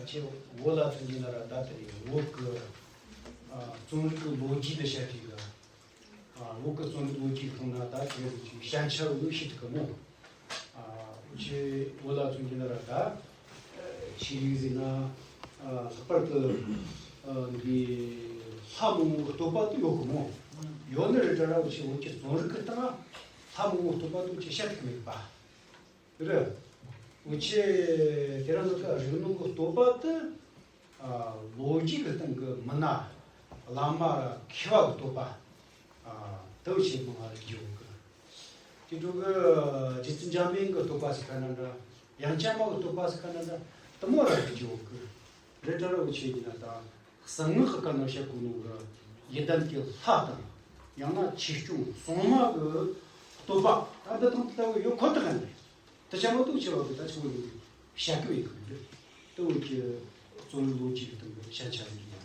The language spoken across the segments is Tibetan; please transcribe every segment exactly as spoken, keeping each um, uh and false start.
ཆེ་བོད་ལ་ཐོན་གྱི་ན་ར་ད་དེ་རེད། བོད་ཀྱི་ཨ་རྩོམ་རིག་གི་ལོ་རྒྱུས་ལ་བཤད་དུས་ཀ་ཨ་བོད་ཀྱི་རྩོམ་རིག་ལོ་རྒྱུས་ཀྱི་ཐོག་ན་ད་དེ་རུ་ཅིག་ཞན་ཆ་རུ་ཤེས་ཐུབ་གི་མོ། ཨ་འུ་ཆེ་བོད་ལ་ཐོན་གྱི་ན་ར་ད་ཆོས་རིག་ཟེར་ན་ཨ་ལྷག་པར་དུ་ཨ་འདི་ལྷ་མང་པོའི་བསྟོད་པ་དེ་ཡོད་གི་མོ། ཡོད་ནི་རེད་དྲ་ར་འུ་ཆེ་བོད་ཀྱི་རྩོམ་རིག་གི་སྟེང་ལྷ་མང་པོའི་བསྟོད་པ་དེ་འུ་ཆེ་བཤད་ཐུབ་མེད་པ། རེད། འུ་ཆེ་དེ་རིང་ནངས་ཀ་རིག་ནོར་གྱི་བསྟོད་པ་དེ་ཨ་ལོ་རྒྱུས་ཀྱི་སྟེང་གི་མི་སྣ་བླ་མ་མཁས་པ་གི་བསྟོད་པ་ཨ་དེ་འུ་ཆེ་མང་ང་རིག་རྒྱུ་ཡོད་གི། དེ་འཕྲོ་གི་རྗེ་བཙུན་འཇམ་དཔལ་གྱི་བསྟོད་པ་ཟེར་ཁ་ན་འདྲ། ཡང་ཅན་མ་གི་བསྟོད་པ་ཟེར་ཁ་ན་འདྲ། དེ་མོ་ར་རིག་རྒྱུ་ཡོད་གི། རེད་དྲ་ར་འུ་ཆེ་ཡིན་ན་ད་གསང་སྔགས་ཀྱི་སྐབས་ན་བཤད་གོ་ནོ་གི་ཡི་དམ་གྱི་ལྷ་དང་ཡང་ན་ཆོས་སྐྱོང་སྲུང་མ་གི་བསྟོད་པ་ད་འདི་དང་དེ་ལྟ་བུ་ཡོད་ཁོ་ཐག་ཡིན། དེ་ཆ་མ་གཏོགས་ཆེ་བ་གི་ད་ཆུང་བའི་བཤད་སྐབས་ཡིན་གི་མི་འདུག་དེ་འུ་ཆེ་རྩོམ་རིག་ལོ་རྒྱུས་ཀྱི་སྟེང་གི་ཞན་ཆ་ཟིག་ཡིན།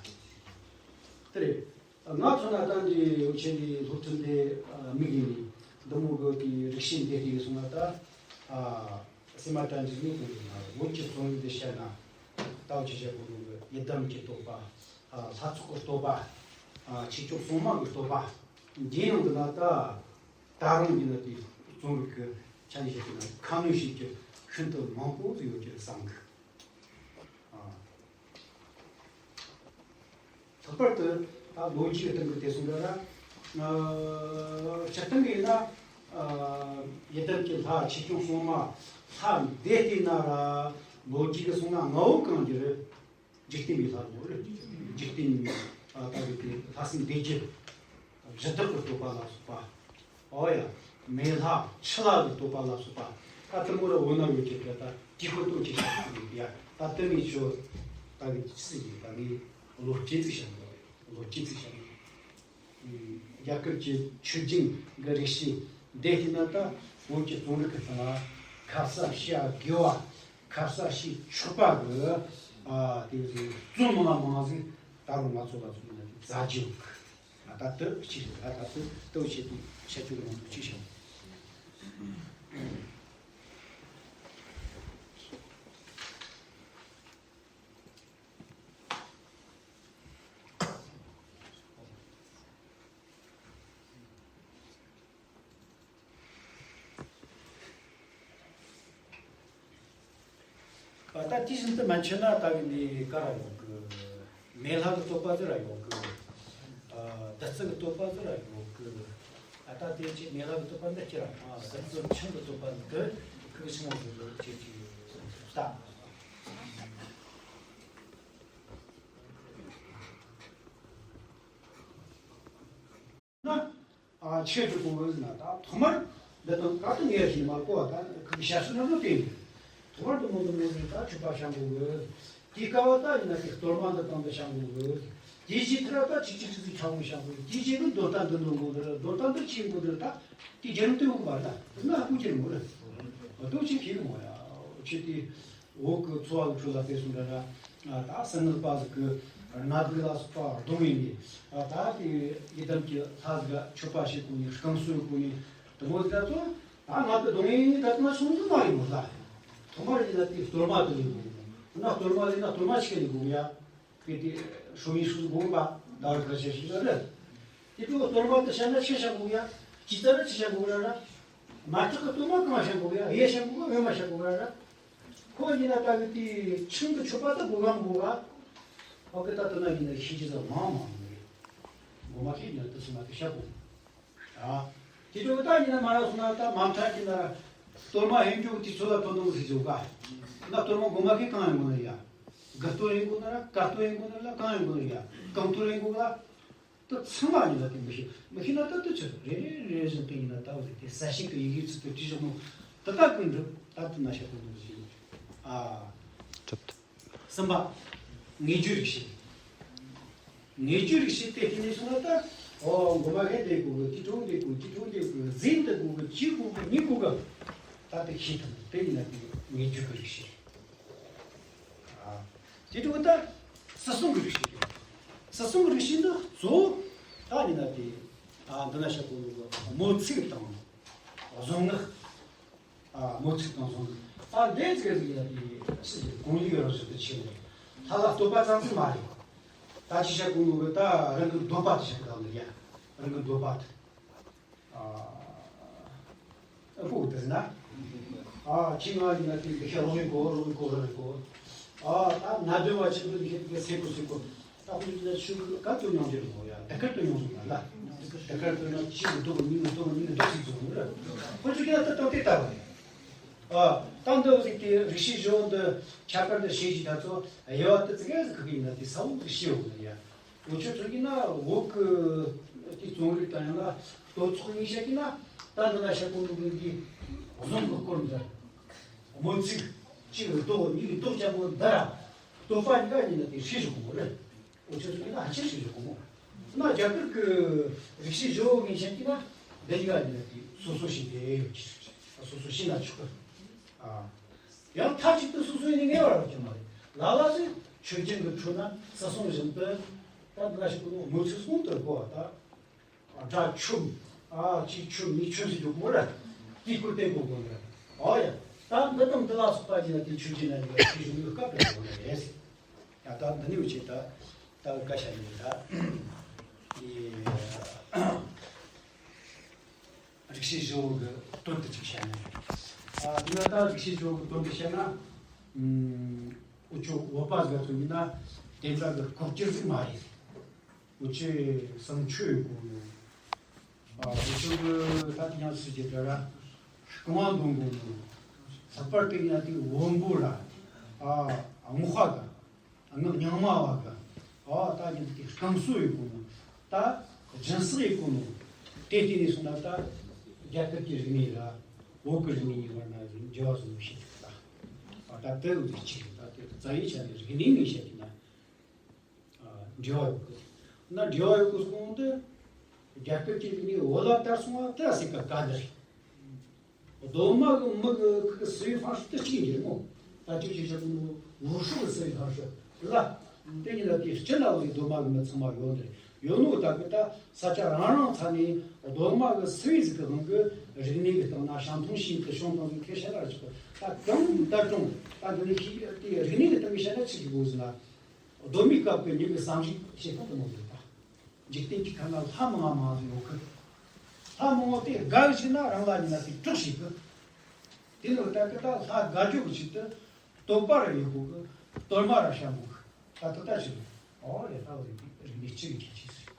དེ་རེད། ང་མཚོན་ན་ད་འདི་འུ་ཆེ་འདི་སློབ་ཁྲིད་འདི་དམིགས་ཡིན་ནི་འདི་མོ་གི་དེ་རིག་བྱེད་འདི་དེ་སོང་ན་ད་ཨ་སེམས་མ་དྲན་འདི་ནི་དེ་ཡིན་ན་བོད་ཀྱི་རྩོམ་རིག་འདི་བཤད་ན་ད་འུ་ཆེ་བཤད་གོ་ནོ་གི་ཡི་དམ་གྱི་བསྟོད་པ། ཨ་ལྷ་ཚོགས་ཀྱི་བསྟོད་པ། ཨ་ཆོས་སྐྱོང་སྲུང་མ་གི་བསྟོད་པ། འདིའི་ནང་དུ་ན་ད་ད་རུང་གི་ན་དེ་རྩོམ་རིག་གི་ཆ་ནས་བཤད་ན་ཁ་སྣོན་བྱེད་རྒྱུ་ཤིན་ཏུ་མང་པོ་ཟིག་ཡོད་ཀྱི་བསམ་གི། ཨ་ལྷག་པར་དུ་ད་ལོ་རྒྱུས་སྟེང་གི་དེ་སོང་ར་ན་སྤྱིར་བཏང་གི་ཡིན་ན་ཨ་ཡི་དམ་གྱི་ལྷ་ཆོས་སྐྱོང་སྲུང་མ་ལྷ་འདི་བལྟས་ན་ར་ལོ་རྒྱུས་ཀྱི་སོང་ན་ལྔ་བོ་གང་གི་རེད། འཇིག་རྟེན་པའི་ལྷ་མོ་རེད། འཇིག་རྟེན་ཨ་ད་གི་དེ་ལྷ་སྲིན་སྡེ་བརྒྱད། གཞི་བདག་གི་བསྟོད་པ་ལ་སོགས་པ། ཨོ་ཡ། མེ་ལྷ་ཆུ་ལྷ་གི་བསྟོད་པ་ལ་སོགས་པ། ད་དེ་མོ་ར་འོ་ན་ཡོད་ཀྱི་དེ་ད་དེ་ཁོ་ཏོ་ཅིག་ཤ་ཡ་ད་དེ་ནས་ཆོ་ད་གི་ཅི་ཟིག་ཡིན་ད་ངས་བློ་སྐྱེད་ཅིག་བྱ་མོ་བློ་སྐྱེད་ཅིག་བྱ་མོ། རྒྱ་གར་གྱི་ཆོས་རྒྱུན་གྱི་རིག་བྱེད་འདི་ཡིན་ན་ད་བོད་ཀྱི་རྩོམ་རིག་གི་སྟེང་ལ་ཁ་གསལ་བྱ་དགོས་པ། ཁ་གསལ་ཞིག་ཆོག་པ་གི་ཨ་དེ་ཟིག་རྩོམ་མང་མང་ཟིག་ད་རུང་ང་ཚོ་ལ་ཚོགས་ན་མཛའ་རྒྱུ་ཨ་ད་ལྟ་ཅི་རེད། ཨ་ད་ལྟ་ལྟ་བྱེད་དུ་བྱ་རྒྱུ་མང་པོ་ཅི་བྱ། ད་དེ་བཞིན་དུ་མན་ཆད་ན་ད་གི་ནི་ག་ར་ཡོང་གི། མེ་ལྷ་གི་བསྟོད་པ་དེ་ར་ཡོང་གི། བདུད་རྩི་གི་བསྟོད་པ་དེ་ར་ཡོང་གི། ད་དེ་ཅི་མེ་ལྷ་གི་བསྟོད་པ་འདི་ཁྱེད་རང་ཨ་བདུད་རྩི་ཆང་གི་བསྟོད་པ་འདི་ཁུག་ཆུང་བ་ཟིག་ལ་ཁྱེད་ཀྱིས་ལྟ། ན། ཨ་ཆོས་སྒྲུབ་པོ་ཟེར་ན་ད་ཐོག་མར་འདི་དང་ད་དུང་ངས་ཞིག་མ་གོ་བ་ད་ཁུག་ཞབས་ཞུ་ན་ལོ་དེ་ཐོག་མར་དུ་མོ་དུ་མོ་ཟེར་ད་ཆོས་པ་བྱ་དགོས་གི། དེའི་སྐབས་ད་ཡིན་ན་དེ་གཏོར་མ་འདི་དང་འདི་བྱ་དགོས་གི། དེའི་རྗེས་ཐར་ད་ཅིག་ཅིག་ཅིག་ཅིག་ཆ་བོ་བྱ་དགོས་གི། དེའི་རྗེས་ནི་འདོན་ད་འདི་འདོན་དགོས་གི། འདོན་ད་འདི་ཆེན་པོ་འདི་ད་དེ་རྒྱུན་དུ་ཡོང་བ་ད་དེ་ན་ཧ་གོ་རྒྱུ་མོ་རེད། འདོན་ཆེན་ཁེ་གི་མོ་ཡ་ཆོས་དེ། འོག་གི་འཚོ་བ་གི་ཁྲོད་ལ་བལྟས་སོང་འདྲ་འདྲ། ད་སེམས་ནག་པ་ཟིག་གི་སྣ་སྡུག་ལ་སོགས་པ་གདོང་ཡིན་ནི། ད་དེ་ཡི་དམ་གྱི་ལྷ་ཟིག་ག་མཆོད་པ་བྱེད་དགོས་ནི་རྐང་གསོལ་དགོས་ནི། དེ་མོ་ཟིག་ད་ཚོ་ད་ང་གི་གདོང་ཡིན་ནི་ད་ང་སོང་ཟིག་མ་ཡིན་མོ་ལ། ཐོག་མར་ཡིན་ན་དེ་གཏོར་མ་དེ་ཡིན་དགོས། ན་གཏོར་མ་ཡིན་ན་གཏོར་མ་ཆི་ག་ཡིན་དགོས་ཡ། གི་དེ་ཧྲོ་མི་ཧྲུ་དགོས་པ་ད་བར་ཁ་ཤས་ཤིག་ལ་རེད། དེ་ཚོ་གཏོར་མ་དེ་བྱ་ན་ཆི་བྱ་དགོས་ཡ། ཇི་ལྟར་ཆི་བྱ་དགོས་ར་ར། མ་ཐག་གི་གཏོར་མ་གང་བྱ་དགོས་ཡ། གཡས་བྱ་དགོས་གཡོན་མ་བྱ་དགོས་ར་ར། ཁོ་ཡིན་ན་ལྟ་བུ་དེ་ཆང་གི་མཆོད་པ་དེ་དགོས་གམ་དགོས་ག། ཨོ་ཀེ་ད་དེ་ན་ཡིན་ན་ཤེས་ཀྱི་ཟ་མང་མང་མི་རེད། མགོ་མ་ཤེས་ན་དེ་སུ་མ་དེ་ཤ་དགོས། ཨ། དེ་ཚོ་ད་ཡིན་ན་མ་ར་སོང་ན་ད་མ་མཐའ་གྱི་ན་གཏོར་མ་ཧེ་འཇོག་དེ་ཚོ་ལ་དོ་སྣང་ཞིག་བྱེད་ག། ན་གཏོར་མ་མགོ་མ་ཤེས་གང་ཡིན་དགོས་ན་ཡ། དགུ་གཏོར་ཡིན་དགོས་ན་ར་ཀ་གཏོར་ཡིན་དགོས་ན་ལ་གང་ཡིན་དགོས་ན་ཡ། གང་གཏོར་ཡིན་དགོས་ལ། དེ་ཚང་མ་ཡིན་ན་དེ་མི་ཤེས། མི་ཤེས་ན་ད་དུ་ཆོད་རེ་རེ་རེ་བཞིན་དུ་ཡིན་ན་ད་འོ་དེ་གསལ་བྱེད་ཀྱི་ཡི་གེའི་ཚུལ་དུ་བྲིས་བཞག་ནོ། དེ་དག་ཀུན་འགྲུབ་ད་དུ་ན་ཤ་ཀུན་འགྲུབ་ཞིག་ཨ། གྲུབ་ཐུབ། གསུམ་པ། དངོས་རྒྱུ་རིག་བྱེད། དངོས་རྒྱུ་རིག་བྱེད་དེ་དེ་ནས་སོང་ན་ད། ཨོ་མགོ་མ་ཧེ་འདེ་གོ་གི་དེ་གྲོང་འདེ་གོ་དེ་གྲོང་འདེ་གོ་འཛིན་འདེ་གོ་གི་ཅི་གོ་གི་ཉི་གོ་གི། ད་དེ་ཤེས་ཐུབ་དེ་ཡིན་ན་དེ་དངོས་རྒྱུ་གི་རིག་བྱེད། དེ་འདྲ་བོ་ད་སྲིད་སྲུང་གི་རིག་བྱེད་ཀྱི། སྲིད་སྲུང་གི་རིག་བྱེད་འདི་གཙོ་བོ་ད་ཡིན་ན་དེ་ཨ་འདི་ན་བཤད་གོ་ནོ་གི་དམོད་ཚིག་དང་གཟུངས་སྔགས། ཨ་དམོད་ཚིག་དང་གཟུངས་སྔགས་ཨ་འདི་ཚིག་ཡིན་ན་དེ་སྲིད་ཀྱི་གོང་ལུགས་རང་བཞིན་དུ་ཆེ་བ་རེད། ལྷ་ལ་བསྟོད་པ་ཙམ་ཞིག་མ་རེད། ད་ཅི་བཤད་དགོས་ནོ་གི་ད་རང་གི་འདོད་པ་དེ་བཤད་གི་ལ་ཡ། རང་གི་འདོད་པ་དེ། ཨ་ཨ་ཁོ་དེ་ན། ཨ་ཁྱི་ང་ཡིན་ན་དེ་འདི་ཤ་རོགས་ཡིན་གོ་རོགས་ཡིན་གོ་རོགས་ཡིན་གོ། ཨ་ད་ན་དོན་བ་ཆེན་པོ་འདི་ཤ་དེ་སེ་གོ་སེ་གོ། ད་ཁོ་ཡིན་ན་ཤུ་ག་ཏུ་མྱོང་རྒྱུ་རེད་མོ་ཡ། ད་གར་དུ་མྱོང་སོང་ན་ལ། ད་གར་དུ་ན་ཅི་གི་འདུག་གི་མི་གི་འདུག་གི་མི་གི་འདུག་སེ་འཛོམས་ནོ་ར། ཁོ་ཚོ་གི་ད་ད་ལྟ་དེ་ལྟ་བ་རེད། ཨ་ད་འདི་ཟིག་དེ་རིགས་ཤེས་བཞི་བོ་འདི་ཁྱད་པར་འདི་ཤེས་ཀྱི་ད་ཚོ་དབྱེ་བ་དེ་ཙི་གེ་ཟིག་ཁུག་གི་ཡིན་ན་དེ་ས་བོ་ཟིག་ཤེས་འོང་ནི་ཡ། འུ་ཆོ་ཚོ་གི་ན་བོད་གི་དེ་རྩོམ་རིག་དང་ཡང་ན་སྟོད་ཚོགས་གཉིས་ཆ་གི་ན་ད་འདི་ན་ཤ་ཀུན་ཏུ་གི་གཟུངས་གི་སྐོར་འདི་དམོད་ཚིག་གཅིག་གི་ལྡོག་གཉིས་ཀྱི་ལྡོག་ཅན་པོ་འདི་ར་བསྟོད་པ་གཉིས་ཀ་ཡིན་ན་དེ་ཤེས་བཞག་གོ་རེད། འུ་ཆོ་ཚོ་གི་ན་ཧ་ཅང་ཤེས་བཞག་གོ་མོ། ན་རྒྱ་གར་གི་རིགས་ཤེས་བཞི་བོ་གི་ཆ་གི་ན་འདི་གཉིས་ཀ་ཡིན་ན་དེ་སོ་སོ་ཤེས་དེ་ཡོད་ཀྱི། སོ་སོ་ཤེས་ན་ཆོག་གི། ཨ། ཡང་མཐའ་གཅིག་ཏུ་སོ་སོ་ཡིན་ནི་ངེས་པར་རག་གི་མ་རེད། ལ་ལ་ཞིག་ཆོས་ཅན་གྱི་ཁྲོད་ན་ས་སོང་བཞིན་དུ་ད་འདི་ལ་ཞིག་གོ་ནོ་དམོད་ཚིག་གསུམ་དུ་གོ་བ་ད། དགྲ་ཆོམ། ཨ་གཅིག་ཆོམ་གཉིས་ཆོམ་ཟེར་རྒྱུ་གོ་ར། དེའི་སྐོར་བསྟན་གོ་དགོས་ནི་རེད། ཨོ་ཡ། ད་འདི་དང་འདི་ལ་སོགས་པ་ཡིན་ན་དེ་ཆོས་ཅན་ན་ཡོད་པའི་ཆོས་གཞུང་གི་སྐབས་ལ་གོ་ནི་རེད། ཡ་ད་འདི་ནི་འུ་ཆོས་ད་ད་གི་བཀའ་ཤག་ནི་ད། ཨི། རིགས་ཤེས་བཞི་བོ་གི་དོན་དུ་ཅིག་བཤད་ན། ཨ་དེ་ན་ད་རིགས་ཤེས་བཞི་བོ་གི་དོན་དུ་བཤད་ན། ཨུམ། འུ་ཆོ་བོད་པ་ཟིག་ཚོ་ཡིན་ན་དེ་འདྲ་གི་ལྐོག་གྱུར་ཟིག་མ་རེད། འུ་ཆོས་བསམ་ཆོས་ཡོད་གོ་ནོ། ཨ་འུ་ཆོ་གི་ད་དེ་ཡང་སྲིད་ཀྱི་དེ་ར་རྐང་བ་འདོན་གོ་ནོ། ལྷག་པར་དུ་ཡིན་ན་དེ་བོན་པོ་ར། ཨ་སྔགས་པ་གི། སྔགས་རྙིང་མ་བ་གི། ཨོ་ད་ཉིན་དེ་རྐང་སོ་ཡོད་གོ་ནོ། ད་སྦྱིན་སྲེག་ཡོད་གོ་ནོ། དེ་བལྟས་ནས་སོང་ན་ད་རྒྱ་གར་གྱི་རིག་གནས་ར་བོད་ཀྱི་རིག་གནས་གཉིས་བར་ན་འབྲེལ་བ་བཟོ་ནོ་ཞིག་ད། ཨོ་ད་དེ་འུ་ཚོ་གཅིག་རེད། ད་དེ་རྩ་བའི་ཆ་ནས་རིག་གནས་ནས་བཤད་ཀྱི་ན་ཨ་འབྲེལ་བ་ཡོད་གི། ན་འབྲེལ་བ་ཡོད་གི་སོང་དུ་རྒྱ་གར་གྱི་རིག་གནས་བོད་ལ་དར་སོང་བ་དེ་ཟེར་ག་ག་འདི་རེད། རྡོ་མ་གི་མི་གི་ཁུ་གི་སུའི་ཧྥང་ཧྲི་དེ་གཅིག་ཡིན་རྒྱུ་མོ། ད་ཅིག་ཅིག་བྱ་གི་ནོ་ཝུ་ཧྲུ་གི་སུའི་ཧྥང་ཧྲི་ལ། དེ་ཉིད་ལ་དེ་སྤྱི་ལ་བའི་རྡོ་མ་གི་མི་ཚང་མ་ཡོད་རེད། ཡོད་ནོ་ད་གི་ད་ས་ཆ་རང་རང་ཚ་ནས་རྡོ་མ་གི་སུའི་ཟིག་གི་དབང་གི་རིག་གནས་གི་སྟེང་ན་ཞང་ཐུང་ཤིན་ཏུ་ཤོང་དང་ཟིག་ཁེ་ཤ་ལ་ཅིག་ད་གང་ད་ཀྲུང་ད་འདི་ནི་ཤི་དེ་རིག་གནས་གི་སྟེང་གི་ཤ་ན་ཅིག་གི་བོ་ཟིན་ན། གདོད་མའི་སྐབས་ཀྱི་མྱི་གི་བསམ་གཞིག་བྱེད་སྟངས་དེ་མོ་ཟིག་ད། འཇིག་རྟེན་གྱི་ཁམས་ན་ལྷ་མང་ང་མང་ཟིག་ཡོད་གི། ལྷ་མང་བོ་དེ་དགའ་གི་ཞིག་ན་རང་ལ་ཉིན་ན་དེ་གྲོགས་ཤིག་གི། དེ་ལོ་ལྟར་གི་ད་ལྷ་དགའ་རྒྱུ་གི་ཞིག་ཏུ་བསྟོད་པ་ར་ཡོད་གོ་གི། གཏོར་མ་ར་བཤམས་གོ་གི། ད་ད་ལྟ་ཞིག་ཨོ་རེད། ད་རིག་གནས་སྤྱི་གི་ཁྱད་ཆོས་ཟིག་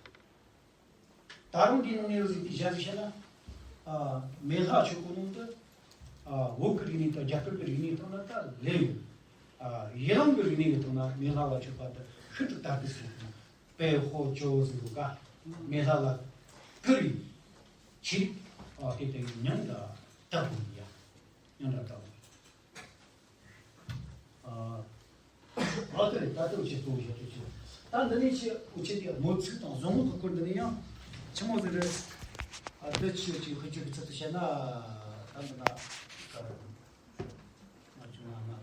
ད་རུང་འདིའི་ནང་ནས་ཟིག་དེ་གཞན་ཟིག་བཤད་ན། ཨ་མེ་ལྷ་ཆོས་སྐོར་ནང་དུ། ཨ་བོད་ཀྱི་རིག་གནས་དང་རྒྱ་གར་གྱི་རིག་གནས་དང་ན་ད་ལེན་ཡོད། ཨ་ཡེ་གླིང་གི་རིག་གནས་ཀྱི་སྟེང་ན་མེ་ལྷ་ལ་མཆོད་པ་དེ་ཤིན་ཏུ་དར་སྤེལ་སོང་། དཔལ་ཧོ་ཇོ་བོ་ཟེར་གོ་ག་མེ་ལྷ་ལ་བསྐུར་བའི་ཆེད་དུ་ཨ་དེ་དེ་མྱང་དང་དག་དགོས་ཡ། མྱང་དང་དག་དགོས། ཨ་ཨ་དེ་རེད། ད་ལྟ་འུ་ཆོས་གཙོ་བོ་བཤད་རྒྱུ་ཆེ། ད་འདི་ནས་ཆེ་འུ་ཆོས་དེ་དམོད་ཚིག་དང་གཟུངས་སྔགས་ཀྱི་སྐོར་འདི་ནས་ཡང་ཆི་མོ་ཟིག་རེད། ཨ་འདི་ཆེ་ཆེ་ཧུ་ཆོས་ཀྱི་ཚུལ་དུ་བཤད་ན་ད་འདི་ན་ང་ཆུང་ང་ང་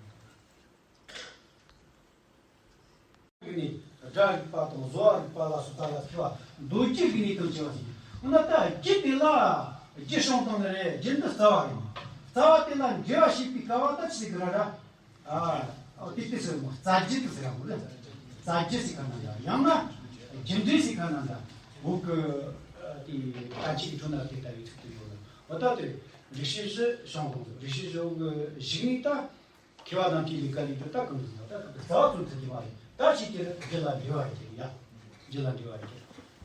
རིག་གནས་སྒྲ་རིག་པ་དང་བཟོ་བ་རིག་པ་ལ་སོགས་པ་ལ་མཁས་པ་མདོ་རྒྱུད་རིག་གནས་དང་བཅས་པ་ཞིག་འོ་ན་ད་རྒྱུད་དེ་ལ་རྒྱུད་བྱུང་བཏང་ནི་རེད། རྒྱུད་འདི་རྩ་བ་རེད། རྩ་བ་དེ་ལ་འགྲེལ་བ་བྱེད་པའི་སྐབས་ད་ཅི་ཟེར་གི་ར་ར། ཨ་ཨོ་དེ་དེ་ཟེར་མོ་རྩ་རྒྱུད་དེ་ཟེར་ར་མོ་རེད། རྩ་རྒྱུད་ཟེར་ག་ན་འདྲ། ཡང་ན་རྒྱུད་འགྲེལ་ཟེར་ག་ན་འདྲ། བོད་ཀྱི་དེ་ད་ཅིག་གི་ཁྲོད་ན་དེ་ལྟ་བུའི་ཚིག་དེ་ཡོད་ལ། འོ་ད་དེ་རིགས་ཤེས་བཞི་བྱུང་བཏང་། རིགས་ཤེས་བཞི་གི་གཞུག་ནས་ད། མཁས་པ་རྣམས་ཀྱིས་ལས་ཀ་ལས་དུ་ད་གང་དུ་ད་ད་རྩ་བ་ཙམ་ཚུད་ཀྱི་མ་རེད། ད་ཅིག་དེར་རྒྱུད་ལ་འབྲེལ་བ་རེད་ཡ། རྒྱུད་ལ་འབྲེལ་བ་རེད།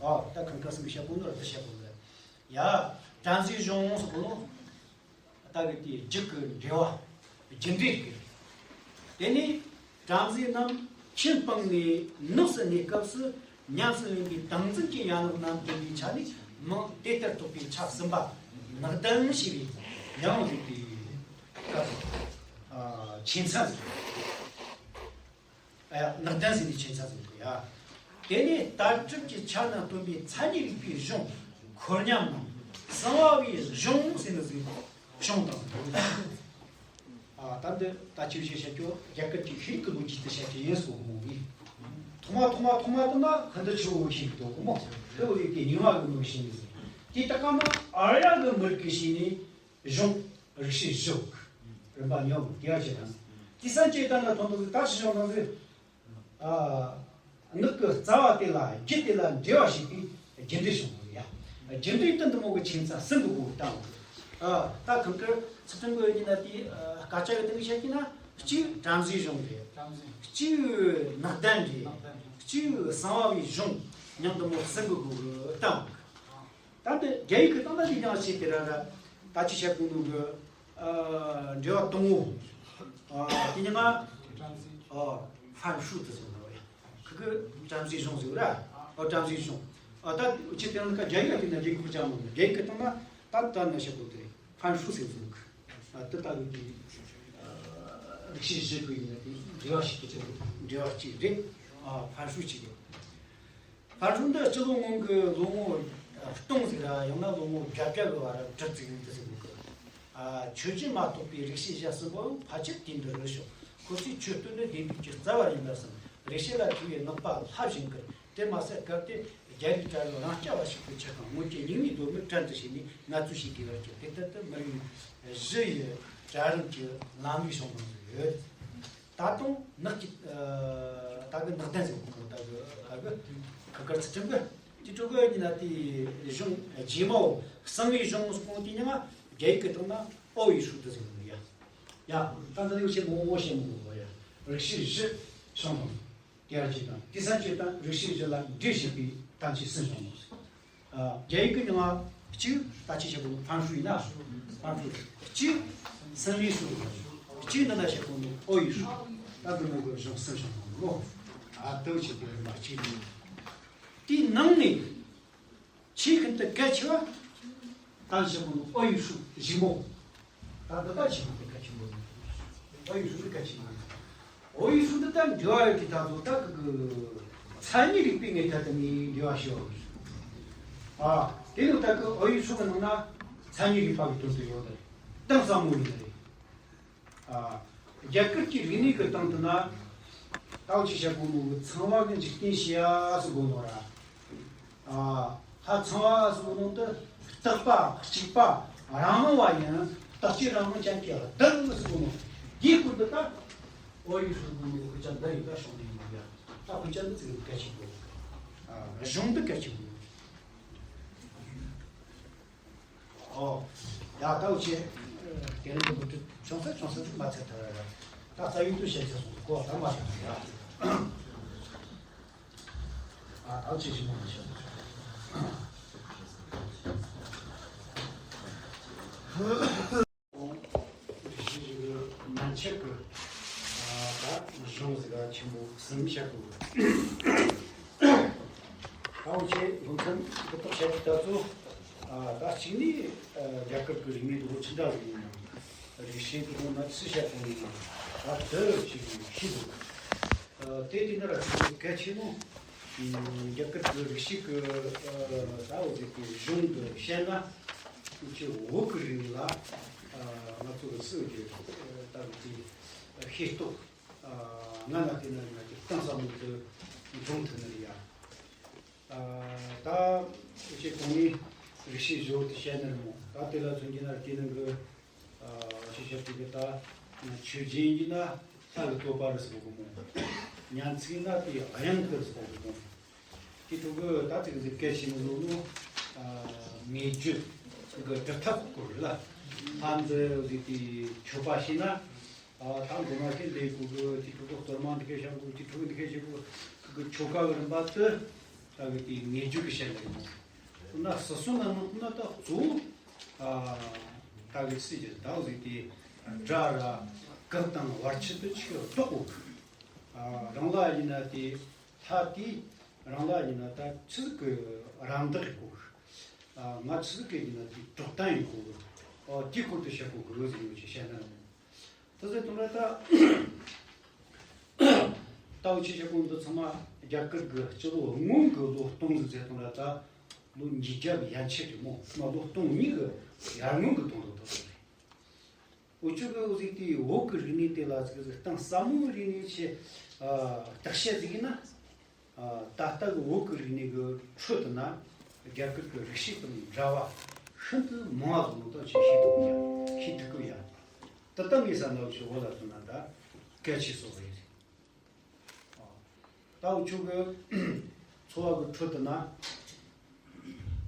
ཨ་ད་གང་ག་སུམ་བཤད་པོ་ནོར་དུ་བཤད་པོ་ལ་ཡ། བྲམ་ཟེ་གཞོན་ནུ་སོགས་པོ་ནོ། ད་གི་དེ་རྒྱུད་ཀྱི་འབྲེལ་བ་རྒྱུད་འགྲེལ་གྱི། དེ་ནས་བྲམ་ཟེ་རྣམས་ཁྱིམ་སྤངས་ནས་ནགས་སུ་གནས་སྐབས་སུ་ཉམས་སུ་ལེན་པའི་ཏིང་འཛིན་གྱི་ཡན་ལག་རྣམས་ལྡན་པའི་ཆ་ནས་མིང་དེ་ལྟར་ཐོགས་པའི་ཆ་གསུམ་པ་ནག་ལྡན་ཞེས་པའི་མྱིང་ལ་བཏགས་པའི་སྐབས་སུ། ཨ་ཆོས་མཚན་ཟེར། ཨ་ཡ་ནག་ལྡན་ཟེར་ནས་ཆོས་མཚན་ཟེར་གི་ཡ། དེ་ནས་ལྟ་གྲུབ་ཀྱི་ཆ་ནས་སྟོན་པའི་མཚན་ཉིད་རིག་པའི་གཞུང་འཁོར་ཉམས་ནང་གསང་བ་པའི་གཞུང་ཟེར་ནི་ཟིག་བྱུང་དང་། ཨ་ད་འདི་ད་ཆོས་བཤད་བཤད་རྒྱུ་རྒྱ་གར་གྱི་ཤེས་རིག་གི་ལོ་རྒྱུས་དེ་བཤད་རྒྱུ་ཡིན་སོ་མོ་ཡིན། ཐོག་མ་ཐོག་མ་ཐོག་མ་དུ་ན་ཧན་དུ་ཆུ་བོ་ཤེས་ཀྱི་འདུག་གོ་མོ། དེ་བོ་ཡིག་དེ་རྙིང་མ་གི་མི་གི་ཤེས་ནི་ཟིག་དེ་ད་ཀ་མ་ཨར་ཡ་གི་མི་རིགས་གི་ཤེས་ནི། གཞུང་རིགས་ཤེས་བཞི་རིམ་པ་མཉམ་དུ་ཡར་བྱེད་དང་། དེ་སང་བཅད་ལྟ་ན་ཐོན་ཐོན་ཟིག་ད་ཕྱི་བྱུང་དང་ཟིག་ཨ། ངག་གི་རྩ་བ་དེ་ལ་རྒྱུ་དེ་ལ་འབྲེལ་བ་བྱེད་པའི་རྒྱུ་འབྲས་བྱུང་བ་ཡ། རྒྱུ་འབྲས་དོན་དུ་མོ་གི་ཆིངས་ས་གསུམ་གི་སྒོ་བཏང་བ། ཨ། ད་ཁང་ཁར་ཚུལ་ཁྲིམས་གི་ཡིན་ན་དེ་སྐད་ཆ་གི་སྟེང་བཤད་ཀྱི་ན། གཅིག་བྲམ་ཟེའི་གཞུང་རེད། གཅིག་ནག་ལྡན་རེད། གཅིག་གསང་བའི་གཞུང་། མཉམ་དུ་མོ་གསུམ་གི་སྒོ་གི་བཏང་བ། ད་འདི་རྒྱ་ཡིག་གི་སྟེང་ན་དེ་ཀྱང་ཞིག་དེ་ར་ར། ད་ཅི་བཤད་དགོས་ནོ་གི། ཨ། འགྲེལ་བ་དང་པོ། ཨ། དེ་ཉི་མ། ཨ། ཧྥན་ཧྲུའུ་དེ་ཟེར་ནོ་རེད། ཁི་གི་བྲམ་ཟེའི་གཞུང་ཟེར་ར། ཨ། བྲམ་ཟེའི་གཞུང་། ཨ། ད་ཅི་དེ་རང་ཁ་རྒྱ་ཡིག་ལ་དེ་ན་རྒྱ་ཡིག་ཁོ་ཅང་མོ་རྒྱ་ཡིག་གི་སྟེང་ན་ད་ད་ན་བཤད་དགོས་དེ་རེད། ཧྥན་ཧྲུའུ་ཟེར་ཟེར་གི། ཨ། དེ་ལྟ་བུའི་དེ། ཨ། རིགས་ཤེས་བཞི་གི་ཡིན་ན་དེ་འགྲེལ་བ་ཞིག་གི་འགྲེལ་བ་གཅིག་རེད། ཨ། ཧྥན་ཧྲུའུ་གཅིག་རེད། ཧྥན་ཧྲུའུ་འདི་སྤྱི་ལོ་སྔོན་གྱི་ལོ་ངོ་སྟོང་ཟིག་ར་ཡང་ན་ལོ་ངོ་བརྒྱད་བརྒྱ་གི་བར་གྲུབ་ཚུལ་ཡོད་དུ་ཟིན་གི། ཨ། ཆོས་བརྒྱུད་མ་གཏོགས་པའི་རིགས་ཤེས་གཞན་གསུམ་པོ་ཕལ་ཆེར་དེ་འདི་རུ་ཤོག་ཁོ་ཚོས་ཆོས་སྟོན་ནི་བདེན་པའི་གི་རྩ་བ་ཡིན་པ་བསམ། རིགས་ཤེས་ལ་ཐུག་པའི་ནག་པ་ལྷ་བཞིན་གི། དེ་མ་ཟད་སྐབས་དེ་རྒྱ་རིགས་གྲྭ་བ་རང་རྐྱ་བ་ཞིག་ཏུ་ཆགས་ཤིང་། སྔོན་གྱི་རྙིང་མའི་མདོ་སྨད་བྲན་དུ་བྱས་ནས་ངལ་རྩོལ་བྱེད་དགོས་པར་གྱུར། དེ་ལྟར་དུ་མི་རིགས་བཞི་ཡི་གྲལ་རིམ་གྱི་ལམ་ལུགས་བྱུང་གནང་ཡོད། ད་དུང་ནག་གི། ཨ། ད་གི་ནག་ལྡན་ཟེར་གོ་ད་གི་ད་གི་ཁ་ཁར་ཚུལ་ཁྲིམས་གི་དེ་ཕྲུ་གུ་ཡིན་ན་དེའི་གཞུང་རྗེས་མའོ། གསང་བའི་གཞུང་སྐོང་དེ་ཉི་མ་རྒྱ་ཡིག་གི་སྟེང་ན་ཨོ་ཡི་ཧྲུའུ་དུ་ཟེར་གོ་ཡ། ཡ། ད་ད་ཡོ་ཆེན་མོ་ཨོ་ཆེན་མོ་གོ་ཡ། རིགས་ཤེས་བཞི་བྱུང་གནང་། དེ་ཡར་གྱི་དང་དེ་སར་གྱི་དང་རིགས་ཤེས་བཞི་ལ་འགྲེལ་བྱེད་པའི་དམ་ཆོས་གསུམ་བྱུང་གནང་། ཨ། རྒྱ་ཡིག་གི་མིང་ང་གཅིག་ད་ཅི་བྱེད་དགོས། ཧྥན་ཧྲུའུ་ཡིན་ན་ཧྥན་ཧྲུའུ། གཅིག་གསང་བའི་ཧྲུའུ། གཅིག་འདི་ན་བྱེད་དགོས་ནི་ཨོ་ཡི་ཧྲུའུ། ད་འདི་མོ་གི་གཞུང་གསུམ་བྱུང་གནང་ལོ། ཨ། དེ་བྱེད་དགོས་མ་གཅིག་ཡིན། དེའི་ནང་ནས་ཆེས་ཤིན་ཏུ་གལ་ཆེ་བ། ད་བྱེད་དགོས་ནི་ཨོ་ཡི་ཧྲུའུ་ཞིབ་མོ། ད་འདི་ལྟ་ཞིག་གི་གལ་ཆེན་པོ་ཡིན། ཨོ་ཡི་ཧྲུའུ་ནི་གལ་ཆེན་པོ་ཡིན། ཨོ་ཡི་ཧྲུའུ་འདི་ལྟར་འབྲེལ་བ་ཡོད་དེ་ད་ཚོ་ད་གི་གི་མཚན་ཉིད་རིག་པའི་ངོས་ཐད་དུ་ནི་འབྲེལ་བ་ཞིག་ཡོད། ཨ། དེ་ནི་ད་གི་ཨོ་ཡི་ཧྲུའུ་གི་ནང་ན་མཚན་ཉིད་རིག་པ་གི་དོན་དུ་ཡོད་རེད། གཏིང་ཟབ་མོ་ཡིན་རེད། ཨ། རྒྱ་གར་གྱི་རིག་གནས་ཀྱི་སྟེང་དུ་ན། ད་ཅི་བྱ་དགོས་ནོ་གི་ཚངས་པ་གི་འཇིག་རྟེན་ཤེས་ཡ་ཟེར་གོ་ནོ་ར། ཨ། ད་ཚངས་པ་ཟེར་གོ་ནོ་དེ་རྟག་པ་གཅིག་པ་རང་དབང་བ་ཡིན། རྟག་གཅིག་རང་དབང་ཅན་གྱི་བདག་ཟེར་གོ་ནོ། དེའི་སྐོར་དུ་ད་ཨོ་ཡི་ཧྲུའུ་གོ་ནོ་གི་དཔེ་ཆ་འདི་ཡིན་ད་ཤོང་ནས་ཡིན་ཡ། ད་དཔེ་ཆ་འདི་ཚིག་གལ་ཆེན་པོ། ཨ། གཞུང་འདི་གལ་ཆེན་པོ། ཨོ། ཡ། ད་འུ་ཆེ། དེ་རིང་གི་འདི་ཆུང་ས་ཆུང་ས་ཅིག་མ་ཚད་ཐར་ར། ད་རྩ་ཡུལ་དུ་བཤད་ཚེ་སོང་གོ་ད་མ་ཚད་ཐར་ར། ཨ། ད་འུ་ཆེ་ཞིག་མ་བཤད། མན་ཆད་ཀྱི། ཨ། ད་གཞུང་ཟིག་ག་ཆེན་པོ་གསུམ་བཤད་དགོས། ད་འུ་ཆེ་ལོ་མཚན་འདི་དག་བཤད་དུས་ད་ཚོ། ཨ། ད་གཅིག་ནི། ཨ། རྒྱ་གར་གྱི་རིག་གནས་འདི་ལོ་ཆི་འདྲ་ཟིག་ཡིན་ནམ། རིག་བྱེད་ཀྱི་ནང་ན་ཆི་བཤད་གོ་ནི་ཡིན་ནམ། ད་དེ་ཅིག་ཤེས་དགོས། ཨ། དེ་དེ་འདྲ་ར་ཆེན་པོ་གལ་ཆེ་ནོ། ཨ། རྒྱ་གར་གྱི་རིག་བྱེད་ཀྱི། ཨ། ད་འོ་ཟིག་གི་གཞུང་གི་བཤད་ན། འུ་ཆེ་བོད་ཀྱི་རིག་གནས་ལ། ཨ། ང་ཚོ་གི་སྲོལ་རྒྱུན་ད་གི་དེ་ཤེས་རྟོགས། ཨ། ང་ན་དེ་ན་ང་ཅིག་གཏིང་ཟབ་མོ་དུ་འཛོམས་ཐུབ་ནི་རེད་ཡ། ཨ། ད་ཅིག་གོང་ནས་རིག་བྱེད་བཞི་བོ་དེ་བཤད་ནི་རེད་མོ། ད་དེ་ལ་མཚོན་གྱི་ན་དེ་ནང་གི། ཨ། ཅི་བཤད་དེ་གི་ད་ཆོས་བརྒྱུད་ཡིན་ན་ལྷ་གི་བསྟོད་པ་རུ་སོགས་གི་མོ། ཉམས་ཚིག་ན་དེ་དབྱངས་དུ་སོགས་གི་མོ། དེ་ཕྲུ་གུ་ད་ཅིག་ཟིག་གལ་ཆེན་པོ་ནོ། ཨ། ངེས་བརྗོད་གི་སྒྲུབ་ཐབས་སྐོར་ལ། ཕན་ཚུན་ཟིག་དེ་མཆོད་པ་བྱས་ན། ཨ། ད་མགོ་མ་དེ་ལས་གོ་གི་དེ་ཕྲུ་གུ་གཏོར་མ་འདི་གས་བཤམས་གོ་དེ་ཕྲུ་གུ་འདི་གས་བྱེད་གོ་གི་ཆོ་ག་གི་རིམ་པ་དེ་ད་གི་དེ་ངེས་བརྗོད་གི་བཤད་ལ་ཡིན་ནོ། འོ་ན་སོ་སོ་ན་ནོ་ན་ད་གཙོ་བོ། ཨ། ད་གི་སྲིད་ཀྱི་ད་ཟིག་དེ་དགྲ་ར་གག་དང་བར་ཆད་དུ་ཆེ་བ་ལྡོག་གོ་གི། ཨ། རང་ལ་ཡིན་ན་དེ། ལྷ་དེ་རང་ལ་ཡིན་ན་ད་ཆི་ཟིག་གི་རམ་འདེགས་དགོས། ཨ། ང་ཆི་ཟིག་གི་ཡིན་ན་དེ་གྲོགས་དན་ཡིན་དགོས། ཨ། དེའི་སྐོར་དུ་བཤད་དགོས་གི་ཟིག་ཡོད་ཅེས་བཤད་ན་རུང་། ད་ཟེར་དུས་ན་ད། ད་འུ་ཆེ་ཆེ་གོང་འདི་ཚང་མ་རྒྱ་གར་གི་སྤྱི་ལོ་སྔོན་གི་ལོ་སྟོང་ཟིག་ཟེར་དུས་ན་ད་ལོ་ཉིས་བརྒྱ་གི་ཡན་ཆད་རེད་མོ། མ་ལོ་སྟོང་གཉིས་གི་ཡར་སྔོན་གི་སྟོང་ལོ་ད་རེད། འུ་ཆོ་གི་འུ་ཟིག་དེའི་བོད་ཀྱི་རིག་གནས་དེ་ལ་ཟིག་ཟིག་གཏིང་ཟབ་མོའི་རིག་གནས་ཆེ། ཨ། བརྟག་དཔྱད་ཟིག་ཡིན་ན། ཨ། ད་ལྟ་གི་བོད་ཀྱི་རིག་གནས་ཀྱི་ཁྲོད་དུ་ན་རྒྱ་གར་གྱི་རིག་བྱེད་དང་འདྲ་བ་ཤིན་ཏུ་མང་བ་ཟིག་ནོ་ད་ཆེ་ཤེས་ཐུབ་ཀྱི་ཡ། ཤེས་ཐུབ་ཀྱི་ཡ། ད་ལྟ་ངས་བསམ་ན་འུ་ཆོ་བོད་ལ་མཚོན་ན་ད་གལ་ཆེ་སོ་རེད། ཨ། ད་འུ་ཆོ་གི་འཚོ་བ་གི་ཁྲོད་དུ་ན།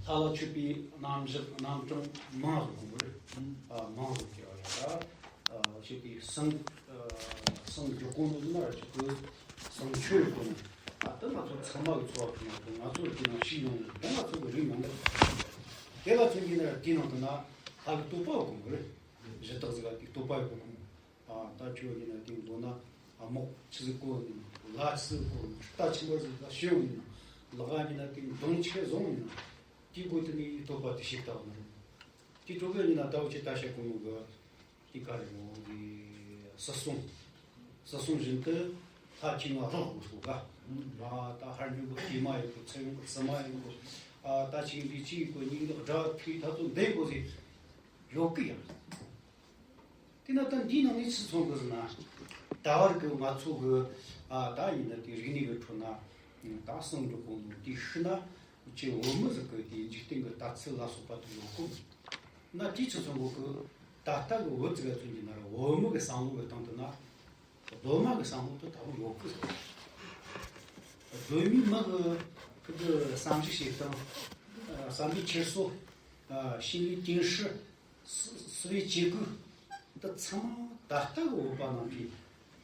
ལྷ་ལ་མཆོད་པའི་རྣམ་གཞག་རྣམ་གྲངས་མང་རུ་གོ་རེད། ཨ་མང་རུ་སྐྱེ་བ་ཡ་ད། ཨ་ཞེས་པའི་གསང་ཨ་གསང་འཇོག་གོ་ནོ་ན་ར་ཅིག་གི་གསང་མཆོད་གོ་ནོ། ཨ་ད་ང་ཚོ་ཚང་མ་གི་འཚོ་བ་ཁྲོད་ན་ང་ཚོ་རྒྱུད་ན་ཞིག་ཡོང་ནས་ད་ང་ཚོ་གི་རིགས་མང་པོ། དེ་ལ་མཚོན་གྱི་ན་ར་དེའི་ནང་དུ་ན་ལྷ་གི་བསྟོད་པ་གོ་གོ་རེད། གཞི་བདག་ཟེར་བ་དེ་བསྟོད་པ་གོ་གོ། ཨ་ད་ཁྱོད་ཡིན་ན་དེ་མགོ་ན་ཨ་མོག་ཆི་ཟིག་གོ་ནི་ལ་ཆི་ཟིག་གོ་ནི་རྟ་ཆི་མོ་ཟིག་ལ་ཤོད་ཡིན་ན་ལག་ཡིན་ན་དེ་མདུང་ཆི་བཟུང་ཡིན་ན་དེ་གོ་དེ་ནི་བསྟོད་པ་དེ་ཞིག་བཏབ་ནི་རེད། དེ་གྲོགས་པོ་ཡིན་ན་ད་འུ་ཆི་ད་ཤ་གོ་མོ་གི་དེ་ག་རེ་མོ་གི་སྲིད་སྲུང་། སྲིད་སྲུང་བཞིན་དུ་ལྷ་ཁྱིམ་ལ་རོགས་དགོས་སོ་ག་ཨ་ད་ཧར་འབྱུང་གི་དཀྱུས་མ་ཡིན་གོ་ཚེ་ཡོང་གི་སྲིན་མ་ཡིན་གོ་ཨ་ད་ཆིག་འདི་ཆིག་གོ་གཉིས་འདི་དགྲ་ཐུག་ད་ཚོ་འདེད་དགོས་ཟིག་ཡོད་གི་ཡ། དེ་ན་ད་འདིའི་ནང་ནས་ཆི་མཚོན་གི་ཟེར་ན། ད་བར་གི་ང་ཚོ་གི་ཨ་ད་ཡིན་ན་དེ་རིག་གནས་གི་ཁྲོད་ན་ད་གསང་སྒྲུབ་གོང་ལུགས་དེ་ཤི་ན་ཅི་བོད་མི་ཟིག་གི་དེ་འཇིག་རྟེན་གི་ལྟ་ཚུལ་ལ་སོགས་པ་དེ་ཡོད་གོ་ན་དེ་ཆི་མཚོན་གོ་གི་ད་ལྟ་གི་བོད་ཟིག་ག་མཚོན་གྱི་ན་ར་བོད་མི་གི་བསམ་བློ་གི་སྟེང་དུ་ན་གདོད་མ་གི་བསམ་བློ་དེ་ད་རུང་ཡོད་གི་ཟེར། གདོད་མའི་མི་གི་ཁུ་གི་བསམ་གཞིག་བྱེད་སྟངས་བསམ་པའི་འཁྱེར་སོ། ཨ་心理建设། བསུ་བསུ་བའི་བྱེད་སྒོ་འདི་ཚང་མ་ད་ལྟ་གི་བོད་པ་རྣམས་ཀྱི་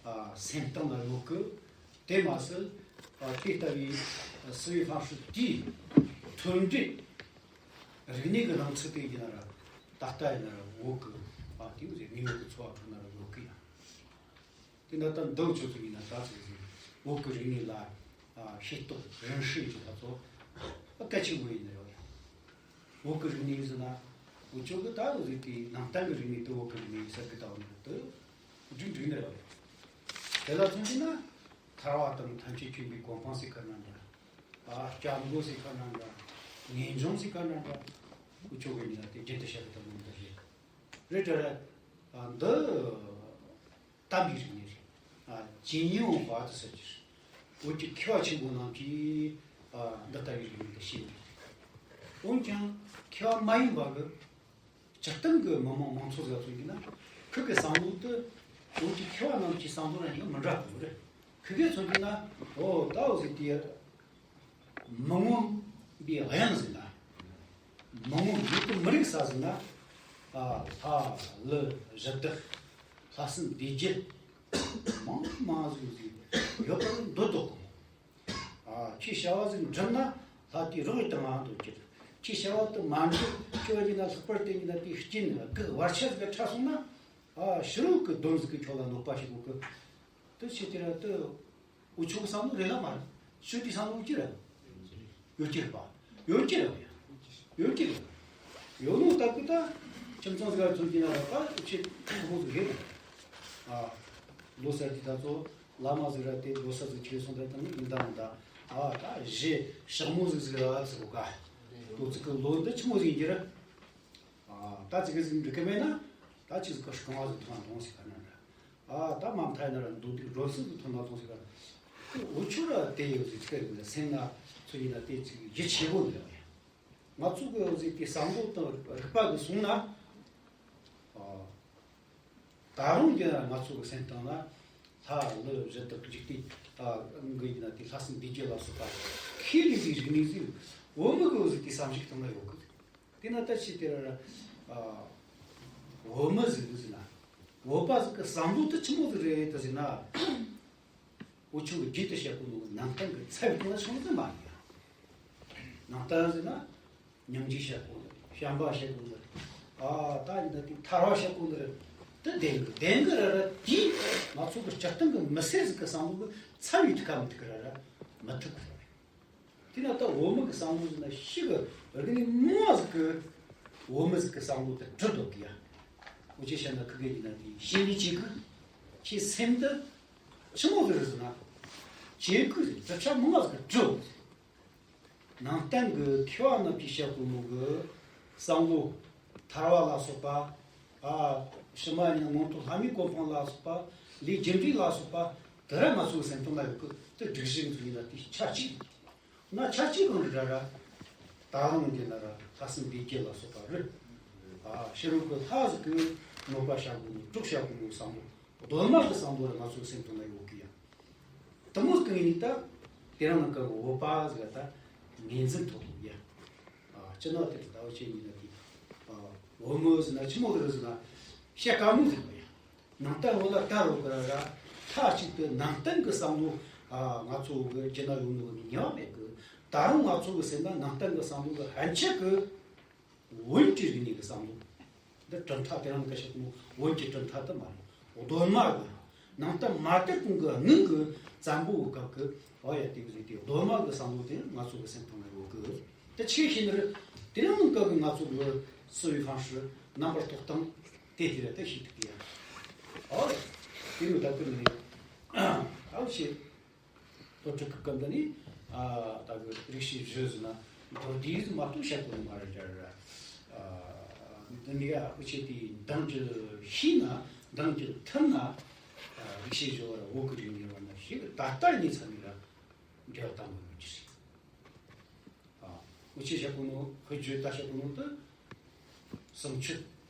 ཨ་སེམས་གཏིང་ལ་ཡོད་གི། དེ་མ་ཟད་ཨ་དེ་ལྟ་བུའི་བསུ་བའི་方式དེའི་མཐུན་སྒྲིལ་རིག་གནས་ཀྱི་སྣང་ཚུལ་དེ་ཡིན་ན་ར་ད་ལྟ་ཡིན་ན་ར་བོད་ཀྱི་ཨ་དེ་ཟེར་ངེས་པར་དུ་འཚོ་བ་ཁྲོད་ན་ར་ཡོད་གི་ཡ། དེ་ན་ད་འདི་ཆོས་ཚོ་ཡིན་ན་ད་ཚོད་ཟིན་བོད་ཀྱི་རིག་གནས་ལ་ཤེས་རྟོགས་རང་ཧྲིལ་གྱི་ད་ཚོ་གལ་ཆེན་པོ་ཡིན་ནི་རེད། བོད་ཀྱི་རིག་གནས་ཟེར་ན་འུ་ཆོ་གི་ད་འུ་ཟིག་གི་ནང་བསྟན་གྱི་རིག་གནས་དེ་བོད་ཀྱི་རིག་གནས་ཟེར་གི་ད་འུ་ནི་དུ་འགྲིག་འགྲིག་ནི་རེད། དེ་ལ་མཚོན་གྱི་ན་ཐར་བ་དང་ཐམས་ཅད་མཁྱེན་པའི་གོ་འཕང་ཟེར་ག་ན་འདྲ། ཨ་སྐྱབས་མགོན་ཟེར་ག་ན་འདྲ། ངེས་འབྱུང་ཟེར་ག་ན་འདྲ། འུ་ཆོ་གི་ནི་ད་དེ་རྒྱུན་དུ་བཤད་གི་ད་འུ་འདི་རེད། རེད་དྲ་ར། ཨ་འདི་དམ་པའི་རིག་གནས་རེད། ཨ་ཇི་ཉིན་འོང་བ་དུ་ཟེར་གྱི་རེད། བོད་ཀྱི་མཁས་པ་ཆེན་པོ་རྣམས་ཀྱིས་ཨ་འདི་ལྟ་བུའི་རིག་གནས་འདི་ཤེས་རེད། འོན་ཀྱང་མཁས་པ་མ་ཡིན་པ་གི་སྤྱིར་བཏང་གི་མི་མང་མང་ཚོགས་ཟེར་མཚོན་གྱི་ན་ཁུ་གི་བསམ་བློ་དེ་བོད་ཀྱི་མཁས་པ་རྣམས་ཀྱི་བསམ་བློ་ར་ཡང་མི་འདྲ་གི་རེད། ཁུ་གི་མཚོན་གྱི་ན་འོ་ད་འོ་ཟིག་དེ། མི་ངོམ་པའི་དབྱངས་ཟིན་ན། མི་ངོམ་ཡུལ་དུ་མི་རིགས་ས་ཟིན་ན། ཨ་ལྷ་ཀླུ་གཞི་བདག་ལྷ་སྲིན་སྡེ་བརྒྱད་མང་མང་ཟིག་ཟིག་ཡོད་པར་འདོད་དོ། ཨ་ཁྱི་བྱ་བ་ཟིག་འགྲིམ་ན་ལྷ་དེའི་རོགས་དང་ང་འདོད་ཀྱི། ཁྱི་བྱ་བ་དུ་མ་འགྲིམ་ཁྱོད་ཡིན་ན་ལྷག་པར་དེ་ཡིན་ན་དེའི་རྐྱེན་གི་བར་ཆད་ཟིག་ཕྲ་སོང་ན། ཨ་ཕྱི་རོལ་གི་གདོན་ཟིག་གི་ཁྱོད་ལ་གནོད་པ་བྱེད་དགོས་གི། དུ་ཆེ་དེ་ར་དུ། འུ་ཆོ་གི་བསམ་བློ་རེད་ལ་མ་རེད། ཤོད་དེ་བསམ་བློ་ཅི་རེད། ཡོད་ཀྱི་རེད་པ། ཡོད་ཀྱི་རེད་པ། ཡོད་ཀྱི་རེད། ཡོད་ནོ་ལྟ་བུ་ད། ཁྱིམ་ཚང་ཟིག་ག་མཚོན་གྱི་ན་ར་པ་ཆེ་ཁོ་ཟིག་རེད། ཨ། ལོ་གསར་དེ་ད་ཚོ་བླ་མ་ཟིག་ར་དེ་ལོ་གསར་ཟིག་ཁྱེར་སོང་ད་དང་ཡིན་ད་མིན་ད། ཨ་ད་གཞི་ཞག་མོ་ཟིག་ཟིག་ར་ཚིག་གོ་ག་ལོ་ཚིག་གི་ལོ་འདི་ཆི་མོ་ཟིག་ཡིན་གྱི་རེད། ཨ་ད་ཅི་གི་ཟིག་འགྲིག་གི་མེད་ན། ད་ཅི་ཟིག་གི་སྐོང་བ་ཟིག་ཐོང་ཐོང་ཟིག་ག་ན་འདྲ། ཨ་ད་མ་མཐའ་ན་ར་མདོ་སྡིག་སྒྲོ་སུ་ཟིག་ཐོང་ན་ཐོང་ཟིག་ག་འུ་ཆོ་ར་དེ་ཡོད་ཟིག་ཅི་ག་ཡོད་ཟིག་སེམས་ན་ཚོ་ཡིན་ན་དེ་ཅིག་ཡིད་ཆེས་པོ་འདི་རེད། ང་ཚོ་གི་ཡོད་ཟིག་དེ་བསམ་བློ་དང་རིག་པ་གི་སོང་ན། ཨ་ད་རུང་དེ་ན་ང་ཚོ་གི་སེམས་སྟེང་ན་ལྷ་ཀླུ་གཞི་བདག་འཇིག་རྟེན་ཨ་གི་ཡིན་ན་དེ་ལྷ་སྲིན་སྡེ་བརྒྱད་ལ་སོགས་པ་ཁས་ལེན་པའི་རིག་གནས་ཟིག་བོད་མི་གི་ཡོད་ཟིག་དེ་བསམ་གཞིག་སྟེང་ན་ཡོད་གི། དེ་ན་ད་ཅི་དེ་ར་ཨ་བོད་མི་ཟིག་ཟེར་ན། བོད་པ་ཟིག་གི་བསམ་བློ་དེ་ཆི་མོ་ཟིག་རེད་དེ་ཟེར་ན། འུ་ཆོ་གི་རྒྱུད་དུ་བཤད་གོ་ནོ་ནང་བསྟན་གི་ཚབ་ཡིན་ན་ཆུང་ཟིག་མ་ཡིན། ནང་བསྟན་ཟེར་ན་སྙིང་རྗེ་བཤད་གོ་ནི་རེད། བྱམས་པ་བཤད་གོ་ནི་རེད། ཨ་ད་ཡིན་ན་དེ་ཐར་བ་བཤད་གོ་ནི་རེད། དེ་བདེན་གི་བདེན་གི་ར་ར་དེ་ང་ཚོ་གི་སྤྱིར་བཏང་གི་མི་སེར་ཟིག་གི་བསམ་བློ་གི་ཚབ་ཡིན་ཐུབ་ག་མི་ཐུབ་གི་ར་ར་མི་ཐུབ་གི་རེད། དེ་ན་ད་འོ་མ་གི་བསམ་བློ་ཟེར་ན་ཤི་གི་རིག་གནས་མང་བ་ཟིག་གི་འོ་མ་ཟིག་གི་བསམ་བློ་དེ་གྲུབ་འདུག་གི་ཡ། འུ་ཅི་བཤད་ན་ཁི་གེ་ཡིན་ན་དེ་ཤེས་ནི་ཅི་གི་ཁྱེད་སེམས་དེ་ཆི་མོ་ཟིག་རེད་ཟེར་ན། ཅི་གི་ཟིག་གྲུབ་ཆ་མང་བ་ཟིག་གི་གྲུབ། ནང་བསྟན་གི་མཁས་པ་རྣམས་ཀྱིས་བཤད་གོ་ནོ་གི་བསམ་བློ་ཐར་བ་ལ་སོགས་པ། ཨ་ཕྱི་མ་ཡིན་ན་མངོན་མཐོ་ལྷ་མིའི་གོ་འཕང་ལ་སོགས་པ། ལས་རྒྱུ་འབྲས་ལ་སོགས་པ་དེ་ར་ང་ཚོའི་སེམས་གཏིང་ན་ཡོད་གི་དེ་སྒྲིག་གཞི་ཚོ་ཡིན་ན་དེ་ཆ་གཅིག་ན་ཆ་གཅིག་གང་རེད་ར་ར། ད་རུང་འདི་ན་ར་ལྷ་སྲིན་སྡེ་བརྒྱད་ལ་སོགས་པ་རེད། ཨ་ཕྱི་རོལ་གི་ལྷ་ཟིག་གི་གནོད་པ་བྱ་དགོས་ནོ་དཀྲུག་བྱ་དགོས་ནོ་བསམ་བློ་གདོད་མ་གི་བསམ་བློ་ར་ང་ཚོའི་སེམས་གཏིང་ན་ཡོད་གི་ཡ། དེ་མོ་གང་ཡིན་ད། དེ་རང་ནང་གི་བོད་པ་ཟེར་ད་ངོས་འཛིན་ཐོབ་ཡ། ཨ་སྤྱི་ནོར་དེ་ད་བོད་ཆེན་ཡིན་ན་དེ། ཨ་བོད་མི་ཟེར་ན་ཆི་མོ་ཟེར་ཟེར་ན་བཤད་དཀའ་མོ་ཟེར་བ་ཡ། ནང་བསྟན་བོད་ལ་དར་རོ་གི་ར་ར། མཐའ་གཅིག་ཏུ་ནང་བསྟན་གི་བསམ་བློ་ཨ་ང་ཚོ་གི་རྒྱུད་ན་ཡོད་ནོ་གི་ཉམས་མེད་གི། ད་རུང་ང་ཚོ་གི་སེམས་ན་ནང་བསྟན་གི་བསམ་བློ་གི་ཧན་ཆད་གི་བོན་གྱི་རིག་གནས་ཀྱི་བསམ་བློ། འདི་གྲུབ་མཐའ་དེ་རང་གི་ཞིག་ནི་བོན་གྱི་གྲུབ་མཐའ་དུ་མ་རེད། གདོད་མ་གི་ནང་བསྟན་མ་དར་གོང་གི་སྔོན་གྱི་བཙན་པོ་གི་སྐབས་ཀྱི་ཨོ་ཡ་དེ་གི་རིགས་དེ་གདོད་མ་གི་བསམ་བློ་དེ་ང་ཚོ་གི་སེམས་ཐང་ན་ཡོད་གི། དེ་ཆེ་ཤེས་ནི་རེད། དེ་རིང་གི་ང་ཚོ་གི་思维方式། རྣམ་པར་རྟོག་སྟངས་དེ་དེ་རེད། དེ་ཤེས་ཐུབ་ཀྱི་ཡ། ཨོ་དེ་ནི་ད་ཀུན་ནི་ཨོ་ཤེས། ལྟོ་ཕྲུག་གི་སྐབས་འདི་ནི་ཨ་ད་གི་རིག་བྱེད་བཞི་ཟེར་ན་མདོར་བསྡུས་སུ་མ་གཏོགས་བཤད་དགོས་ནི་མ་རེད་དྲ་ར། ཨ་འདི་ནི་ཨ་ཁུ་ཆེ་དེའི་འདང་རྒྱུ་ཤེས་ན་འདང་རྒྱུ་ཐུབ་ན། ཨ་རིག་བྱེད་བཞི་བར་བོད་ཀྱི་རིག་གནས་བར་ན་ཞིག་ད་ལྟ་གཉིས་ཚང་མི་ལ་འབྲེལ་བ་དམ་པོ་ཡོད་ཀྱི་རེད། ཨ་ཁུ་ཆེ་བཤད་གོ་ནོ་ཁུ་ཆེ་ད་བཤད་གོ་ནོ་དུ་བསང་མཆོད།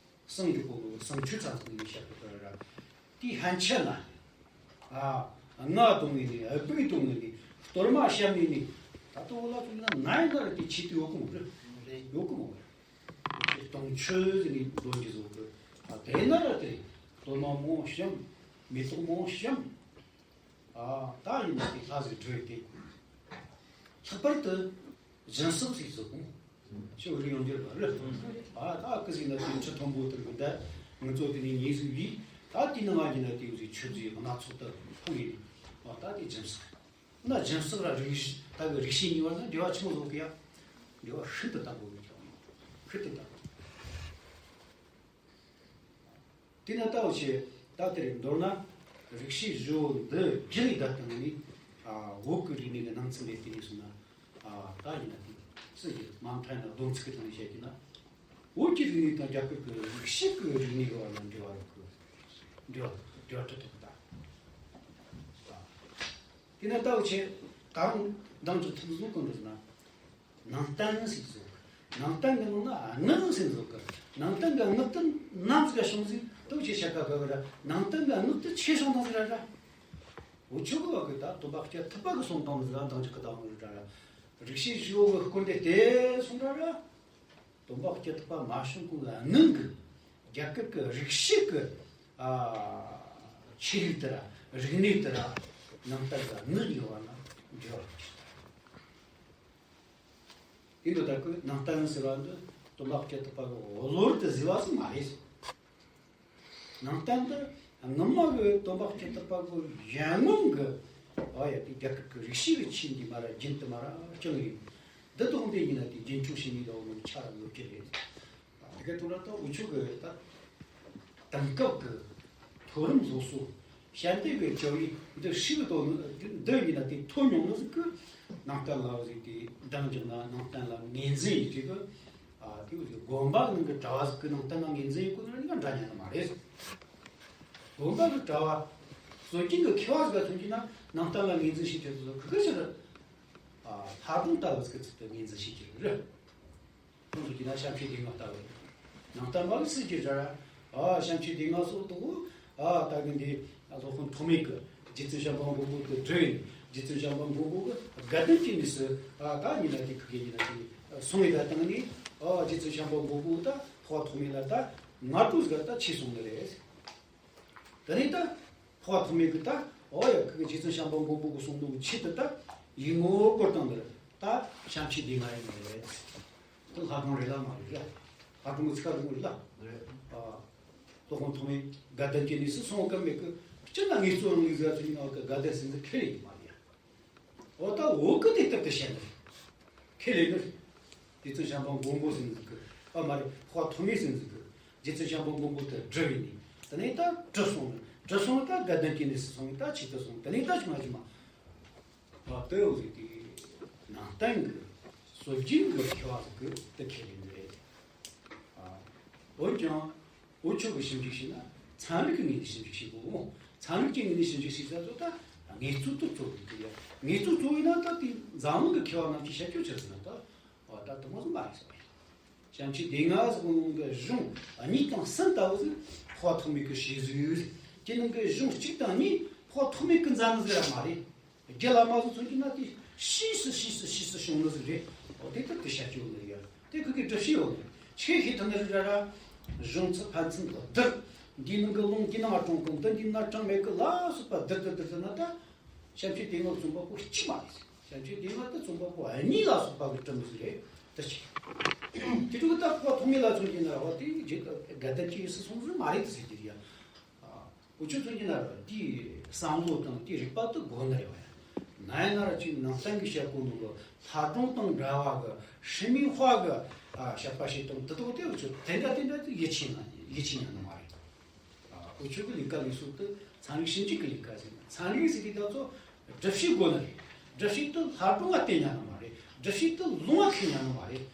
བསང་གི་སྒོ་ནས་བསང་མཆོད་ཚང་ཚང་ནས་བཤད་པ་ར། དེའི་ཕན་ཆད་ལ། ཨ། རྔ་བརྡུང་ངེས་ནས་སྦུག་བརྡུང་ངེས་ནས་གཏོར་མ་བཤམས་ངེས་ནས། ད་ལྟ་བོད་ལ་ཚུགས་ན་ང་ཡི་ན་ར་དེ་ཆེད་དུ་ཡོད་གི་མོ་རེད། ཡོད་གི་མོ་རེད། དུང་ཆོས་ཟེར་ནས་འདོན་གྱི་བཟོ་གི། ཨ་དེ་ན་ར་དེ་གཏོར་མ་མང་བཤམས། མེ་ཏོག་མང་བཤམས། ཨ་ད་ཡིན་ན་དེ་ལྷ་ཟིག་བྲོས་ཏེ། ལྷག་པར་དུ་སྦྱིན་སྲེག་ཟིག་བཟོ་གོང་ཞོ་རི་ཡོང་རྒྱུར་བ་རེད། ཨ་ད་ཀི་ཟིག་ན་དེ་ཁྲི་མཐོན་པོ་དེར་གི་ད་ང་ཚོ་དེ་ནས་ཉིན་ཟིག་བི་ད་དེ་ནང་ཡིན་ན་དེ་ཟིག་ཆུ་ཟིག་སྣ་ཚོགས་དུ་ཕུང་ཡིན། ཨ་ད་དེ་སྦྱིན་སྲེག་ན་སྦྱིན་སྲེག་ར་རིག་ད་གི་རིག་བྱེད་གཉིས་བར་ན་འབྲེལ་བ་ཆི་མོ་བཟོ་གི་ཡ། འབྲེལ་བ་ཤིན་ཏུ་དམ་པོ་ཡིན་ཀྱང་ཤིན་ཏུ་དམ་པོ། དེ་ན་ལྟ་བུ་ཆེ། ད་དེར་མདོར་ན་རིག་བྱེད་བཞི་བོ་འདི་རྒྱུད་ལས་བརྡ་བཏང་ནས། ཨ་བོད་ཀྱི་རིག་གནས་ཀྱི་ནང་ཚན་ལས་དེ་ནས་སོང་ན། ཨ་ད་ཡིན་ན་དེ་སྲིད་ཀྱི་མ་མཐའ་ན་སྡོམ་ཚིག་གི་ཐོག་ནས་བཤད་ཀྱི་ན། བོད་ཀྱི་རིག་གནས་དང་རྒྱ་གར་གྱི་རིག་བྱེད་ཀྱི་རིག་གནས་ཀྱི་བར་ན་འབྲེལ་བ་ཡོད་གི། འབྲེལ་བ་འབྲེལ་བ་འཕྲོད་ཐུབ་པ་དང་། དེ་ནས་ལྟ་བུ་ཆེ། ད་རུང་འདང་ཅིག་ཐུབ་བཟོ་གི་འདུག་ན། ནང་བསྟན་ཟེར་གི་ཟེར། ནང་བསྟན་གི་ནང་ན་སྔགས་ཟེར་གི་ཟེར་གི། ནང་བསྟན་གི་སྔགས་དེ་ནམ་ཟིག་ག་བྱུང་ཟིག་ལྟ་བུ་ཆེ་བཤད་ཀ་གི་ར། ནང་བསྟན་གི་སྔགས་དེ་ཆི་བྱུང་དང་ཟིག་ར་ར། འུ་ཆོ་གི་བ་གི་ད་སྟོན་པ་སྐྱབས་ཐུབ་པ་གི་གསུང་སྟངས་ཟིག་ར་འདང་ཅིག་གི་དང་ར་ར། རིག་བྱེད་བཞི་བོ་གི་སྐོར་འདི་དེ་གསུང་ར་ར། སྟོན་པ་སྐྱབས་ཐུབ་པ་མ་བྱུང་གོང་ལ་སྔོན་གྱི་རྒྱ་གར་གྱི་རིག་བྱེད་ཀྱི་ཨ་ཆོས་ལུགས་དེ་ར་རིག་གནས་དེ་ར་ནང་ལྟར་ལ་སྔོན་ཡོད་བ་ན་འབྲེལ་བ་ཡོད་ཀྱི། དེ་འདྲ་ལྟར་གྱི་ནང་བསྟན་ཟེར་བ་འདི་སྟོན་པ་སྐྱབས་ཐུབ་པ་གི་བློ་རུ་དུ་བཟོས་པ་ཟིག་མ་རེད། ནང་བསྟན་འདི་སྔོན་མ་གི་སྟོན་པ་སྐྱབས་ཐུབ་པ་གི་གཞན་ངོམ་གི་ཨ་ཡ་དེ་རྒྱ་གར་གྱི་རིག་བྱེད་ཀྱི་ཆོས་འདི་མ་ར་རྒྱུན་དུ་མ་ར་བསྐྱངས་ཡིན། འདི་དག་འདི་ཡིན་ན་དེ་རྒྱུན་འཁྱོངས་བྱེད་ནུས་ཡོད་ནོ་ཆ་ར་ཡོད་ཀྱི་རེད། དེ་ག་དུས་ལ་ད་འུ་ཆོ་གི་ད་དེང་སྐབས་ཀྱི་མཐོ་རིམ་སློབ་གསོ་ཞལ་འདེབས་ཀྱི་བྱ་བའི་འདི་ཧྲིལ་དུ་འདི་ཡིན་ན་དེ་ཐོ་མྱོང་ནི་ཟིག་གི་ནང་བསྟན་ལ་ཟིག་དེ་འདང་རྒྱག་ན་ནང་བསྟན་ལ་ངོས་འཛིན་ཡིན་ཅིག་གི། ཨ་དེ་བས་དགོན་པ་ནང་གི་གྲྭ་བ་ཟིག་གི་ནང་བསྟན་ལ་ངོས་འཛིན་ཡོད་གོ་ནི་འདྲ་མཉམ་མ་རེད། དགོན་པ་གི་གྲྭ་བ་སྲོལ་རྒྱུན་གི་མཁས་པ་ཟིག་ག་མཚོན་གྱི་ན་ནང་བསྟན་ལ་ངོས་འཛིན་བྱེད་ཐུབ་ཟིག་གི་གི་ཕྱིར་ཨ་ལྷ་སྒྲུང་ལྟ་བུ་ཟིག་གི་ཚུལ་དུ་ངོས་འཛིན་བྱེད་ཀྱི་རེད། ཁོང་ཚོ་གིས་ན་བྱམས་ཆོས་སྡེ་ལྔ་ལྟ་བུ། ནང་བསྟན་པ་གི་སྲིད་ཀྱི་ར། ཨ་བྱམས་ཆོས་སྡེ་ལྔ་སོགས་དུ། ཨ་ད་གི་འདི་སློབ་དཔོན་ཐོགས་མེད་ཀྱིས་རྗེ་བཙུན་བྱམས་པ་མགོན་པོ་གི་སྒྲུབ་ཡིན། རྗེ་བཙུན་བྱམས་པ་མགོན་པོ་གི་དགའ་ལྡན་གྱི་གནས་སུ་ཨ་ད་ཉིན་ན་དེ་ཁུ་གེ་ཉིན་ན་དེ་སོང་ཡི་ད་བཏང་ནི། ཨ་རྗེ་བཙུན་བྱམས་པ་མགོན་པོ་ད་འཕགས་པ་ཐོགས་མེད་ལ་ད་ང་ཏུ་ཟིག་ད་ཆོས་གསུངས་ནི་རེད། དེ་ནས་ད་འཕགས་པ་ཐོགས་མེད་ཀྱིས་ད་ཨོ་ཡ་ཁུ་གེ་རྗེ་བཙུན་བྱམས་པ་མགོན་པོ་གི་གསུང་དུ་ཆེད་དུ་ད་ཡིག་ངོ་བསྐུར་བཏང་ནི་རེད། ད་བྱམས་ཆོས་སྡེ་ལྔ་ཡིན་ནི་རེད། དེ་ལྷ་སྒྲུང་རེད་ལ་མ་རེད་ལ། ལྷ་སྒྲུང་གི་ཚིག་ཁ་སྒྲུང་རེད་ལ། རེད། ཨ། སློབ་དཔོན་ཐོགས་མེད་དགའ་ལྡན་གྱི་གནས་སུ་སོང་སྐབས་མེད་ཀི། སྤྱིར་ན་ངེད་ཚོ་རང་ལུགས་ཟེར་ཚུལ་ཡིན་ནའང་གི་དགའ་ལྡན་ཟེར་ཚུལ་ཁས་ལེན་གྱི་མ་རེད་ཡ། འོ་ད་འོ་གི་དེ་ལྟར་དུ་བཤད་ནི་རེད། ཁས་ལེན་ནི་རེད། རྗེ་བཙུན་བྱམས་པ་མགོན་པོ་ཟེར་ཚུལ་གི། ཨ་མ་རེད། འཕགས་པ་ཐོགས་མེད་ཟེར་ཚུལ་གི། རྗེ་བཙུན་བྱམས་པ་མགོན་པོ་དེ་སྒྲུབ་ཡིན་ནི། དེ་ནས་ད་གྲུབ་སོང་ནི། གྲུབ་སོང་ནི་ད་དགའ་ལྡན་གྱི་གནས་སུ་སོང་ནི་ད་ཆེད་དུ་སོང་། དེ་ནས་ད་ཆུང་ང་ཆུང་མ། ཨ་ལྟོས་ཟིག་དེ་ནང་བསྟན་གྱི་སྲོལ་རྒྱུན་གྱི་མཁས་པ་ཟིག་གིས་དེ་ཁས་ལེན་རེད། ཨ་འོན་ཀྱང་འུ་ཆོ་གི་ཞིབ་འཇུག་བྱས་ན་ཚན་རིག་གི་ངོས་ནས་ཞིབ་འཇུག་བྱེད་དགོས་མོ། ཚན་རིག་གི་ངོས་ནས་ཞིབ་འཇུག་བྱེད་ས་ཚོ་ད་ངེད་ཚོ་དུ་གཙོ་བོ་གི་ཡ། ངེད་ཚོ་གཙོ་བོ་ཡིན་ན་ད་དེ་འཛམ་གླིང་གི་མཁས་པ་རྣམས་ཀྱིས་བཤད་རྒྱུ་ཆི་ཟེར་ན་ད། འོ་ད་དུ་མ་སོང་མ་རེད་སོ། བྱམས་ཆོས་སྡེ་ལྔ་ཟེར་གོ་ནོ་གི་གཞུང་གཉིས་དང་གསུམ་ལྟ་བུ་ཟིག་འཕགས་པ་ཐོགས་མེད་ཀྱིས་བྱས་ཟིག་ཡོད། དེ་ནང་གི་གཞུང་གཅིག་དང་གཉིས་འཕགས་པ་ཐོགས་མེད་ཀྱིས་མཛད་ནི་ཟིག་ར་མ་རེད། རྒྱུད་བླ་མ་ཟིག་མཚོན་གྱི་ན་དེ་ ཕྱིས་སུ་ཕྱིས་སུ་ཕྱིས་སུ་བྱུང་ནི་ཟིག་རེད། འོ་དེ་ལྟར་དུ་བཤད་རྒྱུ་ནི་ཡ། དེ་ཁུ་གི་སྒྲུབ་བྱེད་ཡོད་ནི། ཆེ་ཤེས་ཐུབ་ནི་རི་ར་ར། གཞུང་ཚུལ་ཕན་ཚུན་དུ་བསྡུར། འདིའི་ནང་གི་ལུང་གི་ནང་ང་དྲངས་གི་འདི་འདི་ན་དྲངས་མེད་གི་ལ་སོགས་པ་བསྡུར་བསྡུར་བསྡུར་བསྡུར་ན་ད། བྱམས་ཆོས་སྡེ་ལྔ་རྩོམ་པ་པོ་གཅིག་མ་རེད། བྱམས་ཆོས་སྡེ་ལྔ་དེ་རྩོམ་པ་པོ་གཉིས་ལ་སོགས་པ་གི་གྲུབ་མི་ཟིག་རེད། དེ་ཆེ། དེ་ཕྲུ་གུ་ད་ཁོ་ཐོག་མེད་ལ་མཚོན་གྱི་ན་ར་བ་དེ་རྗེ་དགའ་ལྡན་གྱི་ཡུལ་སུ་སོང་ཟིག་མ་རེད་དེ་ཟེར་གྱི་རེད་ཡ། འུ་ཆོ་ཚོ་གཉིས་ན་ར་དེའི་བསམ་བློ་དང་དེའི་རིག་པ་དེ་དགོས་ནི་རེད་བ་ཡ། ན་ཡ་ན་ར་ཅིག་ནང་བསྟན་གྱི་བཤད་སྒོ་ནང་གི་ལྷ་སྒྲུང་དང་འདྲ་བ་གི་ཧྲི་མི་ཧྭ་གི་ཨ་བཤད་པ་ཞིག་དང་དེ་དག་དེ་འུ་ཆོ་དེ་འདྲ་དེ་འདྲ་དེ་ཡིད་ཆེས་ན་ཡིད་ཆེས་ཉན་ནི་མ་རེད། ཨ་འུ་ཆོ་གི་ལས་ཀ་ལས་སྲོལ་དེ་ཚན་རིག་ཞིབ་འཇུག་གི་ལས་ཀ་ཟེར་ན། ཚན་རིག་ཟེར་དུས་ད་ཚོ་སྒྲུབ་བྱེད་དགོས་ནི་རེད། སྒྲུབ་བྱེད་དེ་ལྷ་སྒྲུང་ལ་བརྟེན་ཉན་ནི་མ་རེད། སྒྲུབ་བྱེད་དེ་ལུང་ལ་ཁེལ་ཉན་ནི་མ་རེད།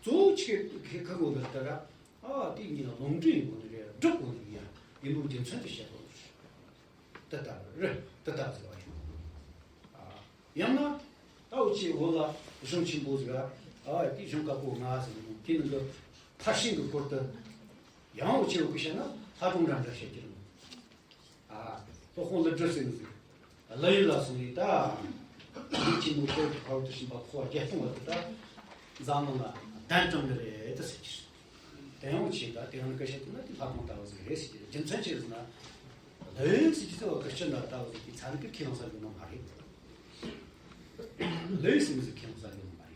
གཙོ་བོ་ཆེ་གི་ཁ་གོ་ལ་ལྟ་ར། ཨ་དེ་གཉིས་ལ་ལུང་འདྲེན་ཡོང་གི་རེད། སྒྲུབ་དགོས་ནི་ཡ། ཡིན་ནོ་རྒྱུ་མཚན་དེ་བཤད་དགོས་ནི་རེད། དེ་ལྟར་རེད། དེ་ལྟར་ཟེར་བ་ཡིན། ཨ་ཡང་ན་ད་འུ་ཆོའི་བོད་ལ་གཞུང་ཆེན་པོ་ཟིག་ར། ཨ་དེ་གཞུང་བཀའ་པོད་ལྔ་ཟེར་ནོ་དེ་ནང་གི་ཕར་ཕྱིན་གི་སྐོར་དུ། ཡང་འུ་ཆོའི་བོད་གི་བཤད་ན་ལྷ་སྒྲུང་འདྲ་འདྲ་བཤད་ཀྱི་རེད། ཨ། སློབ་དཔོན་ཀླུ་སྒྲུབ་ཟེར་ནི་ཟིག་ཀླུ་ཡུལ་ལ་སོང་ནས་ད། ལུས་ཀྱི་མོ་ཤོར་གྱི་ཕ་རོལ་ཏུ་ཕྱིན་པ་འཁོར་བ་བརྒྱད་སྟོང་བ་དེ་ད། འཛམ་གླིང་ལ་གདན་དྲངས་ནི་རེད་དེ་ཟེར་གྱི་རེད། དེ་ཡང་ཆེ་ད་དེ་ཡང་སྐད་ཆ་དེ་ན་དེ་ལྷ་སྒྲུང་ལྟ་བུ་ཟིག་རེད་ཟེར་གྱི་རེད། རྒྱུ་མཚན་ཅི་རེད་ཟེར་ན། ཀླུ་ཡུལ་ཟེར་གྱི་ཚེ་བ་གི་སྤྱི་ན་ལྟ་བུ་ཟིག་གི་ཚན་རིག་གི་ཁས་བླངས་ས་ཡོད་ནི་མ་རེད། ཀླུ་ཡུལ་ཟེར་མི་ཟིག་ཁས་བླངས་ས་ཡོད་ནི་མ་རེད།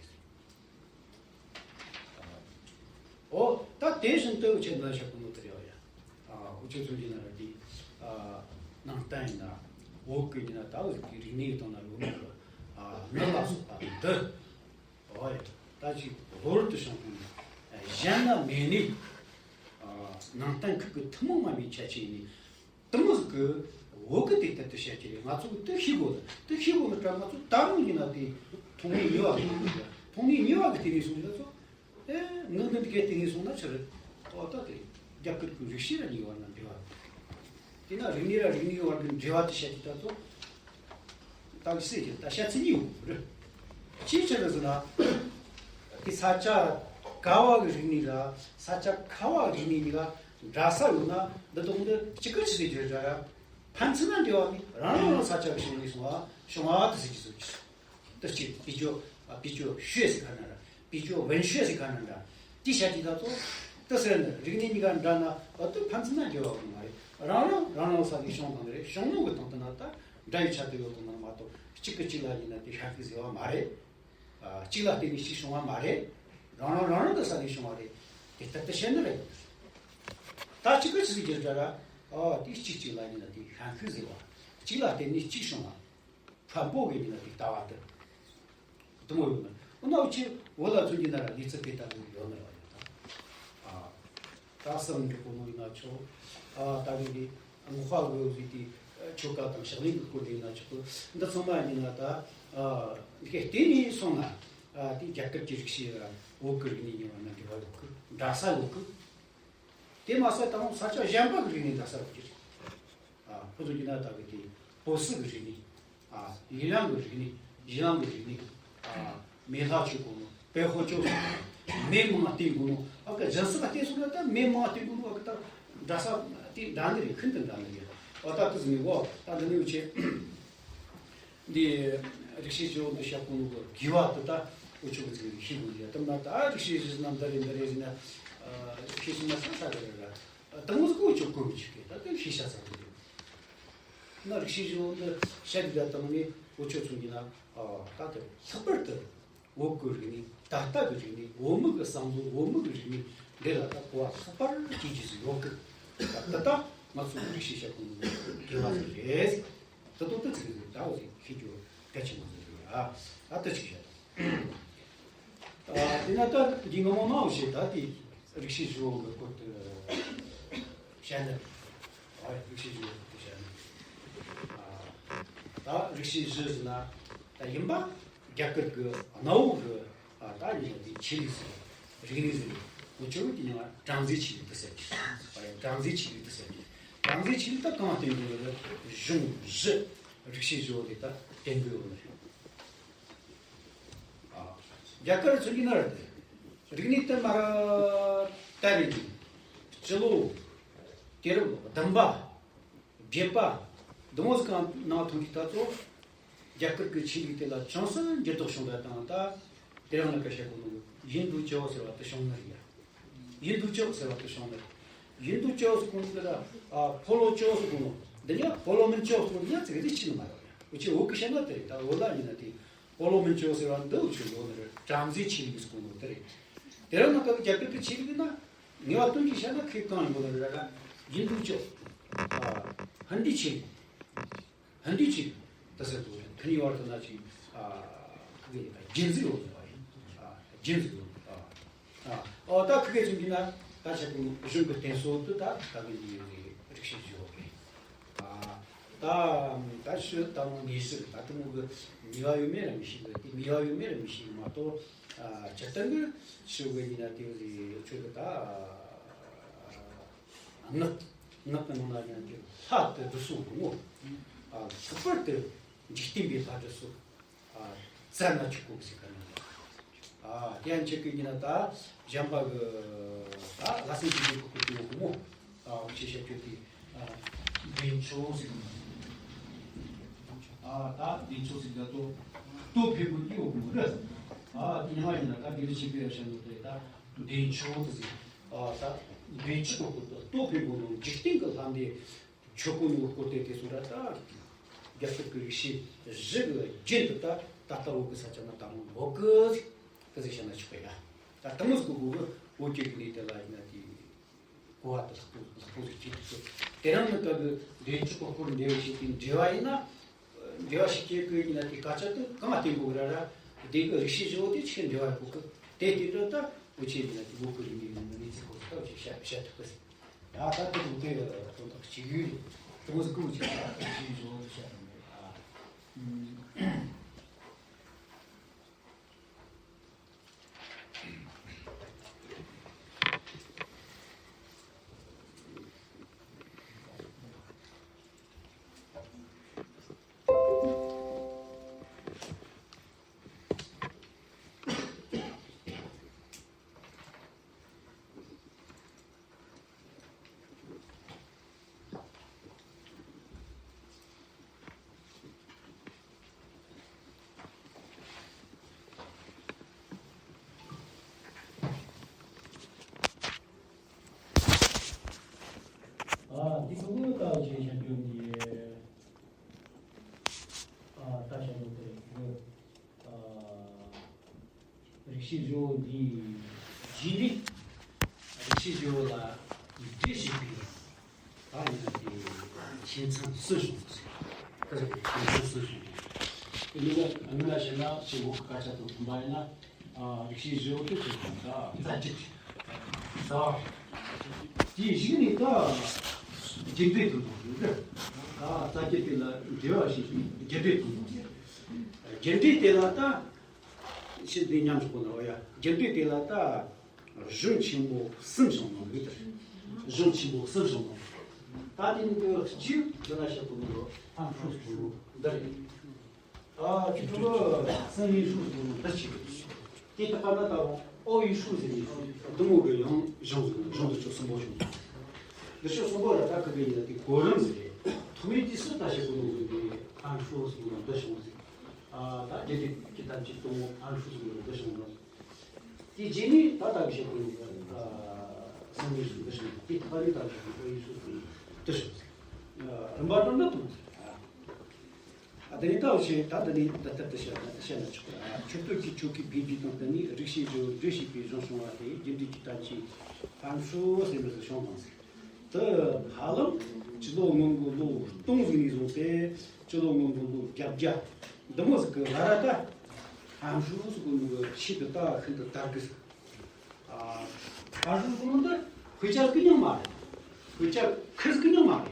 འོ་ད་དེ་བཞིན་དུ་འུ་ཆོས་འདི་བཤད་གོ་ནོ་དེ་རེད་བ་ཡ། ཨ་འུ་ཆོས་མཚོན་གྱི་ན་ར་དེ་ཨ་ནང་བསྟན་ཡིན་ན་བོད་ཀྱི་ཡིན་ན་ད་འུ་ཆོའི་རིག་གནས་ཡི་སྟེང་ན་ཡོད་མེད་ལ་ཨ་མི་ལ་སོགས་པ་འདི། འོ་ཡ་ད་ཅིག་ལྷོ་རུ་དུ་བྱུང་ཁུངས་གཞན་ན་མེད་ནས། ཨ་ནང་བསྟན་ཁུལ་གྱི་ཐུན་མོང་མ་ཡིན་པའི་ཁྱད་ཆོས་ཡིན་ནས། དེ་མོ་ཟིག་གི་བོད་གི་དེ་ལྟར་དུ་བཤད་ཀྱི་རེད། ང་ཚོ་གི་དེ་ཤེས་དགོས་ནི། དེ་ཤེས་དགོས་ནི་ད་ང་ཚོ་ད་རུང་ཡིན་ན་དེ་མཐོང་སྣེ་གཉིས་པ་གི་མཐོང་སྣེ་གཉིས་པ་གི་སྟེང་ནས་སོང་ན་ཚོ། ཨེ་ངག་འདི་འདི་གའི་སྟེང་ནས་སོང་ན་ཆི་རེད། ཨོ་ད་དེ་རྒྱ་གར་གི་རིག་བྱེད་ར་གཉིས་པ་ན་འབྲེལ་བ། དེ་ན་རིག་གནས་ར་རིག་གནས་བར་གི་འབྲེལ་བ་དེ་བཤད་ཀྱི་ད་ཚོ། ད་གི་སྲིད་ཀྱི་ད་བཤད་ཚིག་གཉིས་ཡོད་རེད། ཅིའི་ཕྱིར་ཟེར་ན། དེ་ས་ཆ་ག་བ་གི་རིག་གནས་ལ་ས་ཆ་ག་བ་གི་རིག་གནས་གཉིས་ལ་འདྲ་ས་ཡོད་ན། འདི་དང་འདི་གཅིག་གི་ཆི་ཟིག་བརྗོད་འདྲ་ར། ཕན་ཚུན་ན་འབྲེལ་བ་མེད། རང་རང་རང་ས་ཆ་གི་བྱུང་ནས་སོང་བ་བྱུང་བ་དེ་ཟིག་གི་ཟིག་དེ་གཅིག་比较啊比较学ཟེར་ག་ན་ར། 比较文学ཟེར་ག་ན་འདྲ། དེ་བཤད་ཀྱི་ད་ཚོ། དེ་ཟེར་ནས་རིག་གནས་གཉིས་ཀ་འདྲ་ན་འོ་དེ་ཕན་ཚུན་ན་འབྲེལ་བ་ཡོད་མ་རེད། རང་རང་རང་རང་ས་ནས་བྱུང་བཏང་ནི་རེད། བྱུང་ནོ་གི་སྟེང་དུ་ན་ད་འདྲ་ཡི་ཆ་དེ་ཡོད་དང་མ་གཏོགས་གཅིག་གི་གཅིག་ལ་ཡིན་ན་དེ་ཤར་གི་ཟེར་བ་མ་རེད། ཨ་གཅིག་ལ་བརྟེན་ནས་གཅིག་བྱུང་བ་མ་རེད། རང་རང་རང་རང་གི་ས་ནས་བྱུང་བ་རེད། དེ་ལྟར་དུ་བཤད་ནི་རེད། ད་གཅིག་གི་ཆི་ཟིག་བརྗོད་འདྲ་ར། ཨ་དེ་གཅིག་གཅིག་ལ་ཡིན་ན་དེ་ཤར་གི་ཟེར་བ། གཅིག་ལ་བརྟེན་ནས་གཅིག་བྱུང་བ། 传播 གི་ཡིན་ན་དེ་ལྟ་བ་དེ། དུ་མོ་ཡོད་ན། འོ་ན་འུ་ཆོས་བོད་ལ་མཚོན་གྱི་ན་ར་ལུས་རྩལ་དེ་ལྟ་བུ་ཡོད་ནི་ར་ཡོད་ད། ཨ་ད་གསང་སྒྲུབ་པོ་མོ་ཡིན་ན་ཆོག་ཨ་ད་གི་དེ་ངོ་ཧ་གི་འོ་ཟིག་དེ་ཆོ་ག་དང་ཕྱག་ལེན་གྱི་སྐོར་དེ་ཡིན་ན་ཆོག་གི། འདི་ཚང་མ་ཡིན་ན་ད་ཨ་འདི་གའི་བརྟེན་ནས་སོང་ན། ཨ་དེ་རྒྱ་གར་གྱི་རིག་བྱེད་ར་བོད་ཀྱི་རིག་གནས་གཉིས་བར་ན་འབྲེལ་བ་ཡོད་གི། འདྲ་ས་ཡོད་གི། དེ་མ་ཟད་ད་རུང་ས་ཆ་གཞན་པ་གི་རིག་གནས་འདྲ་ས་རུ་གྱུར། ཨ་ཕུ་ཚུ་གྱི་ན་ད་གི་དེ་བོད་སིལ་གི་རིག་གནས། ཨ་ཡི་ལང་གི་རིག་གནས། ཡི་ལང་གི་རིག་གནས། ཨ་མེ་ལྷ་ཆོས་གོ་ནོ། པེ་ཧོ་ཅོ་སོགས། མེ་མང་བསྟེན་དགོས་ནོ། ཨ་ཀ་ཇན་སི་ལ་བལྟས་སོང་ན་ད་མེ་མང་བསྟེན་དགོས་ནོ། ཨ་ཀ་ད་འདྲ་ས་དེ་འདྲ་ནི་རེད། ཤིན་ཏུ་འདྲ་ནི་རེད། ཨ་ད་དེ་ཟིན་ནི་གོ་ད་འདི་ནི་ཡོད་ཆེ། འདི་རིག་བྱེད་བཞི་པོ་འདི་བཤད་གོ་ནོ་གི་དགེ་བ་དེ་ད་འུ་ཆོ་གི་ཚིག་ནས་ཤེས་དགོས་ཡ། དེ་མ་ད་རིག་བྱེད་བཞི་ཟེར་ན་འདི་རེད་འདི་རེད་ཟེར་ན། ཨ་ཤེས་སོང་ན་ས་ས་རེད་རེད་ར། དང་པོ་འུ་ཆོ་གོ་མི་ཆོད་གི། ད་དེ་ཤེས་བྱ་ས་རེད། ན་རིག་བྱེད་བཞི་པོ་འདི་བཤད་དེ་ད་དང་ནི་འུ་ཆོ་མཚོན་གྱི་ན། ཨ་ད་དེ་ལྷག་པར་དུ། བོད་ཀྱི་རིག་གནས། ད་ལྟ་གི་རིག་གནས། བོད་མི་གི་བསམ་བློ། བོད་མི་གི་རིག་གནས་འདི་ལ་ད་གོ་བ་ལྷག་པར་སྐྱེ་རྒྱུ་ཟིག་ཡོད་གི། ད་ད་ལྟ་ང་ཚོ་རིག་བྱེད་བཤད་གོ་ནོ་དགེ་བ་ཟིག་རེད། ད་དུང་ད་ཚིག་ཟིག་ད་འོ་ཟིག་ཤེས་རྒྱུ་གལ་ཆེན་པོ་ཟིག་རེད་ཨ། ད་ད་ཅིག་བཤད་དང་། ཨ་དེ་ན་ད་འདི་ངོ་མ་མང་བོ་བཤད། ད་དེ་རིག་བྱེད་བཞི་པོ་གི་སྐོར་དུ་བཤད་ན། ཨ་རིག་བྱེད་བཞི་པོ་གི་སྐོར་དུ་བཤད་ན། ཨ་ད་རིག་བྱེད་བཞི་ཟེར་ན་ད་ཡིན་པ། རྒྱ་གར་གྱི་གནའ་བོ་གི་ཨ་ད་ཉིན་དེ་ཆོས་ལུགས་ཟེར། རིག་གནས་ཟེར། འུ་ཆོ་གི་ནང་བྲམ་ཟེའི་ཆོས་ལུགས་དེ་ཟེར་གི། བྲམ་ཟེའི་ཆོས་ལུགས་དེ་ཟེར་གི། བྲམ་ཟེའི་ཆོས་ལུགས་ད་གང་བསྟེན་དགོས་རེད། གཞུང་བཞི། རིག་བྱེད་བཞི་པོ་དེ་ད་བསྟེན་དགོས་ཡོད་ནི་རེད། ཨ་རྒྱ་གར་ཚོ་གི་ན་ར་དེ་རིག་གནས་དེ་མ་ར་ད་རེད་ཀྱི། སྤྱི་ལོ་དུས་རབས་བདུན་པ། བརྒྱད་པ། དེ་མོ་ཟིག་གི་ནང་ཐོན་གྱི་ད་ཚོ། རྒྱ་གར་གྱི་ཆོས་ལུགས་དེ་ལ་ཅུང་ཟད་འགྱུར་ལྡོག་བྱུང་བ་དང་། ད་དེ་རིང་ལ་སྐད་ཆ་གོ་ནོ་ཡིན་དུ་ཅོ་ཟེར་བ་དེ་བྱུང་ནི་རེད་ཡ། ཡིན་དུ་ཅོ་ཟེར་བ་དེ་བྱུང་ནི་རེད། ཡིན་དུ་ཅོ་ཟེར་གོ་ནོ་དེ་ལ་ཨ་ཕོ་ལོ་ཅོ་ཟེར་གོ་ནོ་འདི་ཡ། ཕོ་ལོ་མིན་ཅོ་ཟེར་གོ་ནོ་ཡ་ཙིག་རེ་ཕྱིན་མ་རེད་ཡ། འུ་ཆོས་བོད་གི་བཤད་ན་དེ་རེད། ད་བོད་ལ་ཡིན་ན་དེ་ཕོ་ལོ་མིན་ཅོ་ཟེར་བ་འདི་འུ་ཆོས་ཡོད་ནི་རེད། བྲམ་ཟེ་ཆོས་ལུགས་ཟེར་གོ་ནོ་དེ་རེད། དེ་རིང་ནངས་ཀ་གི་རྒྱ་གར་གི་ཆོས་ལུགས་ན་ངེས་པ་དོན་གྱིས་བཤད་ན་ཁོས་གང་ཡིན་གོ་ནི་རེད་ལ། ཡིན་དུ་ཅོ། ཨ་ཧིན་དུ་ཆོས་ལུགས། ཧིན་དུ་ཆོས་ལུགས་དེ་ཟེར་དུས་ཁོ་གཉིས་བར་དུ་ན་ཅིག་ཨ་ཁོ་གི་རྒྱན་ཟིག་ཡོད་པ་ཡིན། ཨ་རྒྱན་ཟིག་ཡོད་པ། ཨ་ཨོ་ད་ཁོ་གི་ཚུལ་གྱིས་ན་ད་ཆ་ཀུན་གཞུང་གི་བསྟན་སྲོལ་དུ་ད་ད་གི་འདི་ཡོད་རེད། རིག་བྱེད་བརྗོད་རེད། ཨ་ད་ད་ཤི་དང་ངེས་ཤི་ད་དུ་མོ་གི་ནུས་པ་ཡོད་མེད་ར་མི་ཤེས་གི། དེ་ནུས་པ་ཡོད་མེད་ར་མི་ཤེས་གི་མ་གཏོགས། ཨ་སྤྱིར་བཏང་གི་ཤི་བའི་ཡིན་ན་དེ་ཡོད་རེད། ཁྱོད་གི་ད་ངག་ངག་གི་ནང་ན་ཡང་དེ་ལྷ་དེ་བསྡུ་གསུམ་གོ་ངོ་། ཨ་ལྷག་པར་དུ་འཇིག་རྟེན་པའི་ལྷ་བསྡུ་གསུམ། ཨ་བཙལ་ན་ཆོག་གོ་ཟེར་ག་ནི། ཨ་དེ་ཡང་ཁྱེད་ཀྱི་ཡིན་ན་ད་གཞན་པ་གི་ད་ལྷ་སྲིན་གྱི་ལུགས་ཀྱི་སྐོར་གྱི་ཡོད་གོ་ངོ་། ཨ་འུ་ཆོས་ཞབས་ཀྱི་དེ་ཨ་འདྲེན་མཆོག་ཟེར་གོ། ཨ་ད་འདྲེན་མཆོག་ཟེར་ག་ཏོ་ཏོ་ཕེ་གོ་ཡོད་གོ་རེད། ཨ་དེ་ཡང་ཡིན་ན་ད་དེ་རུ་ཆེ་གེ་ཡ་ཤ་ནོ་དེ་ད་འདྲེན་མཆོག་ཟེར། ཨ་ད་འདྲེན་མཆོག་གོ་ཏོ་ཕེ་གོ་ནོ་འཇིག་རྟེན་གྱི་ལྷ་འདི་ཆོས་སྐུ་ནུ་སྐོར་དེ་དེ་སོང་ར། ད་རྒྱ་གར་གྱི་རིག་བྱེད་བཞི་གི་རྒྱན་དུ་ད་ད་ལྟ་བོད་གི་ས་ཆ་ན་ད་མོ་བོད་གི་གི་ཟེར་བཤད་ན་ཆོག་གི་ཡ། ད་དེ་མོ་ཟིག་གི་གོ་གི་བོད་ཀྱི་གནས་དེ་ལ་ཡིན་ན་དེ་གོ་བ་དེ་ལྷག་པོ་ལྷག་པོ་ཟིག་སྐྱེས་འདུག་དེ་རིང་ནི་ད་གི་འདྲེན་མཆོག་གི་སྐོར་འདྲེན་བྱེད་དེ་འབྲེལ་བ་ཡིན་ན། འབྲེལ་བ་ཞིག་སྐྱེ་དགོས་ཡིན་ན་དེ་སྐད་ཆ་དེ་གང་བསྟན་དགོས་ར་ར། དེ་གི་རིག་བྱེད་བཞི་བོ་དེ་ཆི་འབྲེལ་བ་ཡོད་གི། དེ་དེ་འདྲ་ད་འུ་ཆོས་ཡིན་ན་དེ་བོད་ཀྱི་རིག་གནས་ཡིན་ན་གནས་ཚུལ་སྐོར་དེ་ད་འུ་ཆོས་བཤད་བཤད་ཐུབ་གི་ཟེར། ཡ་ད་དེ་དུང་དེ་དོན་དག་གཅིག་ཡོད་རེད། དེ་མོ་ཟིག་གི་འུ་ཆོས་ད་རིག་བྱེད་བཞི་བོ་དེ་བཤད་ཐུབ་མེད་རེད། ཨ། ཨ་འདི་གུ་གུ་ལྟ་བུ་ཞིག་བྱ་རྒྱུ་འདི། ཨ་ལྟ་བྱ་རྒྱུ་དེ་གུ་ཨ་རིག་བྱེད་བཞི་བོ་འདིའི་རྗེས་ནས་རིག་བྱེད་བཞི་བོ་ལ་འགྲེལ་བཤད་པའི་ད་ཡིན་ན་དེ་ཁྱིམ་ཚང་སུ་བྱུང་ཟེར། ཁ་ཟེར་ཁྱིམ་ཚང་སུ་བྱུང་། དེ་ནི་ང་ང་བཤད་ན་ཆེ་བོ་གི་སྐད་ཆ་དང་མཐུན་པ་ཡིན་ན། ཨ་རིག་བྱེད་བཞི་བོ་དེ་ཆེ་བོ་ད་རྩ་བརྒྱད་རེད། ད་དེའི་གཞུག་ནས་ད་རྒྱུ་འབྲས་དང་དོན་རེད། ད་རྩ་བརྒྱད་དེ་ལ་འབྲེལ་བ་ཞིག་རྒྱུ་འབྲས་དང་དོན་རེད། རྒྱུ་འབྲས་དེ་ལ་ད་ཕྱིར་འདི་མཉམ་ཞིག་གོ་ན་འོ་ཡ། རྒྱུ་འབྲས་དེ་ལ་ད་གཞུང་ཆེན་པོ་གསུམ་བྱུང་ནོ་ཡོད་དེ། གཞུང་ཆེན་པོ་གསུམ་བྱུང་ནོ། ད་དེ་ནི་འདི་གཅིག་དེ་ལ་བཤད་གོ་ནོ་ལོ་ཐམ་ཤོས་སུ་འདི་རེད། ཨ་ཁྱོད་ཚོ་སང་ཉིན་ཤོས་སུ་འདི་ཆེ་གི། དེ་ལྟ་བ་ན་ད་ཨོ་ཡི་ཤོས་ཟེར་ནས་འདི་མོ་གི་ཡང་གཞུང་ཟེར་ནས་གཞུང་དུ་ཆོས་གསུམ་པོ་བྱུང་། འདི་ཆོས་གསུམ་པོ་ལ་ད་ག་གི་ཡིན་ན་དེ་གོ་རིམ་ཟེར་རེད། ཐོག་མའི་དུས་སུ་ད་བཤད་གོ་ནོ་གི་འདི་ཐམ་ཤོས་སུ་འདི་བྱུང་ཟེར། ཨ་ད་རྒྱུ་འབྲས་ཀྱི་དམ་ཚིག་དང་ཨང་ཧྲུའུ་ཟེར་བ་འདི་བྱུང་ནོ། དེ་རྗེས་ནས་ད་ལྟ་བཤད་པའི་སང་ཉིན་ཟེར་འདི་བྱུང་། དེ་ད་ནི་ད་བཤད་པའི་ཨོ་ཡི་ཤོས་ཟེར་འདི་བྱུང་ཟེར། རིམ་པ་འདྲ་འདྲ་དང་ཟེར། ཨ་དེ་ནི་ད་བཤད་ད་དེ་ནི་ད་ལྟར་དུ་བཤད་ན་ད་བཤད་ན་ཆོག་གི། ཨ་མཆོད་བསྟོད་ཀྱི་ཆོ་གའི་དཔེ་འདི་དང་བསྟུན་ནས་རིག་བྱེད་བཞི་བོ་འགྲེལ་བྱེད་པའི་གཞུང་བྱུང་བ་དེ་རྒྱུ་འབྲས་ཀྱི་དམ་ཚིག་ཨང་ཧྲུའུ་ཟེར་བ་ཟེར་བྱུང་དང་ཟེར། དེ་ཧ་ལམ་སྤྱི་ལོ་སྔོན་གྱི་ལོ་སྟོང་ཟིག་ནས་བཟུང་སྟེ་སྤྱི་ལོ་སྔོན་གྱི་ལོ་བརྒྱད་བརྒྱ་འདི་མོ་ཟིག་གི་ལ་ར་ད་ཨང་ཧྲུའུ་ཟེར་གོ་ནོ་གི་ཆེད་དུ་ད་ཤིན་ཏུ་དར་གི་ཟིག་ཨ་ཨང་ཧྲུའུ་ཟེར་གོ་ནོ་འདི་དཔེ་ཆ་གི་མྱིང་མ་རེད། དཔེ་ཆ་ཁི་ཟིག་གི་མྱིང་མ་རེད།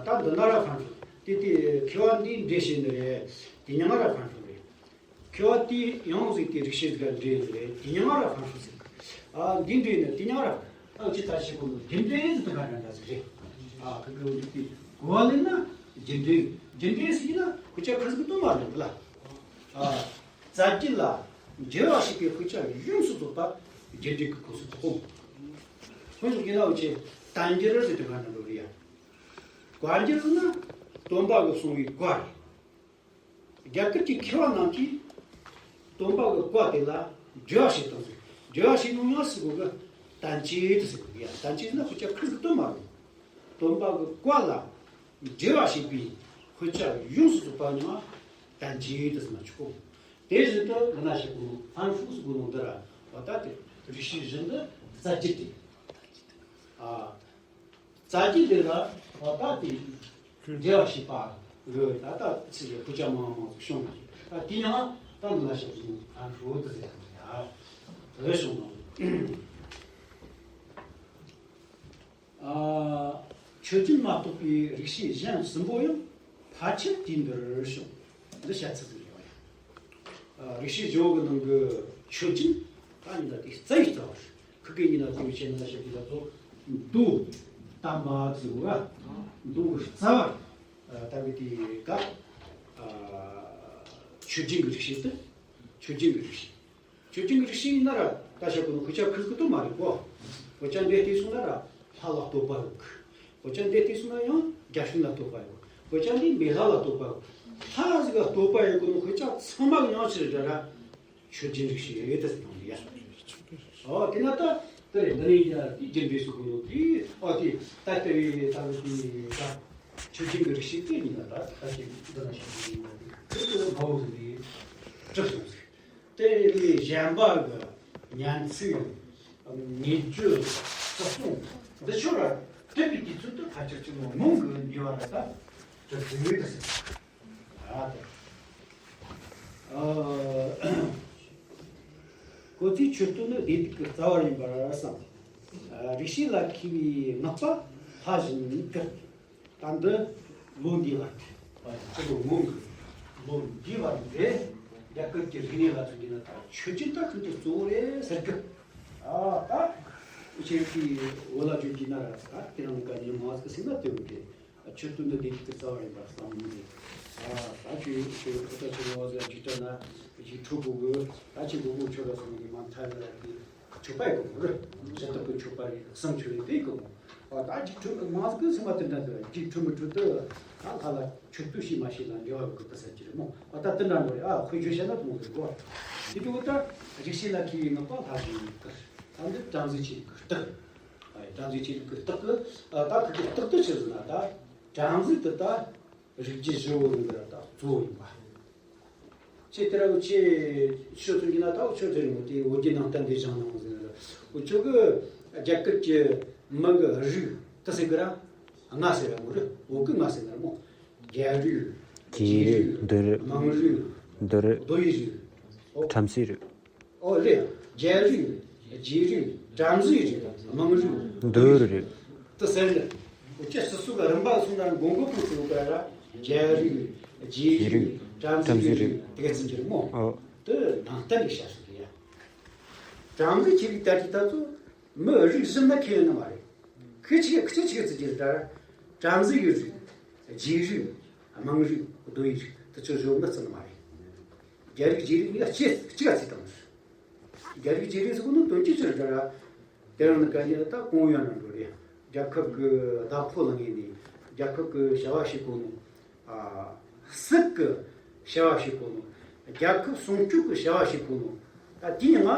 ད་འདི་ན་ར་ཨང་ཧྲུའུ་དེ་དེ་མཁས་པ་འདིས་འགྲེལ་བཤད་ནི་རེད། དེ་མྱིང་ང་ར་ཨང་ཧྲུའུ་རེད། མཁས་པ་དེས་ཡང་ཟིག་དེ་རིག་བྱེད་ཟིག་ག་འགྲེལ་ཟིག་རེད། དེ་མྱིང་ང་ར་ཨང་ཧྲུའུ་ཟེར། ཨ་འདི་འགྲེལ་ནི་དེ་མྱིང་ང་ར་ཨ་ཅི་ད་ཞིག་གོ་ནོ་རྒྱུ་འབྲས་ཟིག་དེ་ག་འདྲ་འདྲ་ཟིག་རེད། ཨ་ཁི་ཁི་འོ་འདི་དེ་གོ་བ་ལེན་ན་རྒྱུ་འབྲས་རྒྱུ་འབྲས་ཟིག་ཡིན་ན་དཔེ་ཆ་ཁི་ཟིག་གི་དོན་མ་རེད་ལ། ཨ་རྩ་རྒྱུད་ལ་འགྲེལ་བ་ཞིག་གི་དཔེ་ཆ་ཡོངས་སུ་རྫོགས་པ་རྒྱུ་འབྲས་ཀྱི་སྐོར་སུ་གོ། ཁོང་ཚོ་རྒན་ལགས་འོ་ཆེ་བསྟན་འགྱུར་ཟེར་དེ་ག་འདྲ་འགྲོ་རེད་ཡ། བཀའ་འགྱུར་ཟེར་ན་སྟོན་པ་གི་གསུང་བའི་བཀའ་རེད། རྒྱ་གར་གྱི་མཁས་པ་རྣམས་ཀྱིས་སྟོན་པ་གི་བཀའ་དེ་ལ་འགྲེལ་བ་བྱེད་དང་ཟེར། འགྲེལ་བ་བྱེད་ནོ་ཡང་ཟེར་གོ་གི། བསྟན་བཅོས་དུ་ཟེར་གོ་གི་ཡ། བསྟན་བཅོས་ཟེར་ན་ཁོ་ཅག་ཁུར་གི་དོན་མ་རེད། སྟོན་པ་གི་བཀའ་ལ་འགྲེལ་བ་བྱེད་པའི་དཔེ་ཆ་ཡོངས་སུ་རྫོགས་པ་ཉིད་ལ་བསྟན་བཅོས་དུ་ཟེར་ན་ཆོག་གོ། དེ་བཞིན་དུ་འདི་ན་བཤད་གོ་ནོ་ལྷན་ཧྲུའུ་ཟེར་གོ་ནོ་འདི་ར་བ་ད་དེ་རིགས་ཤིག་བཞིན་དུ་རྩ་རྒྱུད་དེ། ཨ། རྩ་རྒྱུད་འདི་ལ་བ་ད་དེ་འགྲེལ་བ་བྱེད་པ་རེད། ད་ལྟ་ཚིག་གི་དཔེ་ཆ་མང་མང་ཞིག་བྱུང་། ད་དེ་ཡང་ད་འདི་ན་བཤད་གོ་ནོ་ལྷན་ཧྲུའུ་དུ་ཟེར་ཡ་རེད་བྱུང་ནོ། ཨ། མཆོད་སྦྱིན་མ་གཏོགས་པའི་རིགས་ཤིག་གཞན་གསུམ་པོ་ཡང་ཕལ་ཆེར་དེའི་འདིར་བྱུང་། འདི་བཤད་ཚུལ་ཟིག་རེད་བ་ཡ། ཨ། རིགས་ཤིག་བཞི་བོ་གི་ནང་གི་མཆོད་སྦྱིན་ད་ཡིན་ད་དེ་རྩ་བའི་རྩ་བ་རེད། ཁུ་གེ་ཡིན་ན་དེ་བའི་ཆེད་ན་བཤད་པའི་ད་ཚོ་མདོ་དམ་པ་ཟེར་བ། མདོ་གི་རྩ་བ་ད་གི་དེ་ག་ཨ། མཆོད་སྦྱིན་གི་རིགས་ཤིག་སྟེ། མཆོད་སྦྱིན་གི་རིགས་ཤིག་མཆོད་སྦྱིན་གྱི་རིགས་ཤིག་ཡིན་ན་ར་ད་བཤད་གོ་ནོ་དཔེ་ཆ་ཁུར་གི་དོན་མ་རེད་གོ། དཔེ་ཆ་འདི་བལྟས་སོང་ན་ར་ལྷ་ལ་བསྟོད་པ་ཡོད་གི། དཔེ་ཆ་འདི་བལྟས་སོང་ན་ཡང་རྒྱལ་སྲས་ལ་བསྟོད་པ་ཡོད་གི། དཔེ་ཆ་འདི་མེ་ལྷ་ལ་བསྟོད་པ་ཡོད་གི། ལྷ་ཟིག་ལ་བསྟོད་པ་ཡོད་གོ་ནོ་དཔེ་ཆ་ཚང་མ་གི་མྱིང་ཕྱིར་ར་ར་མཆོད་སྦྱིན་རིགས་ཤིག་ཡོད་དེ་ཟེར་ཡོང་ཡ། ཨོ་དེ་ན་ད་དེ་རེད། འདི་ནས་ཡ་དེ་རྒྱུ་འབྲས་སུ་གོ་ནོ་དེ་ཨོ་དེ་ད་ལྟ་བའི་ད་བའི་དེ་ད་མཆོད་སྦྱིན་གྱི་རིགས་ཤིག་དེ་ཡིན་ན་ད་ད་ཅིག་འདི་ན་བཤད་གི་ཡིན་ན་དེ་ཁུར་གི་དོན་མ་བོ་ཟིག་ལས་གྲུབ་སོང་ཟིག་དེ་ལས་གཞན་པ་གི་ཉན་ཚིག་ངེས་བརྗོད་སོགས་འདི་ཆོ་ར་དེ་བའི་དུས་ཚོད་དུ་ཕལ་ཆེར་ཅིག་ནོ་མོང་གི་ཉེ་བ་ར་ད་གྲུབ་ཟིག་ཡོད་ཟིག་ཨ་དེ། ཨ། ཁོ་ཚོའི་མཆོད་རྟེན་ནི་བདེ་སྡུག་གི་རྩ་བ་ཡིན་པར་བསམ། ཨ། རིགས་ཤིག་ལ་མཁས་པའི་བསྔགས་པ་ལྷ་བཞིན་བཀུར། ད་འདི་ལོ་འདིའི་བར་དུ། ཨ། ཅི་ལོ་སྔོན་གྱི་ལོ་འདིའི་བར་དུ་རྒྱ་གར་གྱི་རིག་གནས་ལ་མཚོན་གྱི་ན་ད་མཆོད་སྦྱིན་ད་ཤིན་ཏུ་གཙོ་བོ་རེད་ཟེར་གི། ཨ། ད་ཁྱེད་ཀྱིས་བོད་ལ་བརྗོད་ཀྱི་ན་ར་ད་དེ་རིང་ག་ཉིན་མ་ཟིག་སེམས་ལ་དེ་བོ་དེ། མཆོད་རྟེན་འདི་བདེ་སྡུག་གི་རྩ་བ་ཡིན་པར་བསམ་མི་འདུག་ཨ། ད་ཁྱོད་ཁྱོད་ཁོ་ཐག་ཆོད་བ་ཟེར་རྒྱུ་ལྟར་ན་ཡིག་འཕྲོ་གོ་གི། ད་ཁྱེད་གོ་གོ་ཁྱོད་ལ་སོང་གི་མ་མཐའ་ཡོད་ར་གི་མཆོད་པ་ཡི་གོ་གོ་རེད། ཞེ་དྲག་གི་མཆོད་པ་རེད། བསམ་མཆོད་རེད་དེ་གོ་གོ་ཨ། ད་ཡིག་འཕྲོ་གི་མ་ཟིག་གི་སེམས་མ་དེ་འདྲ་འདུག་ཡིག་འཕྲོ་མི་འཕྲོ་དུ་ད་ལྷ་ལ་མཆོད་རྟེན་ཞིག་མ་ཞིག་ལ་འབྲེལ་བ་གི་དུ་ཟེར་གྱི་རེད་མོ། ཨ། ད་དེ་འདྲ་འགྲོ་རེད། ཨ། ཁོས་བརྗོད་བྱས་ན་དེ་མོ་ཟིག་གོ་དེ་འདྲ་བོ་ད་རིགས་ཤིག་ལ་མཁས་པའི་བསྔགས་པ་ལྷ་བཞིན་བཀུར། ད་འདི་བྲམ་ཟེ་ཆོས་ལུགས་ཀྱི་རྟགས། ཨ། བྲམ་ཟེ་ཆོས་ལུགས་ཀྱི་རྟགས་ཀྱི། ཨ། ད་ཁོ་ཚོའི་རྟགས་དེ་ཆི་ཟེར་ན་ད། བྲམ་ཟེ་དེ་ད་རིགས་རྒྱུད་བཞི་བོ་ནང་གི་ད་གཙོ་བོ་ཡིན་པ། ཁྱེད་དེ་ར་ཁྱེད་ཆོས་ཚོ་ཡིན་ན་ད་ཆོས་ཚོ་ཡིན་ནོ་དེ་བོད་བརྒྱུད་ནང་བསྟན་དེ་བཞེངས་གནང་ཟེར་ན་འུ་ཆོ་གི་རྒྱ་གར་གྱི་མི་གི་རིགས་དེ་ཟེར་གི་ར་ལྔ་ཟེར་ར་མོ་རེད། བོད་གི་ལྔ་ཟེར་ན་ར་མོ། རྒྱལ་རིགས། རྗེས་རིགས། མདོ་རིགས། དམངས་རིགས། མདོ་རིགས། རྡོ་ཡི་རིགས། ཨོ། བྲམ་ཟེའི་རིགས། ཨོ་ལེ། རྒྱལ་རིགས། རྗེས་རིགས། བྲམ་ཟེའི་རིགས། དམངས་རིགས། མདོ་རིགས། དེ་ཟེར་ནས། འུ་ཆོ་སོ་སོ་གི་རིམ་པ་སོང་ན་མགོ་མགོ་ཕུག་ཕུག་ག་ར་རྒྱལ་རིགས། རྗེས་རིགས། བྲམ་ཟེའི་རིགས། དེ་ག་ཚིག་གྱུར་མོ། ཨོ། དེ་ནང་བསྟན་གྱི་བཤད་སྲོལ་རེད་ཡ། བྲམ་ཟེ་ཆོས་ལུགས་ལྟར་གྱི་ད་ཚོ་མི་རིགས་གཞན་ན་ཁེལ་ཡོད་ནི་མ་རེད། ཁོས་ཆི་ཁོས་ཆི་ཟེར་གྱི་རེད་ད། བྲམ་ཟེའི་རིགས། རྗེས་རིགས། དམངས་རིགས། རྡོ་ཡི་རིགས། དེ་ཚོ་བཟོ་ནི་ཚུལ་མ་རེད། རྒྱལ་རིགས་རྗེས་རིགས་ནི་གཅིག་གཅིག་ག་ཚིག་དང་། རྒྱལ་རིགས་རྗེས་རིགས་ཟེར་གོ་ནོ་དོན་གྱི་ཕྱིར་འདྲ་ར། དེ་རིང་ནི་ག་ཉིད་ད་གོང་ཡང་ན་འགྲོ་རེད། རྒྱལ་ཁབ་ཀྱི་བདག་པོ་ལ་ངེས་ནས་རྒྱལ་ཁབ་ཀྱི་བྱ་བ་བྱེད་གོ་ནོ། ཨ། སྲིད་ཀྱི་བྱ་བ་བྱེད་གོ་ནོ། རྒྱལ་ཁབ་སྲུང་སྐྱོབ་ཀྱི་བྱ་བ་བྱེད་གོ་ནོ། ད་དེའི་ནང་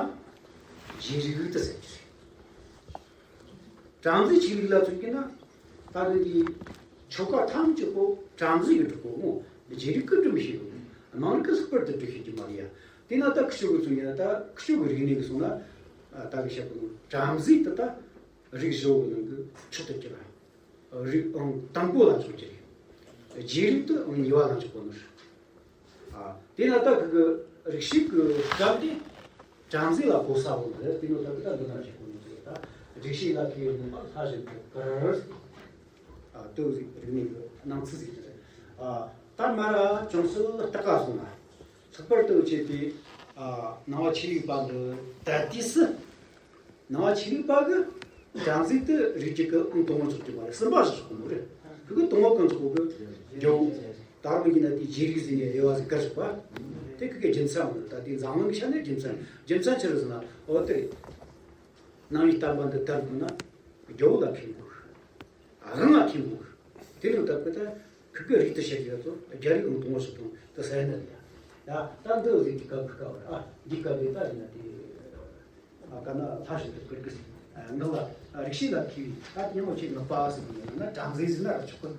རྗེས་རིགས་དེ་ཟེར་གྱི་རེད། བྲམ་ཟེ་ཆོས་ལུགས་ལ་མཚོན་གྱི་ན། ད་ནི་འདི་ཆོ་ག་ཐམས་ཅད་པོ་བྲམ་ཟེ་གིས་སྒྲུབ་གོ་མོ། རྗེས་རིགས་ཀྱིས་སྒྲུབ་མི་ཤེས་གོ། དམངས་རིགས་ཀྱིས་ལྷག་པར་དུ་སྒྲུབ་ཤེས་ཀྱི་མ་རེད་ཡ། དེས་ན་ད་ཁི་ཆོ་གི་མཚོན་གྱི་ན་ད་ཁི་ཆོ་གི་རིག་གནས་ཀྱི་སོང་ན། ད་གི་བཤད་གོ་ནོ་བྲམ་ཟེ་དེ་ད་རིགས་བཞི་བོ་ནང་གི་མཆོག་ཏུ་གྱུར་བ། རིགས་ཨང་དང་པོ་ལ་འཇོག་གི་རེད། རྗེས་རིགས་དེ་ཨང་གཉིས་པ་ལ་འཇོག་གོ་ནོ་རེད། ཨ། དེས་ན་ད་ཁི་གི་རིགས་ཤིག་གི་སྐབས་དེ་བྲམ་ཟེ་ལ་གོ་ས་བོ་རེད། དེ་ནོ་ད་གི་ད་འདི་ན་བཤད་གོ་ནོ་རེད། ད་རིགས་ཤིག་ལ་མཁས་པའི་བསྔགས་པ་ལྷ་བཞིན་དུ་བཀུར། ཨ། དེ་རིགས་རིག་གནས་ཀྱི་སྣང་ཚུལ་ཟིག་རེད། ཨ། ད་མ་ར་ཅུང་ཟད་ལྟག་ག་སོང་ན། ལྷག་པར་དུ་བྱས་ཏེ། ཨ། ནང་པ་ཆོས་ལུགས་པ་འདི་ད་ལྟའི་སུ། ནང་པ་ཆོས་ལུགས་པ་གི་བྲམ་ཟེ་དེ་རིགས་རྒྱུད་ཀྱི་ཨང་དང་པོ་འཇོག་རྒྱུ་མ་རེད། གསུམ་པ་ཞིག་འཇོག་གི་མོ་རེད། ཁོ་གི་དང་པོ་གང་འཇོག་གི་རྒྱལ་པོ། ད་རུང་ཡིན་ན་དེའི་རྗེས་རིགས་ཟེར་ནས་དབྱེ་བ་ཟིག་བཀར་བཞག་པ། དེ་ཁོ་གི་རྒྱུ་མཚན་ཡང་ད་དེ་འཛམ་གླིང་གི་ཆ་ནས་རྒྱུ་མཚན། རྒྱུ་མཚན་ཆི་རེད་ཟེར་ན། འོ་དེ་རེད། ནང་པའི་བསྟན་པ་འདི་དར་དགོས་ན་རྒྱལ་པོ་ལ་མཁས་དགོས། དབང་ལ་མཁས་དགོས། དེ་ལས་ད་ཁོ་ད་ཁོ་གི་རིགས་དེ་བཤད་ཀྱི་ཡོད་ཚོ་རྒྱལ་རིགས་ཨང་དང་པོ་ཞིག་དང་དེ་ཟེར་ནི་རེད་ཡ། ད་ད་འདི་ཟིག་གི་སྐབས་ཀྱི་སྐབས་ར། འདི་སྐབས་ལས་ད་ཡིན་ན་དེ་ཨ་ཀ་ན་ལྷ་བཞིན་དུ་བཀུར་གི་ཟིག་ངག་ལ་རིགས་ཤེས་ལ་མཁས་པའི་ད་ཉམས་མོ་ཆེ་ནག་པ་ཟིག་ཡིན་ན་བྲམ་ཟེ་ཟིན་ན་ར་ཆོག་གི།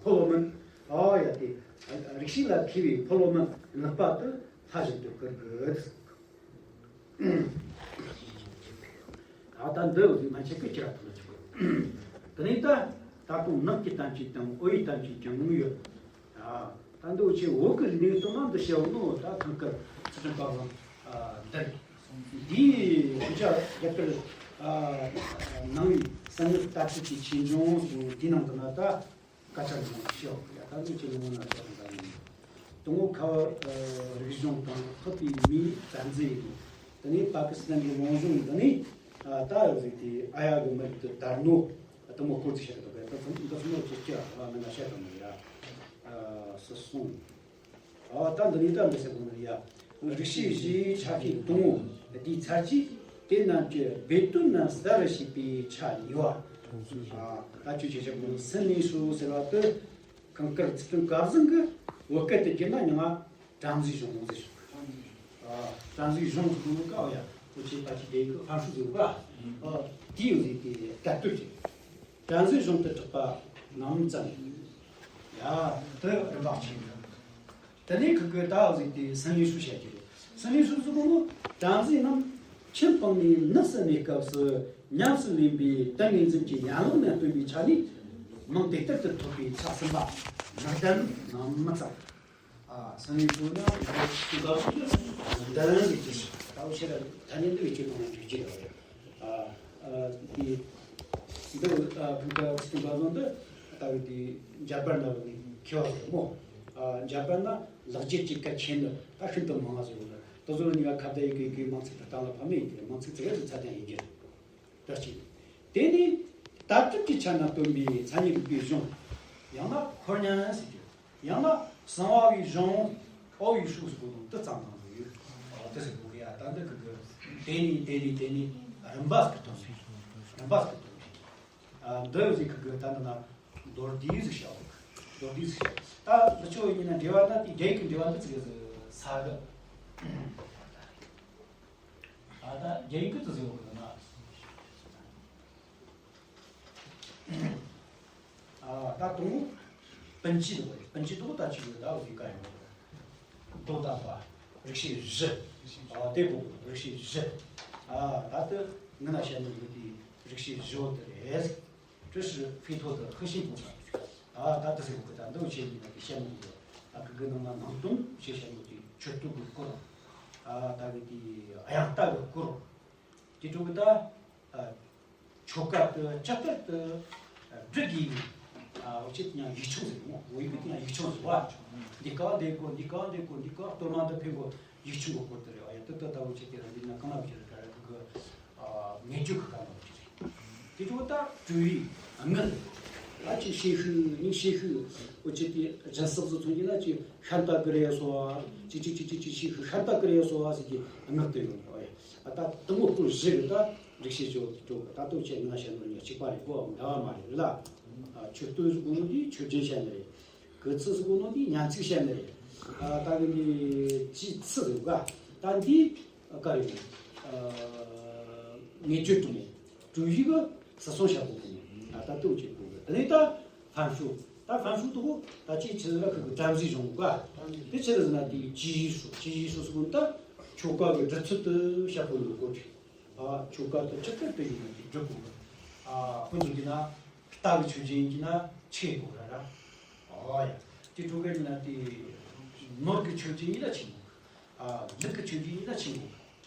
ཕོ་བོ་མིན། ཨོ་ཡ་དེ་རིགས་ཤེས་ལ་མཁས་པའི་ཕོ་བོ་མིན་ནག་པ་དུ་ལྷ་བཞིན་དུ་བཀུར་གི། ད་ལྟ་འདི་འོ་ཟིག་མ་ཆད་གི་ཁྱེར་ཐུབ་ལ་ཆོག་དེ་ནས་ད་ད་དུང་ནགས་ཀྱི་གཏམ་ཅིག་དང་འོ་ཡི་གཏམ་ཅིག་ཀྱང་ཡོད། ད་ད་འདི་འོ་ཆེ་འོ་གི་རིག་གནས་སྟོང་ན་འདི་བཤད་ནོ་ད་ཐང་ཀར་ཚུལ་ཁྲིམས་པ་བ་འདིར་འདིའི་ཤུལ་བྱ་རྒྱ་གར་ནང་བའི་གསང་སྔགས་ལྟ་ཁྲིད་ཀྱི་ཆོས་འབྱུང་སོགས་འདི་ནང་དུ་ན་ད། སྐད་ཆ་ནང་བཤད་ཡ་ད་འདི་ཆེ་ནང་ན་བཤད་ད་ཡིན། དང་པོ་ཁ་བ་རིག་གཞུང་དང་ཐོབ་པའི་མིའི་བཙན་འཛུལ་ཡིན། དེ་ནས་པ་ཀི་སི་ཐན་གྱི་རང་གཞུང་དེ་ནས་ད་ཡོད་ཟིག་དེ་ཨ་ཡ་གི་མི་རིགས་དེ་དར་ནོ་དེ་མོ་སྐོར་ཚིག་བཤད་ད་བས་ད་ཚོ་འདི་ཚོ་མོ་ཅི་སྐྱ་བ་ནང་ན་བཤད་ད་མོ་ཡ་སི་སོང་། ཨ་ད་འདི་ནས་ད་འདི་ཟེར་གོ་ནི་ཡ། རིག་བྱེད་བཞིའི་ཆ་ཤས་དང་པོ་དེའི་ཚར་གཅིག་དེ་རྣམས་ཀྱི་སྦས་དོན་རྣམས་གསལ་བར་བྱེད་པའི་ཆ་གཉིས་པ། ཨ་ད་ཁྱོད་ཆེ་ཆེ་མོ་སེམས་ནས་ཧྲུལ་ཟེར་བ་དེ་གངས་དཀར་ཚུལ་ཁྲིམས་སྐལ་བཟང་གི་བོད་སྐད་དུ་བསྒྱུར་ན་ཉི་མ་བྲམ་ཟེ་གཞུང་ཟེར་ཞིག་ཨ་བྲམ་ཟེ་གཞུང་ཟེར་གོ་ནི་ཀ་བ་ཡ་ཁོ་ཆེ་ད་ཅི་དེ་གི་ཧ་ཧྲུ་ཟེར་ག་ཨ་དེའི་ཟེར་དེ་ལྟ་དུས་ཀྱི། བྲམ་ཟེ་གཞུང་དུ་གྲགས་པ་རྣམས་ཙམ། ཡ། དེ་རིམ་པ་གཅིག་ཡིན། དེ་ནས་ཁུ་གུ་ད་ཟིག་དེ་སང་ཉིན་ཧྲུ་བཤད་རྒྱུ་རེད། སང་ཉིན་ཧྲུ་ཟིག་གོ་ནོ་བྲམ་ཟེ་རྣམས་ཁྱིམ་སྤངས་ནས་ནགས་སུ་གནས་སྐབས་སུ་ཉམས་སུ་ལེན་པའི་ཏིང་ངེ་འཛིན་གྱི་ཡན་ལག་རྣམས་སྟོན་པའི་ཆ་ནས་མིང་དེ་ལྟར་དུ་ཐོབ་པའི་ཚབ་ཟིན་པ་ནགས་གདན་རྣམས་ཙམ། ཨ་སང་ཉིན་ཧྲུ་ན་འདི་ལ་ཟིག་གི་འདི་རང་གི་ཅི་ཞིག་ད་འུ་ཤེས་ར་ད་ནི་འདི་བའི་ཅི་གོང་ན་འགྲིག་ཅི་རེད། ཨ་ཨ་དེ་འདི་ཨ་བུ་ག་ཚིག་འབའ་ནང་འདི་ལྟ་བུ་དེ་འཇར་པན་ན་ནི་མཁས་པ་རེད་མོ། ཨ་འཇར་པན་ན་ལག་རྗེས་ཀྱི་སྐད་ཆེན་འདི་ད་ཤིན་ཏུ་མང་བ་ཟེར་བ་ལ་དེ་ཚོ་ནི་ང་ཁ་བརྡ་ཡི་གེ་གི་མང་ཚིག་དུ་བཏང་ལ་ཕ་མེས་ཡི་གེ་མང་ཚིག་ཚིག་རེ་ཚ་ཐན་ཡིན་གྱི་ད་ཅི། དེ་ནི་ད་ལྟར་གྱི་ཆ་ན་སྟོན་པའི་མཚན་ཉིད་རིག་པའི་གཞུང་། ཡང་ན་འཁོར་ཉན་ཟེར་གྱི། ཡང་ན་གསང་བ་བའི་གཞུང་། ཨོ་ཡི་ཧྲུག་ཟེར་གོ་དང་དེ་ཙམ་ཙམ་དུ་ཡོད། ཨོ་དེ་ཟེར་གོ་གི་ཡ་ད་འདི་གི་གི་དེ་ནི་དེ་ནི་དེ་ནི་རིམ་པ་ཟིག་གི་དོན་ཟིག་རིམ་པ་ཟིག་གི་དོན་ཟིག་ཨ་འདི་ཟིག་གི་གི་ད་འདི་ན་མདོར་བསྡུས་ཟིག་བྱའོ། མདོར་བསྡུས་ཟིག་བྱའོ། ད་འདི་ཆོ་ཡིན་ན་འགྲེལ་བ་ན་དེ་རྒྱ་ཡིག་གི་འགྲེལ་བ་འདི་ཟིག་ཟིག་ས་གི་ཨ་ད་རྒྱ་ཡིག་གི་དུ་ཟིག་གི་ན། ཨ་ད་དུང་། སྤུན་མཆེད་དུ་སྤུན་མཆེད་དུ་ད་ཅིག་ཡོད་ད་འོ་དེ་ག་ཡོད། མདོ་དང་པ། རིག་བྱེད་བཞི། ཨ་དེ་གོ་རིག་བྱེད་བཞི། ཨ་ད་དུ་ངི་ན་བཤད་ནི་ཡོད་དེ་རིག་བྱེད་བཞི་བོ་དེ་རེད། 这是吠陀的核心部分。ཨ་ད་དུ་ཟེར་གོ་ད་འདི་བྱེད་ཡིན་ན་དེ་བཤད་མི་དགོས། ཨ་གི་གི་ནང་ན་ནང་དོན་ཞེས་བཤད་མི་དེ་མཆོད་བསྟོད་ཀྱི་སྐོར། ཨ་ད་གི་དེ་དབྱངས་རྟ་གི་སྐོར། དེ་འཕྲོ་གི་ད། ཨ། ཆོ་ག་དེ་ཇི་ལྟར་དུ་སྒྲུབ་དགོས་པའི། ཨ་འོ་ཆེད་དུ་ཡང་ཡིག་ཆུང་ཟེར་མོ། འོ་ཡིག་དེ་ཡང་ཡིག་ཆུང་ཟེར་བ། འདི་ཀ་འདི་གོ་འདི་ཀ་འདི་གོ་འདི་ཀ་གཏོར་མ་འདི་ཕན་གོ་ཡིག་ཆུང་གི་སྐོར་དེ་རེད། ཨ་ཡ་དེ་ལྟ་ལྟ་བུ་ཆེད་དེ་ར་འདི་ན་གང་ན་བྱེད་ར་ག་ར་གི་གི་ཨ་ངེས་བརྗོད་གི་ག་ན་བྱེད་རེད། དེ་ཚོ་ད་སྤྲུལ་བའི་དངུལ། ཨ་ཅིག་ཤེས་ཤུགས་ནི་ཤེས་ཤུགས་འོ་ཆེད་དེ་སྦྱིན་སྲེག་བཟོ་ཚོང་གི་ན་ཅིག་ཤན་ཏ་ཀི་རེ་སོ་ཅིག་ཅིག་ཅིག་ཅིག་ཅིག་ཤེས་ཤུགས་ཤན་ཏ་ཀི་རེ་སོ་ཟེར་གི་དངུལ་དེ་ཡོད་རེད། ཨ་ད་དུ་མོ་སྐོར་བཞི་རེད། ད་རིག་བྱེད་ཅོ་ཅོ་ད་ལྟོ་ཆེ་ང་བཤད་ནོ་ཉག་གཅིག་པ་རེད་གོ། འདྲ་བ་མ་རེད་ལ། ཨ་མཆོད་བསྟོད་ཟེར་གོ་ནོ་འདི་མཆོད་སྦྱིན་བཤད་ནི་རེད། གུས་བརྩི་ཟེར་གོ་ནོ་འདི་ཉན་ཚིག་བཤད་ནི་རེད། ཨ་ད་གི་འདི་ཅི་ཚི་རེད་ག་ད་འདི་ག་རེད། ཨ་ངེས་བརྗོད་དྲུང་ནས་སྤྲུལ་བཞི་གི་སྲིད་སྲུང་བཤད་གོ་གི་ནི་ཨ་ད་ལྟོ་ཆེ་གོ་གི་དེ་ནས་ད་ཕན་ཤུགས། ད་ཕན་ཤུགས་དུ་གོ་ད་ཅི་ཆི་ཟེར་ལ་ཁུ་གི་བྲམ་ཟེ་གཞུང་ག་དེ་ཆི་ཟེར་ན་དེ་ཅི་ཡི་ཧྲུ་ཅི་ཡི་ཧྲུ་ཟེར་གོ་ནོ་ད་ཆོ་ག་གི་སྒྲུབ་ཚུལ་དུ་བཤད་གོ་ནོ་གོ་ཆེ། ཨ་ཆོ་ག་དེ་ཇི་ལྟར་དུ་ཡིན་ན་དེ་སྒྲུབ་དགོས། ཨ་ཁོ་ཚོ་གྱི་ན་རྟ་གི་མཆོད་སྦྱིན་གྱི་ན་ཆེ་དགོས་ར་ར། ཨོ་ཡ། དེ་ཕྲུ་གུ་ཡིན་ན་དེ་ནོར་གྱི་མཆོད་སྦྱིན་ཡིན་ན་ཆེ་དགོས། ཨ་ལུག་གི་མཆོད་སྦྱིན་ཡིན་ན་ཆེ་དགོས།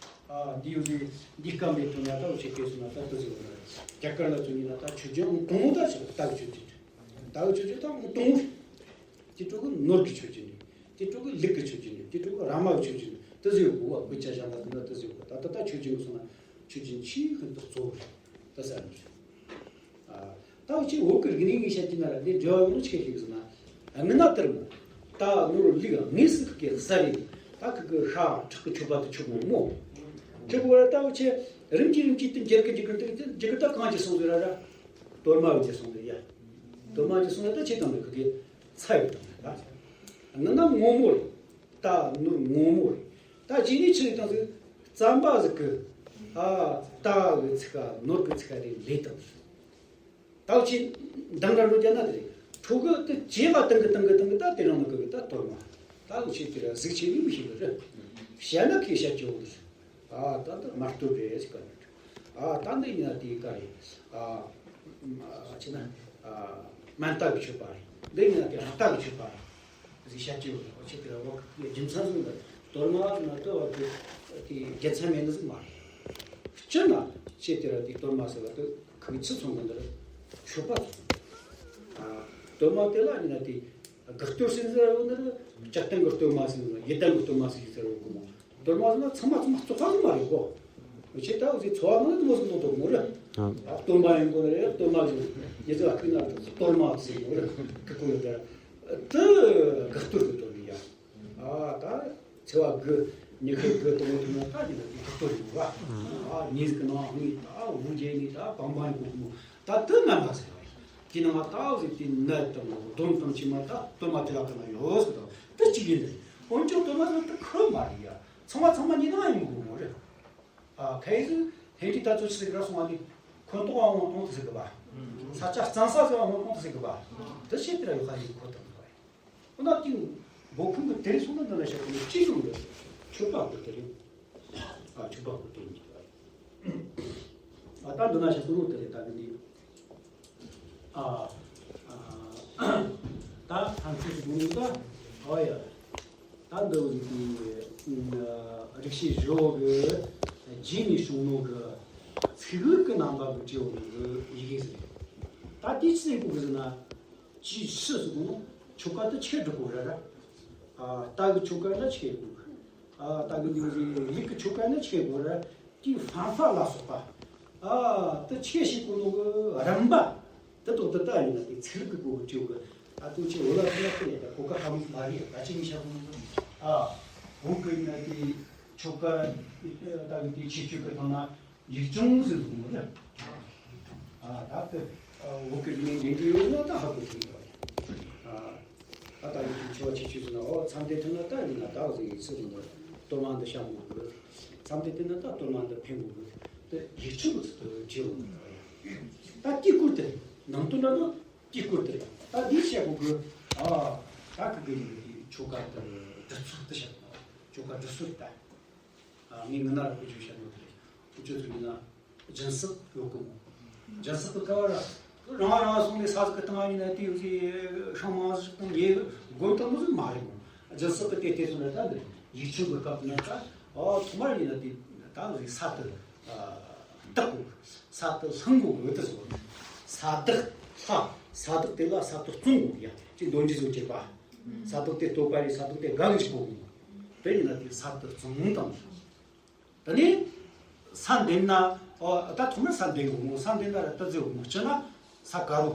ཨ་འདི་ཡོད་ཟེ་འདི་སྐམ་པའི་དོན་ན་ད་འུ་ཆེ་སྐད་སོང་ན་ད་དུ་ཟེར་བ་ར། རྒྱ་གར་ལ་ཚོ་ཡིན་ན་ད་མཆོད་སྦྱིན་ཨང་དང་པོ་ད་ཆེ་རྟ་གི་མཆོད་སྦྱིན་རེད། རྟ་གི་མཆོད་སྦྱིན་ད་ཨང་དང་པོ་རེད། དེ་ཕྲུ་གུ་ནོར་གྱི་མཆོད་སྦྱིན་རེད། དེ་ཕྲུ་གུ་ལུག་གི་མཆོད་སྦྱིན་རེད། དེ་ཕྲུ་གུ་ར་མ་གི་མཆོད་སྦྱིན་རེད། དེ་ཟེར་བ་གོ་བ་གོ་ཆ་བཞག་ན་དེ་འདྲ་དེ་ཟེར་བ་གོ་ད་ད་ད་མཆོད་སྦྱིན་གི་སོང་ན་མཆོད་སྦྱིན་ཆེས་ཤིན་ཏུ་གཙོ་བོ་རེད། དེ་ཟེར་ནི་རེད། ཨ་ད་འུ་ཆེ་བོད་ཀྱི་རིག་གནས་ངས་བཤད་ཀྱི་ན་ར་ལས་འབྲེལ་བ་ཡོད་ནོ་ཆེ་ཤིག་ཟེར་ན། ཨ་ངི་ན་དེར་མོ། ད་ནོར་ལུག་ངེས་སུ་གི་ས་རེད། ད་གི་གི་ཤ་ཁྲག་གི་མཆོད་པ་དེ་མཆོད་གོ་མོ། མཆོད་གོ་བ་ད་འུ་ཆེ་རིམ་གྱིས་རིམ་གྱིས་དེ་འགྱུར་གི་འགྱུར་གི་འགྱུར་གི་འགྱུར་གི་ད་གང་གི་སོང་ཟེར་ར་ར། གཏོར་མ་འུ་ཆེ་སོང་ཟེར་ཡ། གཏོར་མ་འུ་ཆེ་སོང་ཡ་ད་ཆེ་དང་མེད་གི་གི་ཚ་ཡོད་དང་ད། ངི་ན་ངོ་མོ་རེད། རྟ་ནོར་ངོ་མ་རེད། ད་རྗེས་ནས་ཆི་ཟིག་བཏང་ཟིག་རྩམ་པ་ཟིག་གི། ཨ། རྟ་གི་ཚིག་ག་ནོར་གི་ཚིག་ག་རེ་ལས་བཏང་ཟིག་ད་ཁྱེད་འདང་ར་འགྲོ་རྒྱ་ན་དེ་རེད། ཕྲུ་གུ་དེ་བྱས་པ་བཏང་གི་བཏང་གི་བཏང་གི་ད་དེ་རང་ནི་གི་གི་ད་གཏོར་མ། ད་གི་ཆེ་དེ་ར་གཟུགས་ཆེ་ནི་མི་ཤེས་གི་རེད། བཤད་ན་ཁོས་བཤད་ཀྱི་འོང་གི་རེད། ཨ། ད་འདི་མ་གཏོར་རེད་ཟེར་ག་རེད། ཨ། ད་འདི་ཡིན་ན་དེ་ག་རེད། ཨ། ཆི་ན། ཨ། སྨན་རྟ་གི་མཆོད་པ་རེད། འདི་ཡིན་ན་དེ་རང་རྟ་གི་མཆོད་པ་རེད། ཟིག་བཤད་ཀྱི་ཡོད་རེད། འོ་ཆེ་དེ་ར་འོ་གི་རྒྱུ་མཚན་ཟིག་འདི་གཏོར་མ་ན་དེ་འོ་དེ་དེ་རྒྱུ་མཚན་མེད་ནི་ཟིག་མ་རེད། སྤྱིར་ན་ཆེ་དེ་ར་དེ་གཏོར་མ་ཟེར་བ་དེ་ཁོའི་ཚུལ་མཚོན་གི་འདི་རེད། མཆོད་པ་ཚོ། ཨ། གཏོར་མ་དེ་ལ་ཡིན་ན་དེ་དགག་གཏོར་ཟེར་ཟེར་བ་ནི་རེད། ལྕགས་སྟེང་གི་གཏོར་མ་ཟེར་ནི་རེད། ཡི་དམ་གི་གཏོར་མ་ཟེར་ཟེར་བ་གི་མོ། གཏོར་མ་ཟེར་ན་ཚང་མ་ཚང་མ་བཙོག་པ་ཟིག་མ་རེད་གོ། ཁྱེད་ད་འུ་ཚོའི་འཚོ་བ་ནང་ལ་དེ་མོ་ཟིག་མནོ་དོག་མོ་རེད། ཨ། གཏོར་མ་ཡིན་གོ་རེད། གཏོར་མ་ཟིག་ཉི་ཚེ་ལ་ཁུག་ན་གཏོར་མ་ཟིག་ཡོད་རེད། ཁུག་གོ་ཡོད་དེ། དེ་དགག་གཏོར་གི་གཏོར་ཡ། ཨ། ད་ཚེས་པ་དགུ་ཉི་ཤུ་དགུ་དང་པོ་དེ་ན་ད་ཉི་ན་དེ་དགག་གཏོར་ཡོད་པ། ཨ། ཉིན་ཟིག་གི་ནང་ངས་ད་འུ་རྒྱན་ནས་ད་བང་བང་ཡིན་གོ་མོ། ད་དེ་ངན་པ་ཟིག་རེད། དེ་ནང་ད་འུ་ཟིག་དེ་ནད་དང་གདོན་དང་ཕྱི་མ་ད་གཏོར་མ་དེ་ལ་ག་ན་ཡོད་ཟེར་དང་དེ་གཅིག་ཡིན་ནི། འོན་ཀྱང་གཏོར་མ་ཟེར་དེ་ཁོ་མ་རེད་ཡ། ཚང་མ་ཚང་མ་ཉིན་ནང་ཡིན་གོ་མོ་རེད། ཨ། ཁ་ཡི་ཟིག་ལྷན་རྒྱས་ད་ཚོ་ཆི་ཟིག་ར་སོང་བ་ནི་ཁོ་ཏོག་ཨ་འོང་གཏོང་དུ་ཟིག་གི་པ། ས་ཆ་གཙང་ས་ཟིག་ཨ་འོང་གཏོང་དུ་ཟིག་གི་པ། དེ་ཆེ་དེ་ར་ཡོད་ཁ་ཡི་ཁོ་དང་གི་པ། ཁོ་ན་ཏིང་འབོ་ཁུང་གི་དེར་སོང་ན་འདི་ན་ཤ་ཁུ་ནི་ཅི་ཡོང་རེད། མཆོད་པ་གི་དེ་རེད། ཨ། མཆོད་པ་གི་དེ་རེད། ཨ། ད་འདི་ན་ཤ་ཁུ་ནི་དེ་རེད། ད་གི་འདི། ཨ། ཨ། ད་ཐང་ཆུ་གུང་ད། ཨོ་ཡ། ད་འདི་རིག་བྱེད་བཞི་པོ་གི་རྗེས་ནས་བྱུང་ནོ་གི་ཚིག་ལྷུག་གི་རྣམ་པ་གི་བྲིས་ཡོད་ནོ་གི་ཡི་གེ་ཟིག་རེད། ད་དེ་ཅི་ཟིག་གོ་གི་ཟེར་ན། ཅི་ཕྱི་ཟེར་གོ་ནོ་ཆོ་ག་དེ་ཆི་སྒྲུབ་དགོས་རེད་ར། ཨ། རྟ་གི་ཆོ་ག་ན་ཆི་དགོས། ཨ། རྟ་གི་འདི་རིགས་ཀྱི་ཆོ་ག་ན་ཆི་དགོས་ར། དེའི་ཕན་པ་ལ་སོགས་པ། ཨ། དེ་ཆི་ཞིག་གོ་ནོ་གི་རིམ་པ། དེ་དོག་དེ་ལྟ་ཡིན་ན་དེ་ཚིག་གི་གོ་ཆོ་གི། ད་དུང་ཆེ་བོ་ལ་ཐུག་ལ་ཐུག་ལ་ད་གོ་ཀ་ཧ་མོ་མ་རེད། ད་ཅི་ནི་ཤ་གོ་ནོ་གི། ཨ། བོད་གི་ཡིན་ན་དེ་ཆོ་ག་ད་གི་དེ་ཆི་ཆོ་གི་ཐང་ན། ཡིག་ཆུང་ཟེར་གོ་ནོ་རེད། ཨ། ད་ལྟ་བོད་སྐད་ནས་འདྲེན་གྱི་ཡོད་ན་ད་ཧ་གོ་ཐུབ་ཡོད་རེད། ཨ། ད་ལྟ་ཡིག་ཆུང་ཆེ་བ་ཆེ་ཆུང་ཟེར་ན། ཨོ། མཚམས་བསྡད་ཐུབ་ན་ད་ཡིན་ན་ད་འོ་ཟེར་ཡིག་ཚིག་རིང་པོ་གཏོར་མ་འདི་བཤམ་དགོས་གི། མཚམས་བསྡད་ཐུབ་ན་ད་གཏོར་མ་འདི་འཕེན་དགོས་གི། དེ་ཡིག་ཆུང་གི་ཚུལ་དུ་བྲིས་ཡོད་རེད། ད་དེའི་སྐོར་དེ་ནང་དོན་འདྲ་ན་དེའི་སྐོར་དེ་ད་འདི་བཤད་དགོས་གི། ཨ། ད་གི་གི་ཡིན་གི་ཆོ་ག་དེ་སྒྲུབ་ཚུལ་དེ་བཤད་དགོས། ཆོ་ག་སྒྲུབ་ཚུལ་ད། ཨ། ངས་ངི་ན་ར་ཁོ་ཆོས་བཤད་ནོ་དེ་རེད། ཁོ་ཆོས་ཚོ་ཡིན་ན་སྦྱིན་སྲེག་ཡོད་གི་མོ། སྦྱིན་སྲེག་གི་སྐབས་ར་རང་རང་སོང་ནས་ས་ཟིག་གི་སྟེང་ཡིན་ན་དེ་ཡོད་ཀྱི་ཤིང་མང་ཟིག་དང་ཉེ་གི་སྒོ་དང་མོ་ཟིག་མ་རེད་མོ། སྦྱིན་སྲེག་གི་དེ་དེ་ཚོ་ན་ད་འདི་ཡིག་ཆུང་གི་སྐབས་ན་ད། ཨོ། ཐོག་མར་ཡིན་ན་དེ་ད་ས་དེ་བདག་གོ། ས་དེ་ལྷུང་གོ་གི་དེ་ཟེར། ས་བདག་ལྷ། ས་བདག་དེ་ལ་ས་དེ་བཙོང་གོ་ཡ། ཅིག་འདོན་རྒྱུ་བཟོ་བྱེད་པ། ས་བདག་དེ་བསྟོད་པ་རེད། ས་བདག་དེ་དགའ་གི་ཅིག་གོ་གི་མོ། དེ་ཡིན་ན་དེ་ས་དེ་བཙོང་དང་། དེ་ནས་ས་འདེབས་ན། ཨོ། ད་ཐོག་མར་ས་འདེབས་དགོས་མོ། ས་འདེབས་ན་ར་ཏི་ཟེར་དགོས་མོ། སྤྱིར་ན་ས་དཀར་རོ།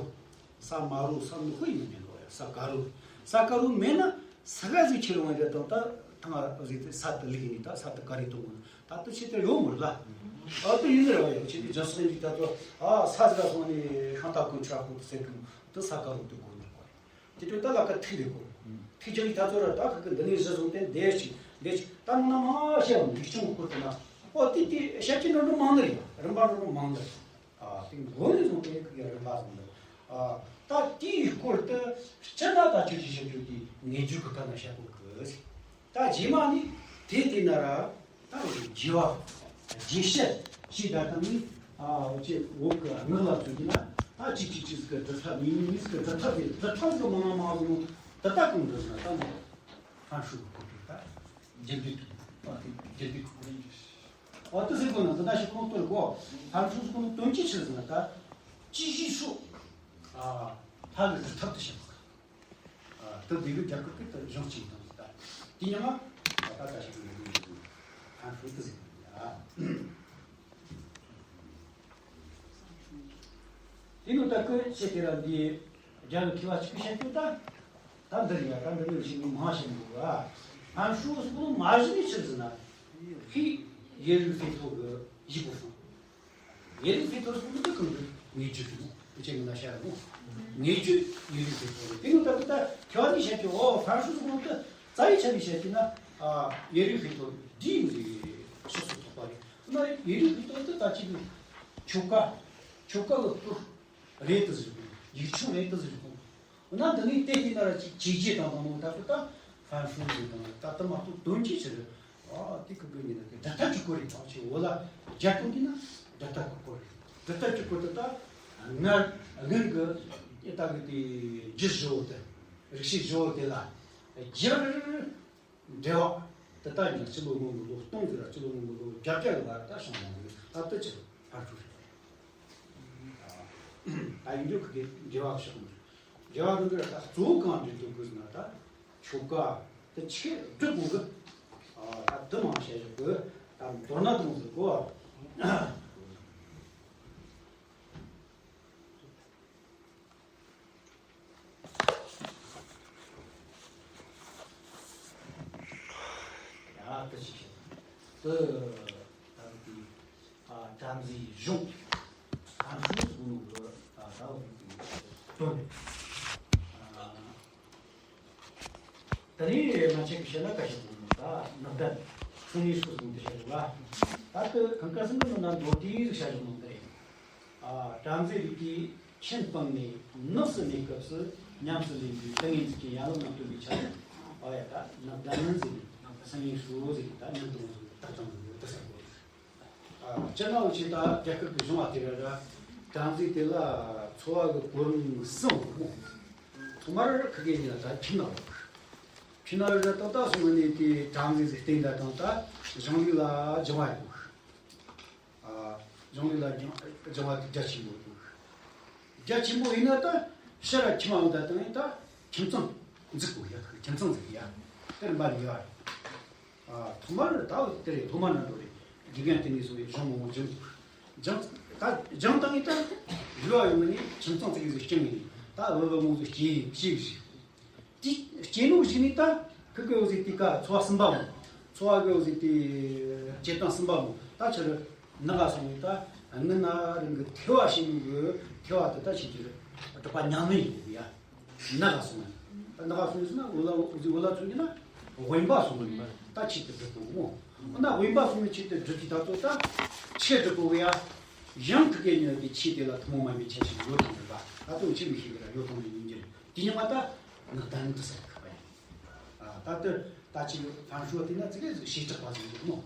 ས་དམར་རོ། ས་སྣུམ་པ་ཡིན་ན་མེད་ནོ་ཡ། ས་དཀར་རོ། ས་དཀར་རོ་མེད་ན་ས་ག་ཟིག་ཁྱེར་འོང་རེད་དང་། ད་ཐང་ཟིག་དེ་ས་དེ་ལུག་ནི་ད་ས་དེ་དཀར་རེད་དོ་མོ། ད་དེ་ཆེ་དེ་ཡོད་མོ་ར། ཨ། དེ་ཡིན་ཟེར་བ་ཡ། ཆེ་དེ་རྒྱ་སོག་ཡིན་ད་དོ། ཨ། ས་ཟིག་ག་སོང་ནས་ཤིང་རྟ་གོན་ཆ་ཁོ་དེ་ཟེར་གི་མོ། དེ་ས་དཀར་རོ་དེ་གོན་ནི་གོ་རེད། དེ་དུས་ད་ལ་ཁ་ཐིག་རེད་གོ། ཐིག་ཅིག་ད་ཚོ་ར་ད་ཁ་གི་འདི་ནས་གཞི་བཟུང་སྟེ་འདས་ཅིག་འདས་ཅིག་ད་ནང་ན་མ་བཤད་བ་འདི་ཆུང་ཁུར་དུ་ན། ཨོ། དེ་དེ་བཤད་ཀྱི་འགྲོ་འགྲོ་མང་ནི་རེད། རིམ་པ་འགྲོ་འགྲོ་མང་ནི་རེད། ཨ། དེ་མགོ་ནས་བཟུང་སྟེ་ཁ་གི་རིམ་པ་བཟུང་ནི། ཨ། ད་དེའི་སྐོར་དུ་སྤྱིར་ན་ད་ཁྱོད་ཀྱི་བཤད་རྒྱུ་དེ་ངེས་རྒྱུ་གི་ཁ་ན་བཤད་དགོས་གི། ད་རྗེས་མ་ནི་དེ་དེ་ན་ར། ད་རྗེས་པ། རྗེས་བཤད་ཞེས་བྱ་དང་ནི། ཨ། འུ་ཅག་བོད་ཀྱི་སྔགས་ལ་མཚོན་གྱི་ན། ད་གཅིག་གཅིག་གཅིག་ཟིག་གི་སྒྲུབ་ཐབས། མིང་མིང་ཟིག་གི་སྒྲུབ་ཐབས་ཟིག་སྒྲུབ་ཐབས་ཟིག་མང་མང་ཟིག་ད་ལྟ་གང་འདྲ་ཟིག་ན་ད་ནི་ཧན་ཧྲུའུ་གི་སྐོར་དེ་ད་རྒྱུད་སྡེ་ཐུག་པ་དེ་རྒྱུད་སྡེ་ཁོ་རེ་ཡིན། འོ་དེ་ཟིག་གོ་ན་འདི་ན་ཞིག་ཁོང་སྟོར་གོ། ཧན་ཧྲུའུ་ཟིག་གོ་ན་དོན་གྱི་ཕྱིར་ཟིག་ན་ད་ཅི་ཞིག་ཧྲུའུ། ཨ། ལྷ་གི་སྒྲུབ་ཐབས་དེ་བཤད་གོ། ཨ། དེ་དེ་གི་རྒྱ་གར་གི་དེ་གཞུང་གཅིག་དང་ཟེར་ད། དེ་ཉི་མ་ད་ད་ཞིག་གི་ཡོད་གི་ཡོད་གི། ཧན་ཧྲུའུ་དེ་ཟེར་ཡ། དེ་ནི་ད་ཁོས་ཆེ་དེ་ར་འདི་རྒྱ་གི་མཁས་པ་གཅིག་གིས་བཤད་ཀྱི་ད། ད་འདིར་ཡ་ད་འདི་ནི་ཞིག་ནི་མ་བཤད་འདུག་ག། ཧན་ཧྲུའུ་ཟེར་གོ་མ་གཞི་ནས་ཕྱིར་ཟེར་ན། ཧི་ཡེ་རིག་ཟེར་ཐོག་གི་ཡིག་གོ་སོང་། ཡེ་རིག་ཟེར་ཐོག་སོང་དུས་གང་དུ་ངེས་རྒྱུ་དེ་མོ་དེ་ཆེ་ངོ་ན་ཤར་མོ། ངེས་རྒྱུ་ཡེ་རིག་ཟེར་ཐོག་རེད། དེ་ནི་ད་ད་ད་ཁྱོད་ནི་བཤད་ཀྱི། ཨོ། ཧན་ཧྲུའུ་ཟེར་གོ་ད། རྩ་བའི་ཆ་ནས་བཤད་ཀྱི་ན། ཨ། ཡེ་རུ་ཧེ་ཏོ་འདིའི་ཕྱོགས་སུ་གཏོགས་པ་རེད། ན་ཡེ་རུ་ཧེ་ཏོ་དེ་ད་ཅིག་ཆོ་ག་ཆོ་ག་གི་སྐོར་རེད་དུ་ཟེར་གོ། ཡིག་ཆུང་རེད་དུ་ཟེར་གོ། འོ་ན་འདི་ནས་བལྟས་ཏེ་ན་ར་ཅིག་བྱས་རྗེས་དང་དང་མོ་ད་ཁོ་ད་ཧྥན་ཧྲུའུ་ཟེར་དང་ད་དུ་མ་གཏོགས་དོན་གྱི་ཕྱིར། ཨ། དེ་ཁོ་གི་ཉིན་ན་དེ་སྒྲ་ཐག་གཅོད་སྐོར་རེད། ཐག་ཆོད་འོ་ལ་རྒྱ་གཏོང་གི་ན་སྒྲ་ཐག་གི་སྐོར་རེད། སྒྲ་ཐག་གཅོད་སྐོར་དེ་ད་སྔར་སྔོན་གྱི་ད་གི་དེ་རྒྱུ་བཞི་བོ་དེ་རིག་བྱེད་བཞི་བོ་དེ་ལ་སྦྱར། འགྲེལ་བ་དེ་ལྟ་ཡིན་ན་སྤྱི་ལོ་སྔོན་གྱི་ལོ་སྟོང་ཟིག་ར་སྤྱི་ལོ་སྔོན་གྱི་ལོ་བརྒྱད་བརྒྱ་གི་བར་ད་བྱུང་བ་ཟིག་ད་ལྟ་ཅི་ཕར་ཚུར་རེད། ད་ཡིན་རྒྱུ་ཁུ་གེ་འགྲེལ་བ་ཕྱོགས་མི་འགྲེལ་བ་འདི་འདྲ་ད་གཙོ་བོ་གང་འདྲེན་ཐུབ་དགོས་ཟེར་ན། ད་ཆོ་ག་དེ་ཆེ་སྒྲུབ་དགོས་གི། ད་དུ་མང་བཤད་བཞག་གི། ད་མདོར་ན་དུ་མང་ཟེར་གོ། ཡ་ད་ཅི་བྱེད། ད་ད་དེ་ཨ་བྲམ་ཟེའི་གཞུང་ཨ་ཧྲུའུ་གི་ནང་དུ་ད་ད་འོ་དེ་དོན་ཨ། ད་ནི་ང་ཆེ་གི་བཤད་ན་ཀ་ཤི་གོང་ད་ནག་ལྡན་ཧྲུའུ་ནི་ཧྲུའུ་གསུམ་དུ་བཤད་རེད་བ། ད་དེ་གང་ག་སེམས་ནང་ན་མདོར་བསྡུས་ཤིག་བྱ་ཞིག་གནང་གི་རེད། ཨ། བྲམ་ཟེ་རིགས་ཀྱིས་ཆོས་སྤངས་ནས་ནགས་སུ་གནས་སྐབས་སུ་ཉམས་སུ་ལེན་པའི་ཏིང་ངེ་འཛིན་གྱི་ཡན་ལག་རྣམས་སྟོན་པའི་ཆ་ནས། ཨ་ཡ་ད་ནག་ལྡན་ཟེར་ནས་ཧྲུའུ་ནི་ཧྲུའུ་ཟེར་གྱི་ད་ཉམས་དུ་བཏགས་ཙམ་ཟེར་ད་ཟེར་གོ། ཨ། སྤྱིར་ན་འུ་ཆོས་ད་རྒྱ་གར་གྱི་གཞུང་བ་དེ་ར་ར་བྲམ་ཟེ་དེ་ལ་འཚོ་བ་གི་གོ་རིམ་གསུམ་ཡོད་མོ། ཐོག་མར་ཁི་གེ་ཉིན་ལ་ད་ཁྱིམ་ནང་ལོག་ཁྱིམ་ནང་ལ་ཏག་ཏག་སོང་ནས་དེ་བྲམ་ཟེ་ཟིག་སྟེང་ད་དང་ད་གཞུང་ལུགས་ལ་སྦྱང་བ་ཡོད། ཨ། གཞུང་ལུགས་ལ་སྦྱང་སྦྱང་བ་དེ་རྒྱ་ཆེན་པོ་འདུག་རྒྱ་ཆེན་པོ་ཡིན་ན་ད་ཕྱིར་ར་ཁྱིམ་ཨང་ད་དང་ད་ཁྱིམ་ཚང་འཛུགས་དགོས་ཡ། ཁྱིམ་ཚང་འཛུགས་ཡ། དེར་འབད་ནུས་ཡ། ཨ། ཐོག་མར་ད་དེ་རེད། ཐོག་མར་ན་འགྲོ་རེད། དགེ་རྒན་དེ་ནས་སོང་བའི་གཞུང་མང་པོ་སྦྱང་དགོས། སྦྱང་ད་སྦྱང་བཏང་ཡིན་ད་ལུས་པ་ཡོང་ནས་ཁྱིམ་ཚང་ཙིག་ཟིག་སྐྱོང་ཡིན། ད་བུ་བུ་མོ་ཟིག་སྐྱེ་སྐྱེ་ཞིག་དེ་སྐྱེས་ནོ་ཞིག་ནི་ད་ཁི་གི་འོ་ཟིག་དེ་ཀ་འཚོ་བ་གསུམ་པ་མོ། འཚོ་བ་གི་འོ་ཟིག་དེ་སྐྱེ་སྟངས་གསུམ་པ་མོ། ད་ཕྱིར་ནག་ག་སོང་ནི་ད་སྔུན་ན་རང་གི་ཐེ་བ་ཞིག་ནི་གི་ཐེ་བ་དེ་ད་ཕྱིར་གྱི་སྒྲུབ་པ་ཉམས་ལེན་ཡིན་གི་ཡ། ནག་ག་སོང་ནི་ད་ནག་ག་སོང་ནི་ཟེར་ན་འོ་ལ་འོ་ཟིག་འོ་ལ་ཚུགས་ཀྱི་ན་དབེན་པ་སོང་ནི་ད་ཆེད་དུ་སྒྲུབ་དགོས་མོ། འོ་ན་དབེན་པ་སོང་ནི་ཆེད་དུ་སྒྲུབ་ཀྱི་ད་ཚོ་ད་ཆེད་སྒྲུབ་དགོས་གི་ཡ། ཡང་ཁི་གེ་ཉོ་གི་ཆེད་དེ་ལ་ཐུན་མོང་མ་ཡིན་པའི་ཆ་ཞིག་ཡོད་དང་མེད་པ་ད་དུང་ཅི་མི་ཤེས་གི་ར་ཡོད་དང་མེད་ཡིན་གྱི་རེད། དེ་ཉིན་མ་ད་ནག་ལྡན་དུ་ཟེར་ཁ་པ་ཡིན། ཨ། ད་ལྟ་ད་ཅིག་ཧྥན་ཧྲུའུ་དེ་ན་ཙི་གེ་ཟིག་བྱེ་བྲག་པ་ཟིག་འདུག་མོ།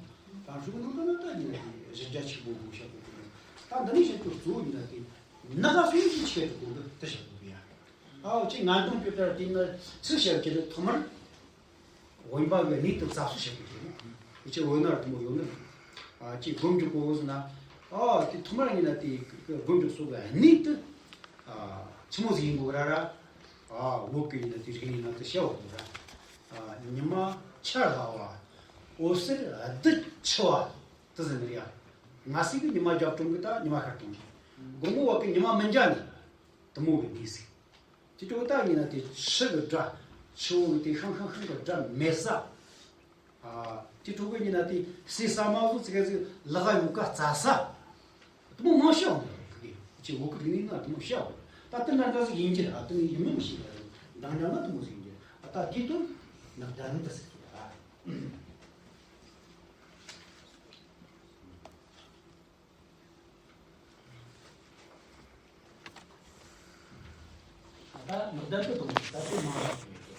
ཧྥན་ཧྲུའུ་ནང་དུ་ན་ད་ཉིན་དེ་གཞི་རྒྱ་ཆེན་པོ་དགོས་བཤད་དགོས་ཀྱི་རེད། ད་འདི་ནས་བཤད་རྒྱུ་གཙོ་བོ་ཡིན་ན་དེ་ནག་ག་སོང་ཅིག་ཆེད་དུ་དགོས་གི་དེ་བཤད་དགོས་གི་ཡ། ཨའོ་ཅིག་ང་དང་ཁྱོད་ལྟར་དེ་ན་ཚིག་བཤད་ཀྱི་རེད། ཐོག་མར་དབེན་པ་གི་གནས་དེ་གསར་བཟོ་བྱེད་དགོས་ཀྱི་རེད། འུ་ཆོས་བོད་ན་ར་དེ་མོ་ཡོད་ནི་རེད། ཨ། ཅིག་སྒོམ་རྒྱག་གོ་ཟེར་ན། ཨ། དེ་ཐོག་མར་ཡིན་ན་དེ་སྒོམ་རྒྱག་སོགས་ཀྱི་གནས་དེ། ཨ། ཆི་མོ་ཟིག་ཡིན་དགོས་ར་ར། ཨ། བོད་ཀྱི་ཡིན་ན་དེ་རིག་གནས་ནང་དུ་བཤད་འོ་དགོས་ར། ཨ། ཉི་མ་འཆར་ལྷག་པ། འོད་ཟེར་རྡུལ་འཆི་བ་དེ་ཟེར་ནི་རེད་ཡ། ང་སྲིད་གི་ཉི་མ་རྒྱབ་གྲོང་གི་ད་ཉི་མ་ཤར་གྲོང་གི། དགོང་མོ་བ་གི་ཉི་མ་མི་འཇའ་ནི་དེ་མོ་གི་གནས་ཟིག་དེ་ཅོག་ད་ཡིན་ན་དེ་ཆུ་གི་སྒྲ། ཆུ་བོ་གི་དེ་ཤང་ཤང་ཤང་གི་སྒྲ་མེད་ས། ཨ། དེ་ཅོག་གི་ཡིན་ན་དེ་ཟས་ཟ་མ་བཟོ་ཙི་གེ་ཟིག་ལག་ག་ཡོང་ག་བཙལ་ས། དེ་མོ་མང་ཤོས་འོང་གི་གི་ཅི་འོ་གི་རིག་གནས་ན་དེ་མོ་ཤོས་འོང་། ད་དེ་འདྲ་འདྲ་ཟིག་ཡིན་གྱི་ར། དེ་ནི་ཡིན་མིན་མི་ཤེས་གི་ར། འདང་རྒྱག་ན་དེ་མོ་ཟིག་ཡིན་གྱི་ར། ད་དེ་དོན་ནག་ལྡན་དུ་ཟེར་གི་ར། ད་ནག་ལྡན་དུ་དང་ད་དེ་མང་བ་ཞིག་ཡོད།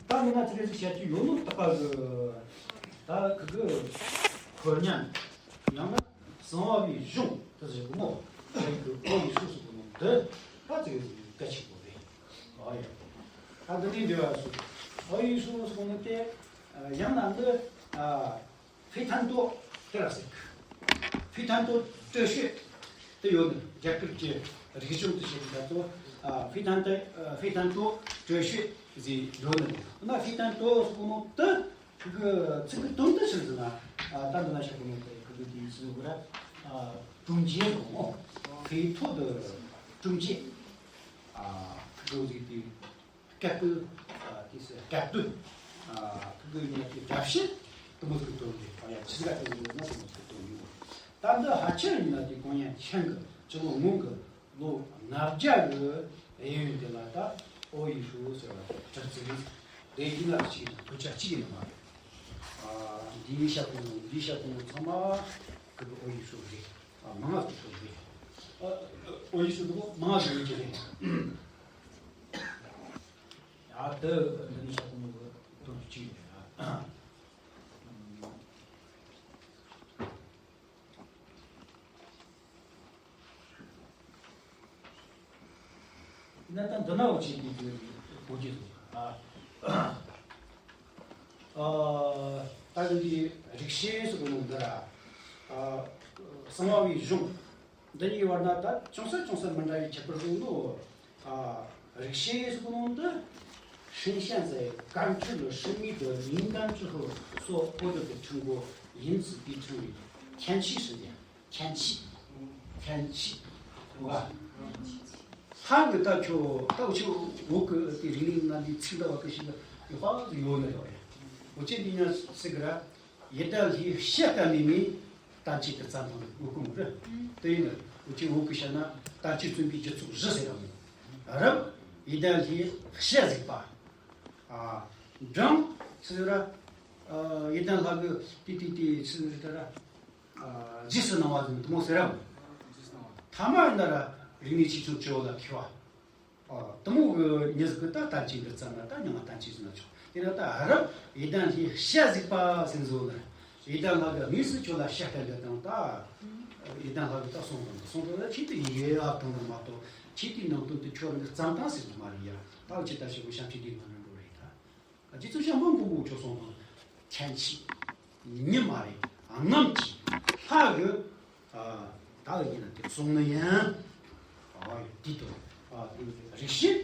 ད་མི་ང་ཚོ་རེ་ཞིག་བཤད་རྒྱུ་ཡོད་ནོ་ད་ག་གི་ད་གི་གི་ཁོར་ཉན་ཡང་ན་གསང་བ་པའི་གཞུང་དུ་ཟེར་གི་མོ། ཨོ་ཡེ་ཤུ་ཟེར་གི་མོ་འདི་ད་ཙི་གེ་ཟིག་གལ་ཆེན་པོ་རེད། ཨོ་ཡ། ད་འདི་ནས་འདྲི་བ་སོ། ཨོ་ཡེ་ཤུ་ཟེར་གི་མོ་དེ་ཡང་ན་འདི་ཨ། ཧྥེ་ཐན་ཏོ་དེ་ར་ཟེར་གི། ཧྥེ་ཐན་ཏོ་ཀྲེ་ཤོད་དེ་ཡོད་ནི། རྒྱ་གར་གྱི་རིག་གཞུང་དུ་བཤད་པའི་སྐབས་སུ། ཨ། ཧྥེ་ཐན་ཏེ། ཨ། ཧྥེ་ཐན་ཏོ་ཀྲེ་ཤོད་ཟེར་ཡོད་ནི། ཨ་ན་ཧྥེ་ཐན་ཏོ་ཟེར་གོ་ནོ་དེ་ཁོ་གི་ཚིག་གི་དོན་དུ་ཆི་ཟེར་ན། ཨ། ད་འདི་ན་བཤད་གོ་ནོ་དེ་ཁོ་གི་དེའི་ཚིག་གུ་ར། ཨ། 中间 གོ་ནོ། 肥土的中间། ཨ། ཁོ་གི་དེ། སྐད་དོད། ཨ། དེ་སྐད་དོད། ཨ། ཁོ་གི་ཡིན་ན་དེ་སྒྲ་བཤད་དེ་མོ་ཟིག་གི་དོན་རེད། ཨ་ཡ། ཆི་ཟིག་ག་དེ་མོ་ཟིག་ན་དེ་མོ་ཟིག་གི་དོན་ཡོད། ད་འདི་ཕལ་ཆེར་ཡིན་ན་དེ་ཀོང་ཡན་ཆན་གི་སྤྱི་ལོ་སྔོན་གི་ལོ་ལྔ་བརྒྱ་གི་གཡས་གཡོན་དེ་ལ་ད་ཨོ་ཡེ་ཤུ་ཟེར་བ་གྲུབ་ཚུལ་རེད། དེ་ཡིན་ན་གཅིག་ཡིན་ན་ཐོས་བྱ་གཅིག་ཡིན་ན་མ་རེད། ཨ། འདིའི་ཤ་ཀུང་ལུང་འདིའི་ཤ་ཀུང་ལུང་ཚང་མ་གི་ཨོ་ཡིག་ཤོག་རེད། ཨ། མང་ང་ཤོག་རེད། ཨ། ཨོ་ཡིག་ཤོག་འདི་མང་ང་ཤོག་ཡིན་གྱི་རེད། ཡ། དེ་འདི་ནི་ཤ་ཀུང་ལུང་གི་དོན་གཅིག་རེད། ཨ། ན་ད་འདི་ན་འོ་ཅིག་གི་གོ་རྒྱུ་འདུག་ཨ། ཨ། ད་འདི་རིག་བྱེད་ཟེར་གོ་ནོ་འདི་ར། ཨ། གསང་བ་བའི་གཞུང་འདི་གཉིས་བར་ན་ད་ཅུང་ཟད་ཅུང་ཟད་མི་འདྲ་བའི་ཁྱད་པར་ཟེར་ནོ། ཨ། རིག་བྱེད་ཟེར་གོ་ནོ་འདི། 神仙在甘泉的神秘的灵感之后所获得的成果，因此被称为天启神殿。 天气，天气，对吧？ལྷ་གི་ད་ཁྱོད་ད་འུ་ཆོ་བོད་ཀྱི་དེ་རིག་གནས་ནང་འདི་ཚིག་འདྲ་བ་གི་ཞིག་ཡོད་པ་ཡོད་ནི་རེད། འུ་ཆོས་འདི་ཉག་ཟེར་གི་ར། ཡི་དམ་ལྷའི་ཞལ་བསྟན་ནས་ནི་བསྟན་བཅོས་དེ་བརྩམས་བཏང་ནི་འུ་ཀུན་རེད། དེ་ཡིན་ན་འུ་ཆོས་བོད་ཀྱི་བཤད་ན་བསྟན་བཅོས་རྩོམ་པའི་རྒྱུ་ཚོགས་བཞི་ཟེར་ར་མོད། རབ། ཡི་དམ་ལྷའི་ཞལ་གཟིགས་པ། ཨ། འབྲིང་། ཟེར་ར། ཨ། ཡི་དམ་ལྷ་གི་དེ་དེ་དེ་ཟེར་ར། ཨ། རྗེས་སུ་གནང་བ་ཟེར་ནི་དེ་མོ་ཟེར་ར། ཐ་མ་ཡིན་ན་ར་རིག་གནས་ཆེ་ཆུང་བཅུ་བོ་ལ་མཁས་པ། ཨ། དེ་མོ་གི་མྱི་ཟིག་གི་ད་བསྟན་བཅོས་འདི་བརྩམས་ན་ད་མྱིང་ང་བསྟན་བཅོས་ཟེར་ན་ཆོག་དེ་ན་ད་རབ་ཡི་དམ་ལྷའི་ཞལ་གཟིགས་པ་ཟེར་ཟོ་ན། ཡི་དམ་ལྷ་གིས་དངོས་སུ་ཁྱོད་ལ་ཞལ་བསྟན་འདི་དང་ད། ཡི་དམ་ལྷ་གིས་ད་གསུངས་དང་གསུངས་དང་ད་ཆེད་དུ་ཡི་གེ་ཨ་དང་དང་མ་གཏོགས་ཆེད་དུ་ནང་དོན་དུ་ཁྱོད་རང་གིས་བརྩམས་བཏང་ཟེར་གི་མ་རེད་ཡ། ད་འུ་ཆོས་ད་ཞིག་གི་བྱམས་ཆོས་སྡེ་ནང་ན་འགྲོ་རེད་ད། རྗེ་བཙུན་བྱམས་པ་མགོན་པོ་ཁྱོད་གསུངས་དང་། ཁྱད་ཆོས། ཉི་མ་རེད། གནམ་གྱི། ལྷ་གི། ཨ། ད་ཡིན་ན་དེ་གསུང་ནི་ཡིན། ཨ། དེ་དང་། ཨ། དེ་རིག་བྱེད།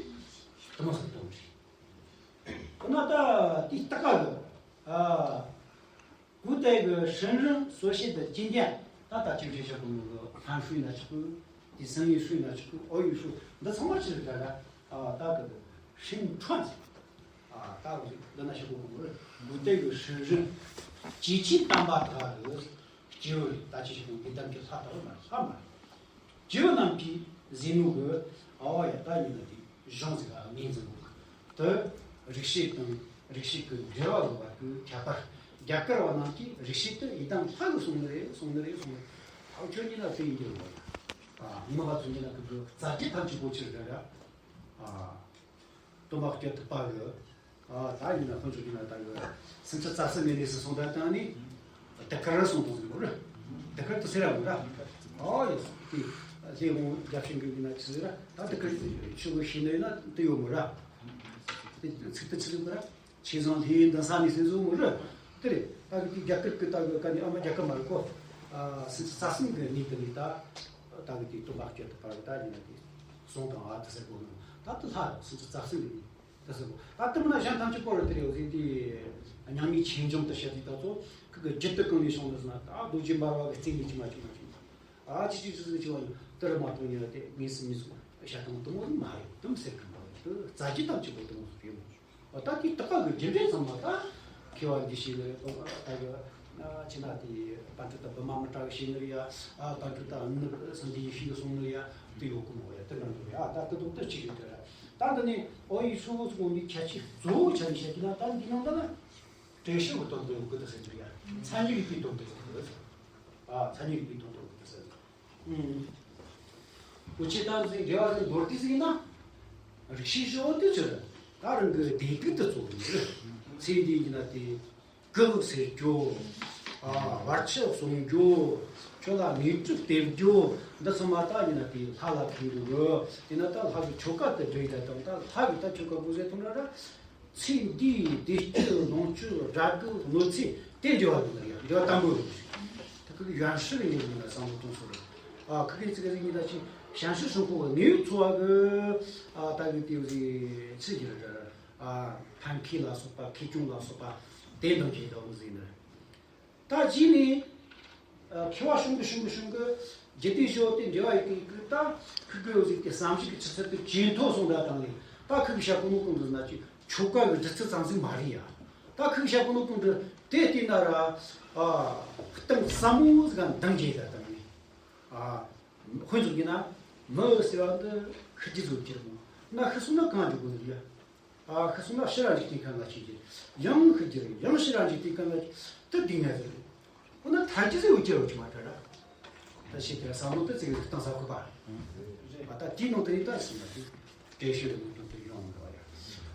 དེ་མ་ཟེར་དོན་རེད། ཁོ་ན་ད་དེ་ལྟ་ག་གི། ཨ། 古代的神人所写的经典，ད་ལྟ་ཅིག་རེ་ཞིག་གི་ལྷན་ཧྲུའི་ན་ཆག་གི། དེ་སང་ཉིན་ཧྲུའི་ན་ཆག་གི། ཨོ་ཡིག་ཧྲུའི་འདི་ཚང་མ་ཅི་རེད་ད་ར། ཨ། ད་གི་ཧྲིན་ཁྲོན། ཨ། ད་འདི་ན་ཞིག་གི་ལྷན་ཧྲུའི་ན་ཆག་གི། 古代的神人 ཅིག་ཅིག་དམ་པ་དག་གི་སྐྱེས་བུ་རེད། ད་ཅི་ཞིག་གི་ཡི་དམ་གྱི་ལྷ་ལྟ་བུ་མ་རེད། ལྷ་མ་རེད། སྐྱེས་བུ་རྣམས་ཀྱིས་གཟིགས་ནོ་གི། ཨོ་ཡ། ད་ཡིན་ན་དེ་གཞུང་ཟིག་ག་ངོས་འཛིན་དགོས་གི། དེ་རིག་བྱེད་དང་རིག་བྱེད་ཀྱི་འགྲེལ་བ་ཡོད་པ་གི་ཁྱད་པར། རྒྱ་གར་བ་རྣམས་ཀྱིས་རིག་བྱེད་དེ་ཡི་དམ་ལྷ་གིས་གསུངས་ནི་རེད། གསུངས་ནི་རེད། གསུངས་ནི་རེད། ཨ། ཁྱོད་གཉིས་ལ་དེ་ཡིན་རྒྱུ་རེད། ཨ། ངོ་མ་ཚོ་གཉིས་ལ་གི་འདི་རྩ་རྒྱུད་ཐམས་ཅད་པོ་ཅི་རེད་ར། ཨ། སྟོན་པ་སྐྱོབ་ཐུབ་པ་གི། ཨ། ད་ཡིན་ན་ལྷོ་ཕྱོགས་ཀྱི་ན་ད་གི་སུམ་ཅུ་རྩ་གསུམ་གི་གནས་སུ་སོང་ད་བཏང་ནི། དེ་གར་སོང་དང་ཟེར་གོ་ར། དེ་གར་དུ་ཟེར་ར་མོ་ར། ཨོ་ཡོད། དེ་ལྷའི་དབང་རྒྱ་ཆེན་གྱི་ན་ཆི་ཟེར་ར། ད་དེ་གར་ཆུ་གི་ཤེས་ནི་ཡིན་ན་དེ་ཡོད་མོ་ར། དེ་ཚིག་དེ་ཆི་ཟེར་གོ་ར། ཆེ་ཚང་ལྷའི་མདུན་ས་ནས་ཟེར་ཟོ་མོ་ར། དེ་རེད། ད་གི་དེ་རྒྱ་གར་གི་ད་གི་ཀ་ནི་ཨ་མ་རྒྱ་གར་མ་རེད་གོ། ཨ། སུམ་ཅུ་རྩ་གསུམ་གི་གནས་དེ་ནི་ད། ད་གི་དེ་སྟོན་པ་སྐྱོབ་ཐུབ་པ་རེད། ད་ཡིན་ན་དེ་སོང་དང་ཨ་དེ་ཟེར་གོ་ནོ། ད་དེ་ལྷ་སུམ་ཅུ་རྩ་གསུམ་གི་གནས། ད་ཟེར་གོ། ད་དེ་མིན་ན་གཞན་ཐམས་ཅད་པོ་ར་དེ་རེད། འོ་ཟིག་དེ་མྱ་ངན་ཆོས་འབྱུང་དུ་བཤད་དུས་ད་ཚོ་ཁུ་གི་རྒྱུད་དུ་གང་ནས་བྱུང་ནི་ཟེར་ན། ད་རྡོ་རྗེ་འབར་བ་གི་རྩེ་ནས་ཅི་མ་ཅི་མ་ཅི་མ། ཨ་ཅི་ཅི་ཅི་ཟིག་ཅི་བ་ཡིན་དེ་ར་མ་གཏོང་ཉེ་བ་དེ་ངེས་སུ་ངེས་སུ་བཤད་སྟངས་དེ་མོ་མ་རེད། དེ་མི་ཟེར་གི་མ་རེད། དེ་རྩ་རྒྱུད་ཐམས་ཅད་པོ་དེ་མོ་ཟིག་རེད་མོ། འོ་ད་དེ་དག་གི་རྒྱུ་འབྲས་ཚང་མ་ད་མཁས་པ་འདི་ཤེས་ནི་རེད། ད་གི་ཨ་ཅི་ན་དེ་པཎ་གྲུབ་ད་བི་མ་མི་ཏྲ་གི་ཤེས་ནི་རེད་ཡ། ཨ་པཎ་གྲུབ་ད་ནི་སངས་རྒྱས་ཡེ་ཤེས་གི་གསུང་ནི་རེད་ཡ། དེ་ཡོད་གི་མོ་ཡ། དེ་འདྲ་འདུག་ཡ། ད་དེ་དག་དེ་གཅིག་རེད་དེ་ར། ད་འདི་ནི་ཨོ་ཡིག་ཧྲུའུ་ཟེར་གོ་ནི་ཁྱད་ཆོས་གཙོ་བོ་ཆ་ནས་བཤད་ཀྱི་ན། ད་འདི་ནང་ད་ན་འགྲེལ་བཤད་གི་དོན་དུ་ཡོད་གི་ད་ཟེར་གི་ཡ། མཚན་ཉིད་རིག་པའི་དོན་དུ་ཡོད་གི། ཨ་མཚན་ཉིད་རིག་པའི་དོན་དུ་ཡོད་གི་ད་ཟེར། ཨུམ། འུ་ཆོས་ད་འཛིན་འགྲེལ་བ་ཟིན་མདོར་བསྡུས་ཟིན་ན། རིག་བྱེད་བཞི་བོ་དེ་ཚོ་ད་རང་གི་བདེ་སྡུག་ཏུ་གཙོ་བོ་ཡིན། ཚེ་འདིའི་ཡིན་ན་དེ་གུ་ཟེར་རྒྱུ། ཨ་བར་ཆད་སྲུང་རྒྱུ། ཁྱོད་ལ་ནུས་སྟོབས་སྟེར་རྒྱུ། འདི་ཚང་མ་ད་ཡིན་ན་དེ་ལྷ་ལ་ཕན་གི་རེད། དེ་ན་ད་ལྷ་གི་ཆོ་ག་དེ་སྒྲུབ་ཡི་ད་དང་། ད་ལྷ་གི་ད་ཆོ་ག་དགོས་ཟེར་ཐུབ་ན་ར། ཚེ་འདིའི་བདེ་སྐྱིད་ལོངས་སྤྱོད་དགྲ་བགེགས་གནོད་འཚེ་དེ་འབྲེལ་བ་ཡོད་ནི་རེད་ཡ། འབྲེལ་བ་དམ་པོ་ཡོད་ནི་རེད། ད་ཁུ་གི་ཡོན་ཧྲི་གི་ཉེ་ལམ་ན་བསམ་བློ་གཏོང་སོ་རེད། ཨ་ཁུ་གི་ཚིག་གི་ཉེ་ད་ཅི་བྱང་ཆུབ་སེམས་དཔའ་གི་ངེས་འཚོ་བ་གི། ཨ་ད་གི་དེ་བཟི་ཚིག་གི་རེད། ཨ་ཕན་ཁེ་ལ་སོགས་པ་ཁེ་གྱོང་ལ་སོགས་པ་དེ་འདང་གི་དོ་བཟི་ནི་རེད། ད་རྗེས་ནས་ཨ་མཁས་པ་ཆུང་གི་ཆུང་གི་ཆུང་གི་རྒྱུད་སྡེ་བཞི་བོ་དེ་འབྲེལ་བ་ཡོད་གི་ཡོད་གི། ད་ཁུ་གི་འོ་ཟིག་དེ་བསམ་གཞིག་གི་ཆུ་ཚད་དེ་ཇེ་མཐོ་སོང་ད་བཏང་ནས། ད་ཁུ་གི་བཤད་གོ་ནོ་གོང་དུ་ན་ཅིག་ཆོ་ག་གི་སྒྲུབ་ཚུལ་ཙམ་ཟིག་མ་རེད་ཡ། ད་ཁུ་གི་བཤད་གོ་ནོ་གོང་དུ་དེ་བལྟས་ན་ར། ཨ་གཏིང་ཟབ་མོ་ཟིག་ག་འདང་རྒྱག་ད་བཏང་ནས། ཨ་དཔེ་མཚོན་གྱི་ན་མི་ཟེར་བ་འདི་ཤི་རྒྱུ་ཟིག་གི་རེད་མོ། ན་ཤི་སོང་ན་གང་འགྲིག་གོ་ཟིག་ཡ། ཨ་ཤི་སོང་ན་ཕྱི་ར་འཇིག་རྟེན་ཁམས་ལ་སྐྱེ་རྒྱུ། ཡང་ཤི་རྒྱུ་རེད། ཡང་ཕྱི་ར་འཇིག་རྟེན་ཁམས་ལ་སྐྱེ་དུ་སྡུག་བསྔལ་ཟེར་རེད། འོ་ན་ཐར་རྒྱུ་ཟེར་འོ་ཅི་རོ་ཅི་མ་ཐར་ར། ད་ཤེས་དེ་བསམ་བློ་དེ་ཚིག་གཏིང་ཟབ་གི་པ། ཨ་ད་དེའི་ནང་དུ་ནི་ད་སོང་ན་དེ་འགྲེལ་བཤད་ནང་དུ་དེ་ཡོང་མི་འདུག་ཡ།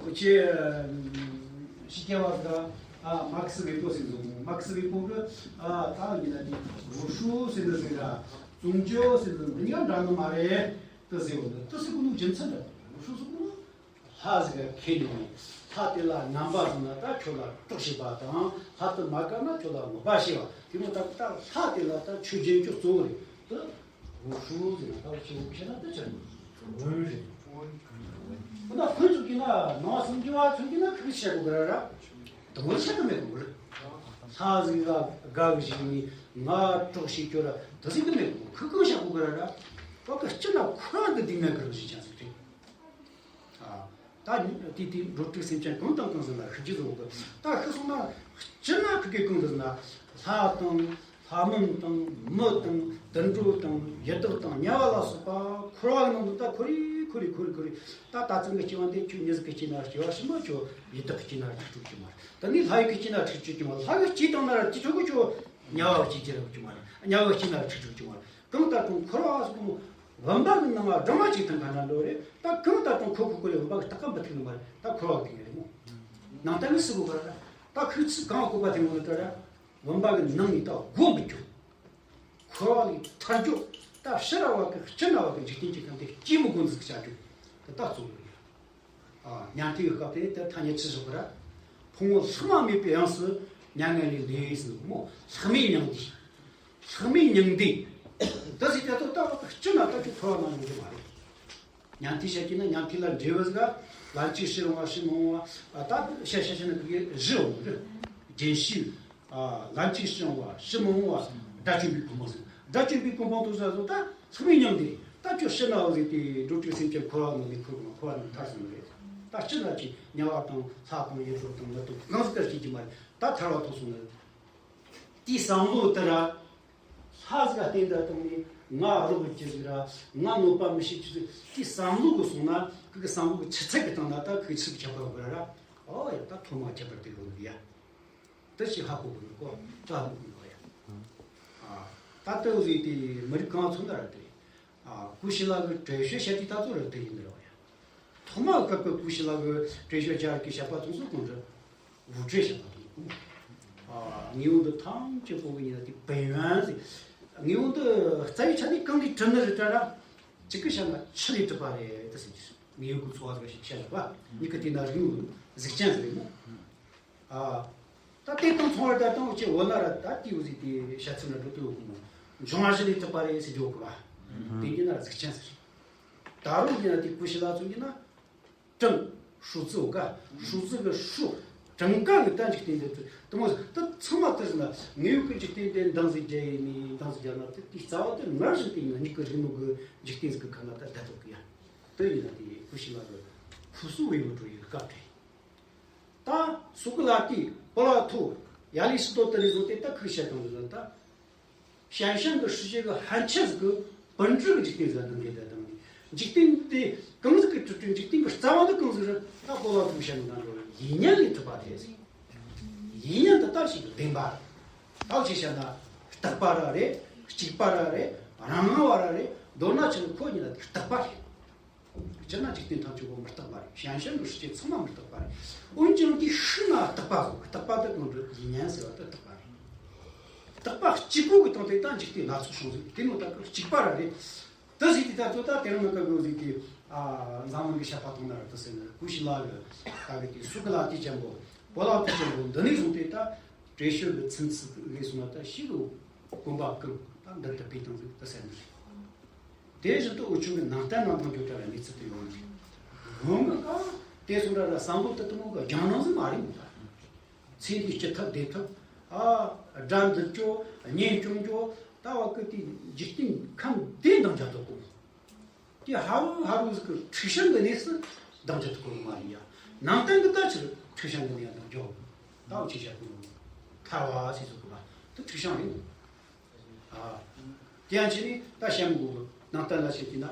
འོ་ཅི། ཕྱི་རྒྱལ་བ་ཟིག་ཨ་མཱ་ཁི་སི་ཝེ་པོ་ཟེར་འདུག་མཱ་ཁི་སི་ཝེ་པོ་གི་ཨ་ད་ཡིན་ན་དེ་ཝུ་ཧྲུའུ་ཟེར་འདུག་ཟེར་ར། ཙུང་ཅོ་ཟེར་འདུག་འདི་གཉིས་ཀ་འདྲ་ནི་མ་རེད། དེ་ཟེར་བ་འདི་དེ་ཟེར་གོ་ནོ་རྒྱུ་མཚན་འདྲ། ཝུ་ཧྲུའུ་ཟེར་གོ་ནོ། ལྷ་ཟིག་ག་ཁེལ་ནས་ལྷ་དེ་ལ་ངན་པ་བཟུང་ན་ད་ཁྱོད་ལ་གྲོགས་བྱེད་པ་དང་། ལྷ་དེ་མ་དགའ་ན་ཁྱོད་ལ་མོས་པ་བྱེད་པ། དེ་མོ་ད་ད་ལྷ་དེ་ལ་ད་ཆོས་སྦྱིན་ཅོ་གཙོ་བོ་རེད། དེ་ཝུ་ཧྲུའུ་ཟེར་ན་ད་ཆོས་བྱེད་ན་ད་ཆོས་བོན་རེད། འོ་ན་ཁོ་ཚོ་གིས་ན་ནང་སེམས་ཀྱི་བ་ཚོ་གིས་ན་ཁུ་བྱེད་དགོས་གི་ར་ར། དེ་མོ་བྱེད་གི་མེད་གི་ར། ལྷ་ཟིག་ག་དགའ་གི་ཞིག་ནི་ང་གྲོགས་བྱེད་ཀྱོ་ར་དེ་ཟིག་གི་མེད་གི། ཁུ་གང་བྱེད་དགོས་གི་ར་ར། བ་གི་སྤྱི་ན་ཁོ་རང་གི་སྡུག་བསྔལ་གི་རང་བཞིན་ཅན་ཟིག་རེད། ཨ། ད་ནི་དེ་དེ་འགྲོ་དྲུག་སེམས་ཅན་གང་དང་གང་ཟིག་ལ་ཤི་རྒྱུ་ཟིག་གི། ད་ཤི་སོང་ན་སྤྱིར་ན་ཁི་གེ་གང་ཟིག་ན་ལྷ་དང་ལྷ་མིན་དང་མི་དང་དུད་འགྲོ་དང་ཡི་དྭགས་དང་དམྱལ་བ་ལ་སོགས་པ་འཁོར་བ་ནང་དུ་ད་འཁོར་རེ་འཁོར་རེ་འཁོར་རེ་འཁོར་རེ། ད་ད་ཙམ་གི་སྐྱེ་བ་འདི་ཁྱོད་མྱི་ཟིག་གི་སྐྱེ་ན་སྐྱེ་བ་ཕྱི་མ། ཁྱོད་ཡི་དྭགས་ཀྱི་སྐྱེ་ན་ཁྲིག་ཁྲུག་སྐྱེ་མ་རེད། ད་ནི་ལྷ་ཡི་གི་སྐྱེ་ན་ཁྲིག་ཁྲུག་སྐྱེ་མ་རེད། ལྷ་ཡི་སྐྱེ་བཏང་ན་ར་དེ་ཁྱོད་གི་ཁྱོད་དམྱལ་བ་སྐྱེ་རྒྱུ་ར་སྐྱེ་མ་རེད། དམྱལ་བ་སྐྱེ་ན་ཁྲིག་ཁྲུག་སྐྱེ་མ་རེད། གང་ལྟར་ཀྱང་འཁོར་བ་སོགས་བུམ་པ་གི་ནང་ང་སྦྲང་མ་གཅིག་ཐང་ག་འདྲ་འགྲོ་རེད། ད་གང་ལྟར་ཀྱང་ཁོ་ཁོ་ཁོ་ལས་བུམ་པ་གི་རྟག་པ་མི་ཐུག་ནི་མ་རེད། ད་འཁོར་བ་གི་རེད་མོ། ནང་ལྟར་ནི་སུ་གོ་བ་ར། ད་ཁོས་ཚིག་གང་བཀོད་པ་དེ་མོ་ལ་ད་ར། བུམ་པ་གི་ནང་ནས་ད་སྒོ་མི་རྒྱུ། འཁོར་བ་ལས་ཐར་རྒྱུ། ད་ཕྱི་ར་བ་གི་སྤྱི་ན་བ་གི་འཇིག་རྟེན་གྱི་ཁམས་དེ་སྐྱེ་མི་དགོས་འཛུགས་བྱ་རྒྱུ། དེ་ད་གཙོ་བོ་རེད། ཨ། ཉན་ཐོས་ཀྱི་སྐབས་དེ་དེ་ཐ་སྙད་ཅི་བཞག་པ་ར། ཕུང་པོ་ལྷག་མ་མེད་པའི་དབྱིངས་སུ་མྱ་ངན་ལས་འདས་ཟེར་ནོ་མོ། ལྷག་མེད་མྱང་འདས། ལྷག་མེད་མྱང་འདས། ད་ཟིག་དེ་ཚོ་ད་སྤྱི་ན་ད་ཁྱོད་འཁོར་བ་ནང་ཡོང་གི་མ་རེད། ཉན་ཐོས་བཤད་ཀྱི་ན་ཉན་ཐོས་ལ་འགྲེལ་བ་ཟིག་ག་ལམ་གྱི་ཕྱིར་འོང་བ་ཕྱིར་མི་འོང་བ། ཨ། ད་བཤད་བཤད་བཤད་ན་གི་བཞི་འོང་གི་རེད། རྒྱུན་ཞུགས། ཨ། ལམ་གྱི་ཕྱིར་འོང་བ་ཕྱིར་མི་འོང་བ། དགྲ་བཅོམ་པའི་གོ་འཕང་ཟེར། དགྲ་བཅོམ་པའི་གོ་འཕང་དུ་ཟེར་བ་ད་ལྷག་མེད་མྱང་འདས། ད་ཁྱོད་ཕྱི་ན་བ་ཟིག་དེ་འགྲོ་དྲུག་སེམས་ཅན་འཁོར་བ་ནང་ནས་འཁོར་གོ་ན་འཁོར་བ་ནང་ཐར་སོང་ནི་རེད། ད་སྤྱི་ན་ཅིག་དམྱལ་བ་དང་ལྷ་དང་ཡི་དྭགས་དང་མི་དང་གང་ཟིག་ག་སྐྱེ་རྒྱུ་མ་རེད། ད་ཐར་བ་ཐོབ་སོང་ནི་རེད། དེའི་བསམ་བློ་དེ་ར། ལྷ་ཟིག་ག་བསྟན་དུ་བཏང་ནས་ང་རོགས་ཀྱི་ཟིག་ར། ང་གནོད་པ་མི་བྱེད་ཀྱི་ཟིག་དེའི་བསམ་བློ་གི་སོང་ན་ཁོ་གི་བསམ་བློ་གི་ཆུ་ཚད་གི་སྟེང་ན་ད་ཁོ་གི་ཆུ་གི་ཁྱད་པར་གི་ར་ར། ཨོ་ཡ། ད་ཐོག་མ་ཁྱད་པར་དེ་གི་ཡ། དེ་ཞིག་ཧ་གོ་གི་ནི་གོ། ད་ཧ་གོ་གི་ནི་གོ་ཡ། ཨ། ད་ལྟ་བུ་ཟིག་དེ་མི་རིགས་གང་ཚོ་འདྲ་ར་དེ། ཨ། ཀུ་ཤི་ལ་གི་བྲེ་ཤོད་བཤད་དུས་ད་ཚོ་ར་དེ་ཡིན་ནི་ར་བ་ཡ། ཐོག་མ་སྐབས་ཀྱི་ཀུ་ཤི་ལ་གི་བྲེ་ཤོད་རྒྱ་གི་བཤད་པ་དང་སོ་གང་འདྲ། ཝུ་བྲེ་བཤད་པ་དང་། ཨ། ངེའུ་འདི་ཐམས་ཅད་པོ་གི་ཉིན་ལ་དེ་བན་ཡོན་ཟེར། ངེའུ་འདི་རྩ་བའི་ཆ་ནས་གང་ལས་གྲུབ་ནི་རེད་ད་ར། གཅིག་གི་བཤད་ན་ཆུ་ལས་གྲུབ་པ་རེད་ད་ཟེར་གྱི། ངེའུ་གི་ཚོ་བ་ཟིག་ཞིག་བཤད་ལ་བ། མྱི་གི་དེ་ན་རིགས་ངོ་གཟུགས་ཅན་ཟིག་རེད་མོ། ཨ། ད་དེ་དང་མཚུངས་པར་ད་དང་ཅི་འོ་ན་ར་ད་དེའུ་ཟིག་དེ་བཤད་ཚུལ་ན་འགྲོ་དུས་འོ་གི་མོ། འབྱུང་བ་བཞི་ལས་གྲུབ་པ་རེད་ཟེར་རྒྱུ་གི་བ། དེ་གྱི་ན་ར་གཟུགས་ཅན་ཟེར། ད་རུང་གྱི་ན་དེ་ཀུ་ཤི་ལ་ཚོ་གྱི་ན། གྲངས། ཧྲུའུ་ཙི་འོ་ཀ་ཧྲུའུ་ཙི་གི་ཧྲུ། གྲངས་ཀ་གི་ད་འཇིག་རྟེན་འདི་དུ་དུ་མོ་ད་ཚང་མ་དེ་ཟེར་ན་ངེའུ་གི་འཇིག་རྟེན་འདི་འདང་ཟིག་རྒྱག་ཡིན་ནི་འདང་ཟིག་རྒྱག་ན་དེ་དེའི་རྩ་བ་དེ་ངར་བཞིན་དེ་ཡིན་ན་མྱི་གི་རིགས་ནོ་གི་འཇིག་རྟེན་ཟིག་གི་ཁ་ན་ད་བསྡད་ཐུབ་གི་ཡ། དེ་ཡིན་ན་དེ་ཀུ་ཤི་ལ་གི་ཧུ་སུ་ཝེ་ཝུ་འགྲོ་ཡི་སྐབས་དེ། ད་སུ་ཀུ་ལ་ཏི་པོ་ལ་ཐུ་ཡ་ལི་སི་ཏོ་ཏི་ལི་ཟོ་དེ་ད་ཁུ་བཤད་དང་ཟོ་ད། 想象的世界 གི་ཕན་ཆད་ཟིག་གི་本质 གི་འཇིག་རྟེན་ཟེར་དང་འདྲེས་ད་དང་། འཇིག་རྟེན་དེ་གང་ཟིག་གི་གྲུབ་འབྲས། འཇིག་རྟེན་གི་རྩ་བ་འདི་གང་ཟིག་རེད། ད་པོ་ལ་ཐུ་བཤད་ནི་དང་འགྲོ་ཡིན་ཉན་ལས་གྲུབ་པ་རེད་ཟེར། ཡིན་ཉན་དེ་ལྟར་ཞིག་གི་བདེན་པ་རེད། ད་ཅི་བཤད་ན་རྟག་པ་ར་རེད། གཅིག་པ་ར་རེད། རང་དབང་བ་ར་རེད། མདོར་ན་ཆེ་ཁོ་ཉིད་ལ་དེ་རྟག་པ་རེད། སྤྱིར་ན་འཇིག་རྟེན་ཐམས་ཅད་པོ་མི་རྟག་པ་རེད། 想象的世界 ཚང་མ་མི་རྟག་པ་རེད། འོན་ཀྱང་དེ་ཤུགས་ན་རྟག་པ་ཟེར། རྟག་པ་དེ་གང་འདྲ་ཡིན་ཉན་ཟེར་བ་དེ་རྟག་པ་རེད། རྟག་པ་གཅིག་པོ་གི་སྟེང་དེ་ད་འཇིག་རྟེན་སྣ་ཚོགས་བྱུང་ཟིག་དེ་ནོ་ད་གི་གཅིག་པ་ར་རེད། དེ་ཟིག་དེ་ད་ཚོ་ད་དེ་རིང་ནང་གི་ཟིག་དེ། ཨ། འཛམ་གླིང་གི་བཤད་པ་དང་ན་ར་དེ་ཟེར་ན་ཀུ་ཤི་ལ་གི་ད་གི་དེ་སུ་ཀུ་ལ་ཏི་ཅན་པོ་པོ་ལ་ཏི་ཅན་པོ་འདི་ནས་བཟུང་སྟེ་ད་བྲེ་ཤོད་གི་ཚུན་ཚོད་གི་སོང་ན་ད་ཤི་རུ་གོམ་པ་ཀུན་ད་འདི་ལྟ་བུའི་སྟེང་ཟིག་དེ་ཟེར་ནི་རེད། དེ་བཞིན་དུ་འུ་ཆོ་གི་ནང་བསྟན་ནང་དང་འགྱུར་བ་ལ་གནས་ཚུལ་དུ་ཡོང་ནས། འོང་གི་ཨ། དེ་སོང་འདྲ་ལ་བསམ་བློ་དེ་དུ་མོ་གི་རྒྱང་རིང་ཟིག་མ་རེད་མོ་ད། ཚེ་འདི་སྐྱིད་ཐབས་བདེ་ཐབས། ཨ། དགྲ་འདུལ་རྒྱུ། གཉེན་སྐྱོང་རྒྱུ། ད་བ་ཀི་དེ་འཇིག་རྟེན་ཁམས་བདེ་འདང་རྒྱག་ཐུབ་གོ། དེ་ཧ་རུ་ཧ་རུ་ཟིག་གི་འཁྲུག་ཤིང་གི་གནས་སུ་འདང་རྒྱག་ཐུབ་གོ་མ་རེད་ཡ། ནང་བསྟན་གི་ད་ཕྱིར་འཁྲུག་ཤིང་གི་གནས་ཡང་འདང་རྒྱག་ད་བ་ཅི་བྱ་གོ། ཐར་བ་སྲིད་ཟུག་གི་བ་དེ་འཁྲུག་ཤིང་རེད། ཨ། དེ་ཡང་ཕྱིར་ནི་ད་བཤད་མི་དགོས་གི། ནང་བསྟན་ལ་བཤད་ཀྱི་ན།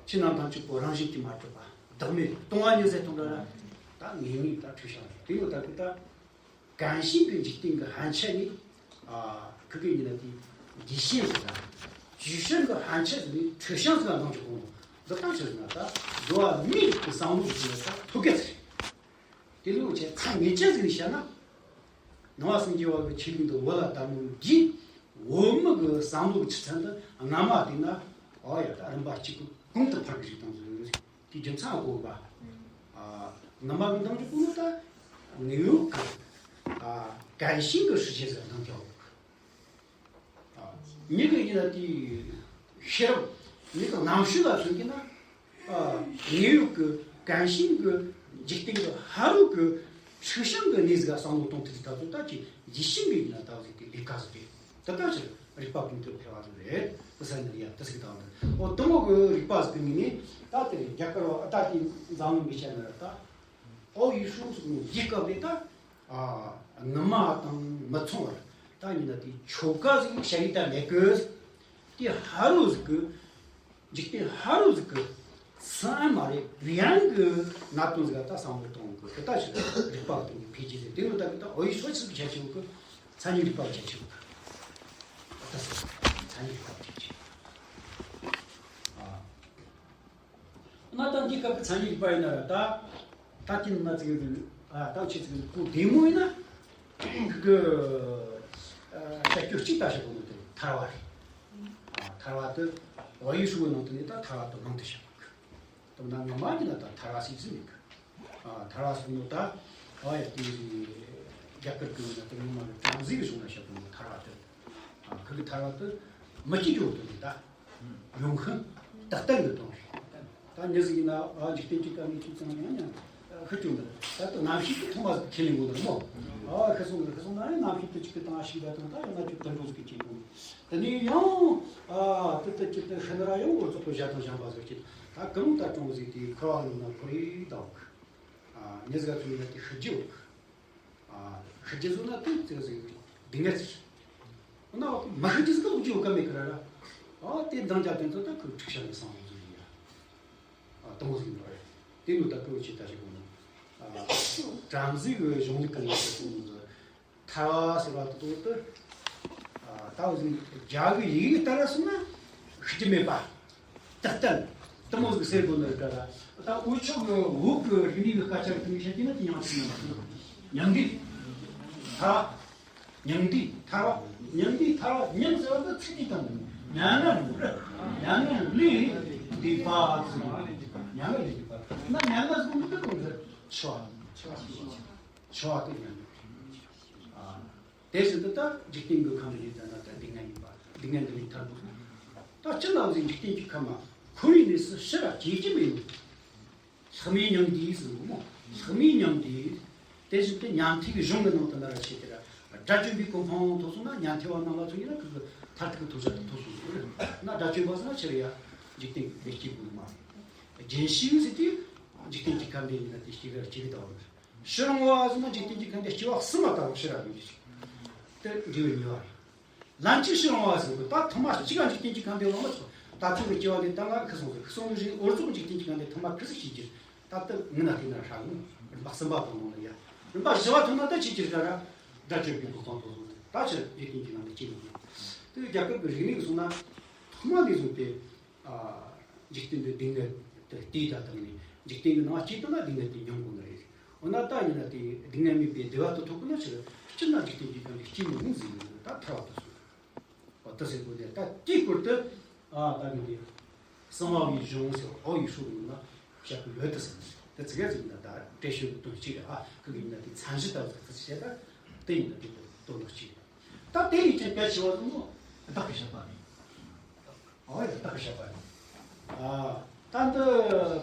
ཕྱི་ནང་ཐམས་ཅད་པོ་རང་བཞིན་གྱིས་མ་གྲུབ་པ། བདག་མེད་སྟོང་པ་ཉིད་ཟེར་དང་འདྲ་ར། ད་ངེས་ངེས་ད་འཁྲུལ་བྱང་རེད། དེ་ཡོད་ད་གི་ད་གང་ཞིག་གི་འཇིག་རྟེན་གྱི་ཕན་ཆད་ནི། ཨ། ཁི་གེ་ཡིན་ན་དེ་རྒྱུ་ཞེན་ཟེར་ད། རྒྱུ་ཞེན་གྱི་ཕན་ཆད་ཟེར་ནི་འཁྲུལ་བྱང་ཟེར་ན་འདང་རྒྱག་གོ་ནོ། འདི་ལྟར་ཆ་ཟེར་ན་ད་འགྲོ་བ་མིའི་རིགས་ཀྱི་བསམ་བློ་ཟེར་ན་ད་ཐོ་ག་ཚིག་རེད། དེ་ལུགས་བྱས་ཚང་ངེས་ཅན་ཟིག་ནས་བཤད་ན། ནང་པ་སངས་རྒྱས་པ་གི་ཆོས་ལུགས་འདི་བོད་ལ་དར་མོ་གིས་བོད་མི་གི་བསམ་བློ་གི་ཆུ་ཚད་འདི་སྔ་མ་དེ་ན། ཨོ་ཡ། ད་རིམ་པ་གཅིག་གི་གོང་དུ་འཕར་གི་རིགས་དང་ཟེར། དེ་རྒྱུ་མཚན་གོ་བ། ཨ། སྔ་མ་གི་འདང་རྒྱག་གོ་ནོ་ད་དངོས་ཡོད་གི། ཨ། གང་ཞིག་གི་ཧྲི་ཆེ་ཟེར་འདང་རྒྱག་གོ། ཨ། མྱི་གི་ཡིན་ན་དེ་ཤེས་རབ། མྱི་གི་རྣམ་དཔྱོད་ལ་མཚོན་གྱི་ན། ཨ། དངོས་ཡོད་ཀྱི་གང་ཞིག་གི་འཇིག་རྟེན་གྱི་ཕ་རོལ་གྱི་འཁྲུལ་བྱང་གི་གནས་ཟིག་ག་བསམ་བློ་གཏོང་ཐུབ་ཀྱི་ད་ཚོད་ད་ཀྱི་རྒྱུ་ཞེན་གྱི་ཡིན་ན་ད་ཟིག་དེ་ལས་ཀ་ཟིག་རེད། ད་ལྟ་ཕྱིར་རིག་པ་ཀུན་ཏུ་འཕེལ་བ་ཟིག་རེད། དེ་ས་ནི་ཡ་དེ་ཟིག་དང་དེ་འོ་དུ་མོ་གི་རིག་པ་ཟིག་གི་ངོས་ནས་ད་དེ་རྒྱ་གར་བ་ཨ་ད་དེ་འཛམ་གླིང་མི་ཆ་ན་ར་ད་ཨོ་ཡུ་ཤུ་ཟིག་ནས་རྒྱུ་སྐབས་རེད་ད། ཨ། ངོ་མ་དང་མི་མཚུངས་པར་ད་ཡིན་ན་དེ་ཆོ་ག་ཟིག་བྱ་ཡི་ད་མེད་གི། དེ་ཕ་རོལ་ཟིག་གི་འཇིག་རྟེན་ཕ་རོལ་ཟིག་གི་སུ་ཨེ་མ་རེད། རང་གི་གནད་དོན་ཟིག་ལ་ད་བསམ་བློ་གཏོང་གི། དེ་ལྟ་ཞིག་རིག་པ་གི་སྟེང་གི་འཕེལ་རྒྱས་ཟེར། དེ་ནི་ད་གི་ད་འོ་ཡི་ཤོ་ཆི་ཟིག་བྱ་ཆེ་བོ་གི་མཚན་ཉིད་རིག་པ་བྱ་ཆེ་བོ་གི། ད་ཟེར་མཚན་ཉིད་རིག་པ་བྱ་ཆེ་བོ། ཨ། ང་ད་འདི་སྐབས་ཀྱི་མཚན་ཉིད་རིག་པ་ཡིན་ན་ར་ད། ད་དེ་ནི་ང་ཚོ་གི་ཨ་ད་ཆེ་ཚིག་གི་གོ་བདེ་མོ་ཡིན་ན། ཁི་གི་ཨ་བྱ་སྤྱོད་གཅིག་ལྟ་ཞིག་གོ་ནོ་དེ་ཐར་བ་རེད། ཨ་ཐར་བ་དེ་ཝ་ཡུལ་ཧྲིལ་བོའི་ནང་དུ་ནི་ད་ཐར་བ་དེ་མང་དུ་བཤད་མི་དགོས། དེ་ན་ངོ་མ་ཡིན་ན་ད་ཐར་བ་སྲིད་ཟིན་མི་དགོས། ཨ་ཐར་བ་སོང་ནོ་ད་ཨ་ཡ་དེ་རྒྱ་གར་གི་ཡིན་ན་དེ་ངོ་མ་ནི་བྲམ་ཟེ་གི་གཞུང་ན་བཤད་གོ་ནོ་ཐར་བ་དེ། ཨ་ཁི་གི་ཐར་བ་དེ་མི་སྐྱིད་རྒྱུ་དེ་རེད་ད། ཡོང་ཤིང་། རྟག་བརྟན་གྱི་དོན་རེད། ད་མྱི་ཟིག་ཡིན་ན་ཨ་འཇིག་རྟེན་གྱི་སྐབས་ནས་ཅིག་ཙམ་ཡང་ཡང་ཤི་རྒྱུ་འདི་ད་ལྟ་རྣམ་ཤེས་ཀྱི་ཐོག་མ་ཟིག་ཁས་ལེན་དགོས་ནི་མོ། ཨ་ཤི་སོང་ནི་ཤི་སོང་ན་ཡང་རྣམ་ཤེས་དེ་གཅིག་གི་སྟེང་ཞིག་ད་དང་ད་ཡང་ན་ཅིག་དུད་འགྲོ་ཟིག་གི་སྐྱེ་དགོས། དེ་ནས་ཡང་ཨ་དེ་ལྟར་གྱི་དེ་ཤི་ན་ར་ཡང་འོ་ཙོག་པོ་བཞག་དང་བཞག་པ་ཟིག་གི་ད་གང་ལྟར་གྲོང་ཟིག་དེ་འཁོར་བ་ལ་ན་འཁོར་རེ་དང་། ཨ་མྱི་ཟིག་ག་ཚུད་ན་དེ་ཤི་རྒྱུ། ཨ་ཤི་རྒྱུ་བཟོ་ན་དེ་ཙི་ཙི་སྡུག་བསྔལ་ཟེར། འོ་ན་མ་ཤི་རྒྱུ་ཟིག་ག་ལོག་རྒྱུ་ཡོད་ཀ་མེད་ཀི་ར་ར། ཨ་དེ་འདང་རྒྱག་དེ་ཚོ་ད་ཁོའི་འཁྲུག་ཆ་ནས་སང་བཟོ་ཡིན་ཡ། ཨ་དང་པོ་ཟིག་ཡིན་པ་རེད། དེ་ནོ་ད་ཁོའི་ཆེ་ད་ཞིག་གོ་ནོ། ཨ་བྲམ་ཟེ་གི་གཞུང་ལུགས་ཀྱི་ནང་དུ་གསུངས་ནོ། ཐར་བ་ཟེར་བ་དེ་དོ་དེ། ཨ་ད་འོ་ཟིག་རྒྱ་གི་ཡི་གེ་ལྟར་སོང་ན་ཤི་རྒྱུ་མེད་པ། རྟག་བརྟན། དེ་མོ་ཟིག་ཟེར་དགོས་ནི་རེད་ད། ད་འུ་ཆོ་གི་བོད་ཀྱི་རིག་གནས་ཀྱི་སྐད་ཆ་གི་དེ་མོ་བཤད་ཀྱི་ན་དེ་ཡང་ཤི་ན་མ་ཤི་ན། མྱང་འདས། ཐར་བ། མྱང་འདས་ཐར་བ། མྱང་འདས་ཐར་བ། མྱང་ཟེར་བ་ད་ཚིག་གི་སྟེང་དུ་མྱ་ངན་ལས། མྱ་ངན་ལས་འདས་པ་ཟེར་བ། མྱ་ངན་ལས་འདས་པ། ན་མྱ་ངན་ཟེར་གོ་ནི་དེ་གོ་ནི་འཆི་བ། འཆི་བ་དེ་མྱ་ངན། ཨ། དེ་བཞིན་དུ་ད་འཇིག་རྟེན་གྱི་ཁམས་ལ་ཡིན་ད་ན་ད་སྡུག་བསྔལ་ཡིན་པ། སྡུག་བསྔལ་འདི་ལས་ཐར་དགོས་ན། ད་ཅི་ལ་འོ་ཟིག་འཇིག་རྟེན་གྱི་ཁམས་མ་འཁོར་བའི་གནས་སུ་ཤི་ར་སྐྱེ་རྒྱུ་མེད་ནོ། ལྷག་མེད་མྱང་འདས་ཟེར་ནོ་མོ། ལྷག་མེད་མྱང་འདས། དེ་བཞིན་དུ་ཉན་ཐོས་ཀྱི་གཞུང་གི་ནང་དུ་ན་ར་ཆེ་དེ་ར་དགྲ་བཅོམ་པའི་གོ་འཕང་ཐོབ་སོང་ན་ཉན་ཐོས་པ་རྣམས་ལ་མཚོན་ཡིན་ན་ཁོ་གི་མཐར་ཐུག་གི་ཐོབ་བྱ་དེ་ཐོབ་སོང་ཟེར་ན། དགྲ་བཅོམ་པ་ཟེར་ན་ཆི་རེད་ཡ། འཇིག་རྟེན་གྱི་བདེ་སྐྱིད་དགོས་ནི་མ་རེད། རྒྱུན་ཞུགས་ཟེར་དུས་འཇིག་རྟེན་གྱི་ཁམས་འདི་ཡིན་ན་དེ་སྐྱིད་ར་སྐྱིད་གི་ལྟ་བ་རེད། ཕྱི་རུ་འོང་བ་ཟེར་ན་འཇིག་རྟེན་གྱི་ཁམས་འདི་སྐྱེ་བ་གསུམ་མ་ལྟ་བུ་ཕྱི་ར་ཡོད་ཀྱི་རེད། དེ་འབྲས་བུ་གཉིས་པ་རེད། ལན་གཅིག་ཕྱི་རུ་འོང་བ་ཟེར་དུས་ད་ཐོག་མ་གཅིག་ག་འཇིག་རྟེན་གྱི་ཁམས་འདི་ལོག་མ་སོང་། ད་ཐོག་གི་སྐྱེ་བ་འདི་ད་ང་ཁུ་སོང་ཟེར། ཁུ་སོང་གི་རིང་འོ་ཙོག་འཇིག་རྟེན་གྱི་ཁམས་འདི་ཐོག་མ་ཁུ་སིག་ཤེས་ཀྱི་རེད། ད་ལྟ་ངི་ན་དེ་ན་ཧྲ་ངུ་རིམ་པ་གསུམ་པ་དང་ནང་ལ་ཡ། རིམ་པ་བཞི་བ་ཐོག་ན་ད་ཆེ་ཀྱི་ར་ར་དགྲ་བཅོམ་པའི་གོ་འཕང་ཐོབ་སོང་། ད་ཕྱིར་འཇིག་རྟེན་གྱི་ནང་ལ་སྐྱེ་མི་དགོས། དེ་རྒྱ་གར་གྱི་རིག་གནས་ཀྱི་སོང་ན་ཐོག་མ་ནས་བཟུང་སྟེ། ཨ། འཇིག་རྟེན་འདི་སྡུག་བསྔལ་དུ་བལྟས་ད་བཏང་ནས་འཇིག་རྟེན་གྱི་ནང་སྐྱེས་བཏང་ན་སྡུག་བསྔལ་དེ་མྱོང་དགོས་ནི་རེད། འོ་ན་ད་ཡིན་ན་དེ་སྡུག་བསྔལ་མེད་པའི་བདེ་བ་དེ་ཐོབ་དགོས་ན་ཕྱིར་སྤྱིར་ན་འཇིག་རྟེན་གྱི་ཁམས་འདི་སྐྱེ་མི་རུང་ཟེར་ནས་ད་ཐར་བ་དེ་གསུངས། འོ་དེ་ཟེར་དགོས་ནས་ད་དེའི་སྐོར་དུ་ཨ་ད་གི་འདི་གསང་བ་བའི་གཞུང་ཟེར་ཨོ་ཡི་ཧྲུའུ་ཡིན་ན་བཤད་གི་ཡོད་དེ་ཟེར་ནས་དེ་ཚིག་ག་ཚིག་ཡིན་ན་ད་བཀྲ་ཤིས་དོན་གཅིག་རེད། ཨ་ཁུ་གི་ཡིན་ན་དེ་མཚན་གཞི་ལྟ་བུ་ཟེར་བཤད་ད་དེ་ཡིན་ན་དེ་དོན་དག་གཅིག་རེད། ད་དེ་ཡིན་ཀྱང་སྐད་ཆ་བ་ཟེར་ནོ་བདག་གི་བཤད་པ་རེད། ཨོ་ཡ་ད་གི་བཤད་པ་རེད། ཨ་ད་འདི་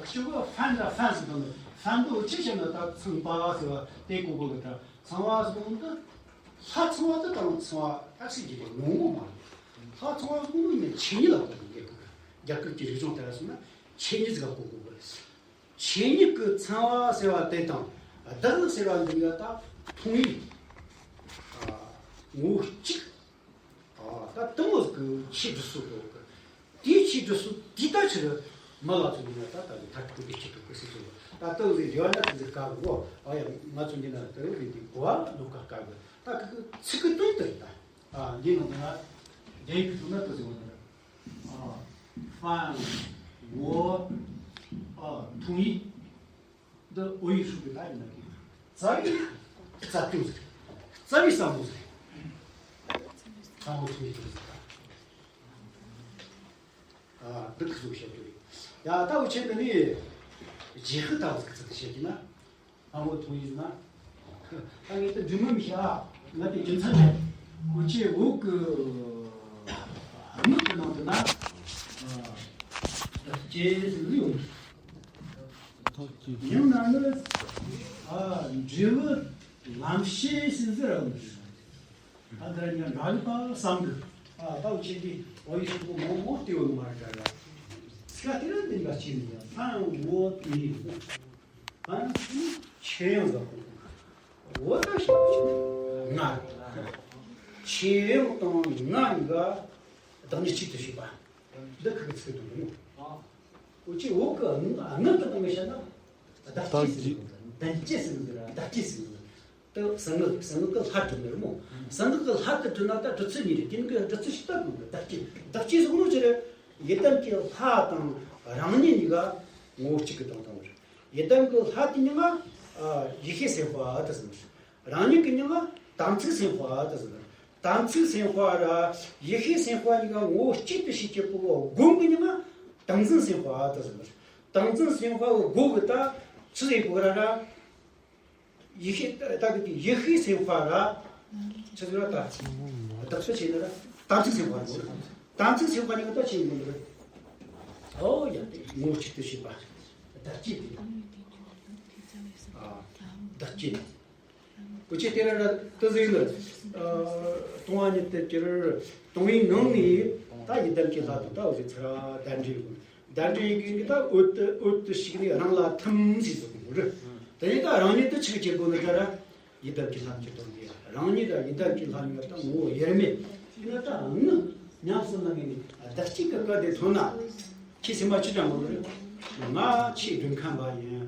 ཁྱོད་གི་ཧྥན་ར་ཧྥན་ཟེར་དང་ཧྥན་དུ་ཆི་བཤད་ན་ད་ཚངས་པ་ཟེར་བ་དེ་གོ་གོ་གི་ད་ཚངས་པ་ཟེར་དང་འདི་ལྷ་ཚངས་པ་དེ་ད་རུང་ཚངས་པ་ད་ཟེར་གྱི་རེད་ངོ་མ་མ་རེད། ལྷ་ཚངས་པ་ཟེར་དང་འདི་ཆོས་ཉིད་ལ་གོ་གི་རེད། རྒྱ་གར་གྱི་རིག་གཞུང་དེ་ལ་སོང་ན་ཆོས་ཉིད་ཟེར་ག་གོ་གོ་གི་རེད། ཆོས་ཉིད་ཀྱི་ཚངས་པ་ཟེར་བ་དེ་དང་བདག་ཟེར་བ་འདི་ག་ད་མཐོང་ཡུལ། ཨ་ངོ་བོ་གཅིག་ཨ་ད་དེ་མོ་གི་ཆོས་སྒྲུབ་སྲོལ་འདུག་གི། དེའི་ཆོས་སྒྲུབ་སྲོལ་དེ་ལྟ་ཕྱིར་ མི་ལ་ཚོ་འདི་ན་ད་ལྟ་གི་མཐར་ཐུག་གི་སྤྱི་ཐུབ་ཀྱི་སྲིད་ཚོགས་ད་ལྟ་བཟོས་འབྲེལ་བ་ན་ཐུགས་རྗེ་བཀའ་དགོས། ཨ་ཡ་ང་ཚོ་འདི་ན་ལྟ་བུ་འདི་གོ་བ་ལོག་ཀ་བཀའ་དགོས། ད་ཁི་ཁི་ཚིག་གི་དོན་དུ་རེད། ད་ཨ་འདི་ནང་དུ་ན་རྒྱ་ཡིག་གི་ཐོག་ན་ལྟ་ཟེར་བ་ན་ཨ་ཧྥན་ཝོ་ཨ་ཐུང་ཡིག་འདི་བོད་ཡིག་ཧྲུག་གི་ད་ཡིན་ན་གི་རྩ་བའི་རྩ་དོན་ཟེར། རྩ་བའི་བསམ་བློ་ཟེར། བསམ་བློ་ཐུང་ཡིག་ཟེར། ཨ་འདི་ཁི་ཚོ་བཤད་རྒྱུ་རེད། ཡ་ད་འུ་ཆེ་འདི་ནི་རྗེས་ཤུལ་ད་བཟོ་གི་ཚིག་བཤད་ཀྱི་ན། ཨ་མོ་ཐུང་ཡིན་ན། ད་ངས་ད་འབྲི་མོ་མི་ཤ། ང་དེ་རྒྱུ་མཚན་རེད། ཁོ་ཆེ་འོག་གི་དམིགས་ཀྱི་ནང་དུ་ན། ད་སྐྱེས་ཟིག་ཡོད། ཡང་ན་ནི་ཨ་འབྲས་བུ་ལམ་ཤེས་ཟིག་ཟེར་ར་ཡོད། ཨ་འདིར་ཉན་ར་ལི་པ་བསམ་གི། ཨ་ད་འུ་ཆེ་འདི་འོ་ཡི་ཤོག་གུ་མོ་མོ་ལྟེ་བོ་མ་ར་ར། སྐད་དེ་ར་འདི་འདྲ་ཅི་ནི་ཡ་ཧྥན་ཝོ་ཐུང་ཡིག་ཧྥན་ཆེ་ཡང་ཟ་ཁོ། ཝོ་ད་ཤ་ཆེ་ང་། ཆེ་ཡང་དང་ང་འགའ་བདག་ཉིད་གཅིག་ཏུ་བྱེད་པ། འདི་ཁུ་ཚིག་དང་རེད་མོ། འུ་ཆེ་འོག་གི་ཨ་ནི་དང་མི་ཤ་ན། བདག་བསྐྱེད་ཟེར་གི། བདག་བསྐྱེད་ཟེར་གི་ར་བདག་བསྐྱེད་ཟེར་གི། དེ་གསང་སྔགས་གསང་སྔགས་ཀྱི་ལྷ་བྲི་ནི་རེད་མོ། གསང་སྔགས་ཀྱི་ལྷ་དེ་བྲི་ན་ད་བྲི་ཚུལ་གཉིས་རེད། དེ་ནི་བྲི་ཚུལ་ཞིག་ལྟ་དགོས་གི། བདག་བསྐྱེད། བདག་བསྐྱེད་ཟེར་གོ་ནོ་ཅི་རེད། ཡི་དམ་གྱི་ལྷ་དང་རང་ཉིད་གཉིས་ཀ་ངོ་བོ་གཅིག་གི་དོན་དང་རེད། ཡི་དམ་གྱི་ལྷ་དེ་མྱིང་ང་ཡེ་ཤེས་སེམས་དཔའ་དེ་ཟེར་ནི་རེད། རང་ཉིད་ཀྱི་མྱིང་ང་དམ་ཚིག་སེམས་དཔའ་དེ་ཟེར་ནི་རེད། དམ་ཚིག་སེམས་དཔའ་ར་ཡེ་ཤེས་སེམས་དཔའ་གཉིས་ཀ་ངོ་བོ་གཅིག་ཏུ་བྱེད་ཀྱི་སྒོ་སྒོམ་གྱི་མྱིང་ང་ཏིང་འཛིན་སེམས་དཔའ་དེ་ཟེར་ནི་རེད། ཏིང་འཛིན་སེམས་དཔའ་གི་སྒོ་གི་ད་ཆི་ཟེར་དགོས་ར་ར། ཡེ་ཤེས་ད་གི་དེ་ཡེ་ཤེས་སེམས་དཔའ་ར། ཆི་ཟེར་ར་ད། བདག་ཆོས་བྱས་ན་ར་དམ་ཚིག་སེམས་དཔའ་རེད། དམ་ཚིག་སེམས་དཔའ་ཉིད་ད་ཆི་ཡིན་དགོས་རེད། ཨོ་ཡ་དེ་ངོ་བོ་གཅིག་ཏུ་བྱེད་པ། བདག་བསྐྱེད་དེ། ཨ་བདག་བསྐྱེད། འུ་ཆེ་དེ་ར་ར་ཏི་ཟིག་ནི། སྟོང་བ་ཉིད་དེ་ཀྱི་ར་སྟོང་བའི་ངང་ནས་ད་ཡི་དམ་གྱི་ལྷ་དང་ད་འུ་ཟིག་ཚུར་ར་གདན་འདྲེན་དགོས། གདན་འདྲེན་ཡི་གེ་འདི་ད་འོད་དུ་འོད་དུ་ཞིག་ནས་རང་ལ་ཐིམ་ཟེར་གོ་རེད། དེ་ནས་ད་རང་ཉིད་དུ་ཆིག་བྱེད་དགོས་ནི་ད་ར། ཡི་དམ་གྱི་ལྷ་ཀྱི་དོན་དེ་རང་ཉིད་ད་ཡི་དམ་གྱི་ལྷ་ཉིད་ད་ངོ་བོ་དབྱེར་མེད་ཡིན་ན་ད་ངུ་ཉམས་སུ་ལེན་ནས་བདག་གཅིག་གི་སྐད་དེ་ཐོན་ན་ཁྱེད་སེམས་མ་ཅི་འདྲ་མོ་རེད། ང་ཆེས་སྒྲུབ་མཁན་པ་ཡིན།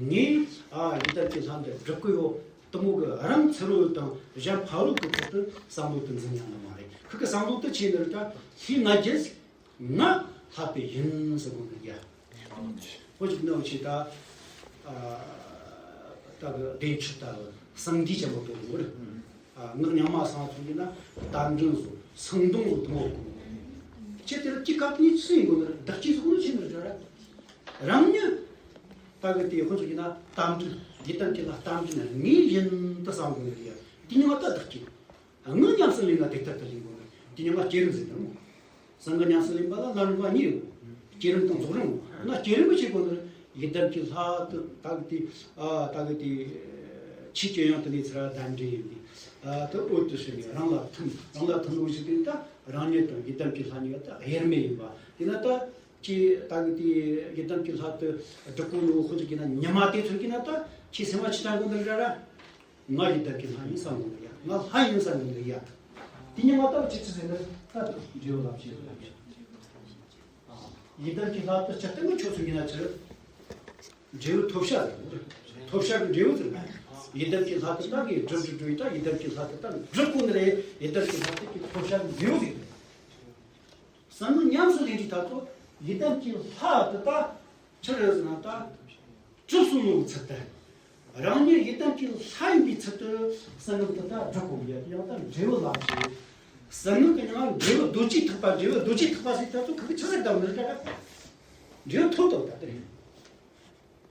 ངས་ཨ་ཡི་དམ་གྱི་ལྷ་འདི་སྒྲུབ་གི་ཡོད། དེ་མོ་གི་རང་ཚུར་རོལ་དང་གཞན་ཕ་རོལ་གྱི་ཐོག་ཏུ་བསམ་བློ་དུ་འཛིན་ཡང་ན་མ་རེད། ཁོ་གི་བསམ་བློ་དུ་ཆེ་ནི་རེད། ད་ལྷའི་ང་རྒྱལ། ང་ལྷ་པའི་ཡིན་ཟེར་གོ་ནི་ཡ། ཁོ་ཅིག་ནང་ཆེ་ད། ད་གི་བདེན་ཆུ་ལྟ་བུ་སངས་རྒྱས་ཆེན་པོ་དོ་ནོར། ངག་ཉམས་མ་སངས་ཚུལ་ཡིན་ན་རྟ་མགྲིན་བཟོ་སང་དུང་བཟོ་དུ་མོ་གོ། ཁྱེད་དེར་ཅི་སྐབས་ནས་ཚུལ་ཡིན་གོ་ནི་བདག་གཅིག་གཟུགས་ནི་ཆེ་ནི་རེད། རང་ཉིད་ད་གི་དེ་ཁོ་ཚོ་ཡིན་ན་རྟ་མགྲིན་ཡི་དམ་གྱི་ལྷ་རྟ་མགྲིན་ངའི་ཡིན་དུ་བསམ་གོ་ནི་ཡ། དེ་ཉིད་མ་ད་བདག་གཅིག་ངུ་ཉམས་སུ་ལེན་ན་དེ་ལྟར་དུ་ལེན་དགོས་ནི། དེ་ཉིད་མ་བསྐྱེད་རིམ་ཟེར་ནི་མོ། སེམས་ཀྱི་ཉམས་སུ་ལེན་པ་ལ་ལམ་རིམ་པ་གཉིས་ཡོད། བསྐྱེད་རིམ་དང་རྫོགས་རིམ་མོ། ན་བསྐྱེད་རིམ་པ་བྱེད་དགོས་ནི། ཡི་དམ་གྱི་ལྷ་དུ་ད་གི་དེ་ཨ་ད་གི་དེ་ཆོས་ཀྱི་དབྱིངས་དུ་ནས་ཚུར་གདན་འདྲེན་ཡིན་ཏེ། ཨ་ད་འོད་དུ་ཞུ་ནས་རང་ལ་ཐིམ། རང་ལ་ཐིམ་པོ་ཞིག་དེ་ད་རང་ཉིད་དང་ཡི་དམ་གྱི་ལྷ་གཉིས་ཀ་ད་དབྱེར་མེད་ཡིན་པ། དེ་ན་ད་ཀྱི་ད་གི་དེ་ཡི་དམ་གྱི་ལྷ་དུ་སྒྲུབ་གོ་ནོ་ཁོ་ཚོ་གི་ན་ཉི་མ་དེ་ཚོ་གི་ན་ད་ཁྱེད་སེམས་མ་ཅི་ལྟར་གོ་འདིར་ར་ར། ང་ཡི་དམ་གྱི་ལྷ་ཡིན་བསམ་གོ་ནི་ཡ། ང་ལྷ་ཡིན་བསམ་གོ་ནི་ཡ། དེ་ཉིད་མ་ལྟ་བུ་ཅི་ཚུལ་ཟེར་ན་ད་འབྲས་བུ་ལ་བྱེད་པ་ཡིན། ཡི་དམ་གྱི་ལྷ་དུ་སྤྱིར་བཏང་གི་ཆོས་ཚུལ་ཡིན་ན་ཅི། འབྲས་བུ་ཐོབ་བྱ་ཟེར། ཐོབ་བྱ་གི་འབྲས་བུ་ཟེར་ན། ཡི་དམ་གྱི་ལྷ་དུ་ད་གི་སྒྲུབ་སྒྲུབ་སྒྲུབ་ཡི་ད་ཡི་དམ་གྱི་ལྷ་དུ་ད་སྒྲུབ་གོ་ནི་རེད། ཡི་དམ་གྱི་ལྷ་དུ་གི་ཐོབ་བྱ་གི་འབྲས་བུ་ཟེར། བསམ་བློ་ཉམས་སུ་ལེན་དུས་ད་ཚོ་ཡི་དམ་གྱི་ལྷ་དུ་ད། ཆི་རེད་ཟེར་ན་ད། གྲུབ་སོང་ནོ་གི་ཚུལ་དུ། རང་ཉིད་ཡི་དམ་གྱི་ལྷ་ཡིན་པའི་ཚུལ་དུ་གསང་སྔགས་དེ་དག་སྒྲུབ་དགོས་ཡ། ཡང་དག་འབྲས་བུ་ལ་བྱེད། གསང་སྔགས་ཀྱི་ནང་འབྲས་བུ་རྡོ་རྗེ་ཐེག་པ། འབྲས་བུ་རྡོ་རྗེ་ཐེག་པ་ཟེར་ད་ཚོ་ག་གི་ཆི་ཟེར་དང་མི་རེད་ད། འབྲས་བུ་ཐོབ་དང་ད་དེ་རེད།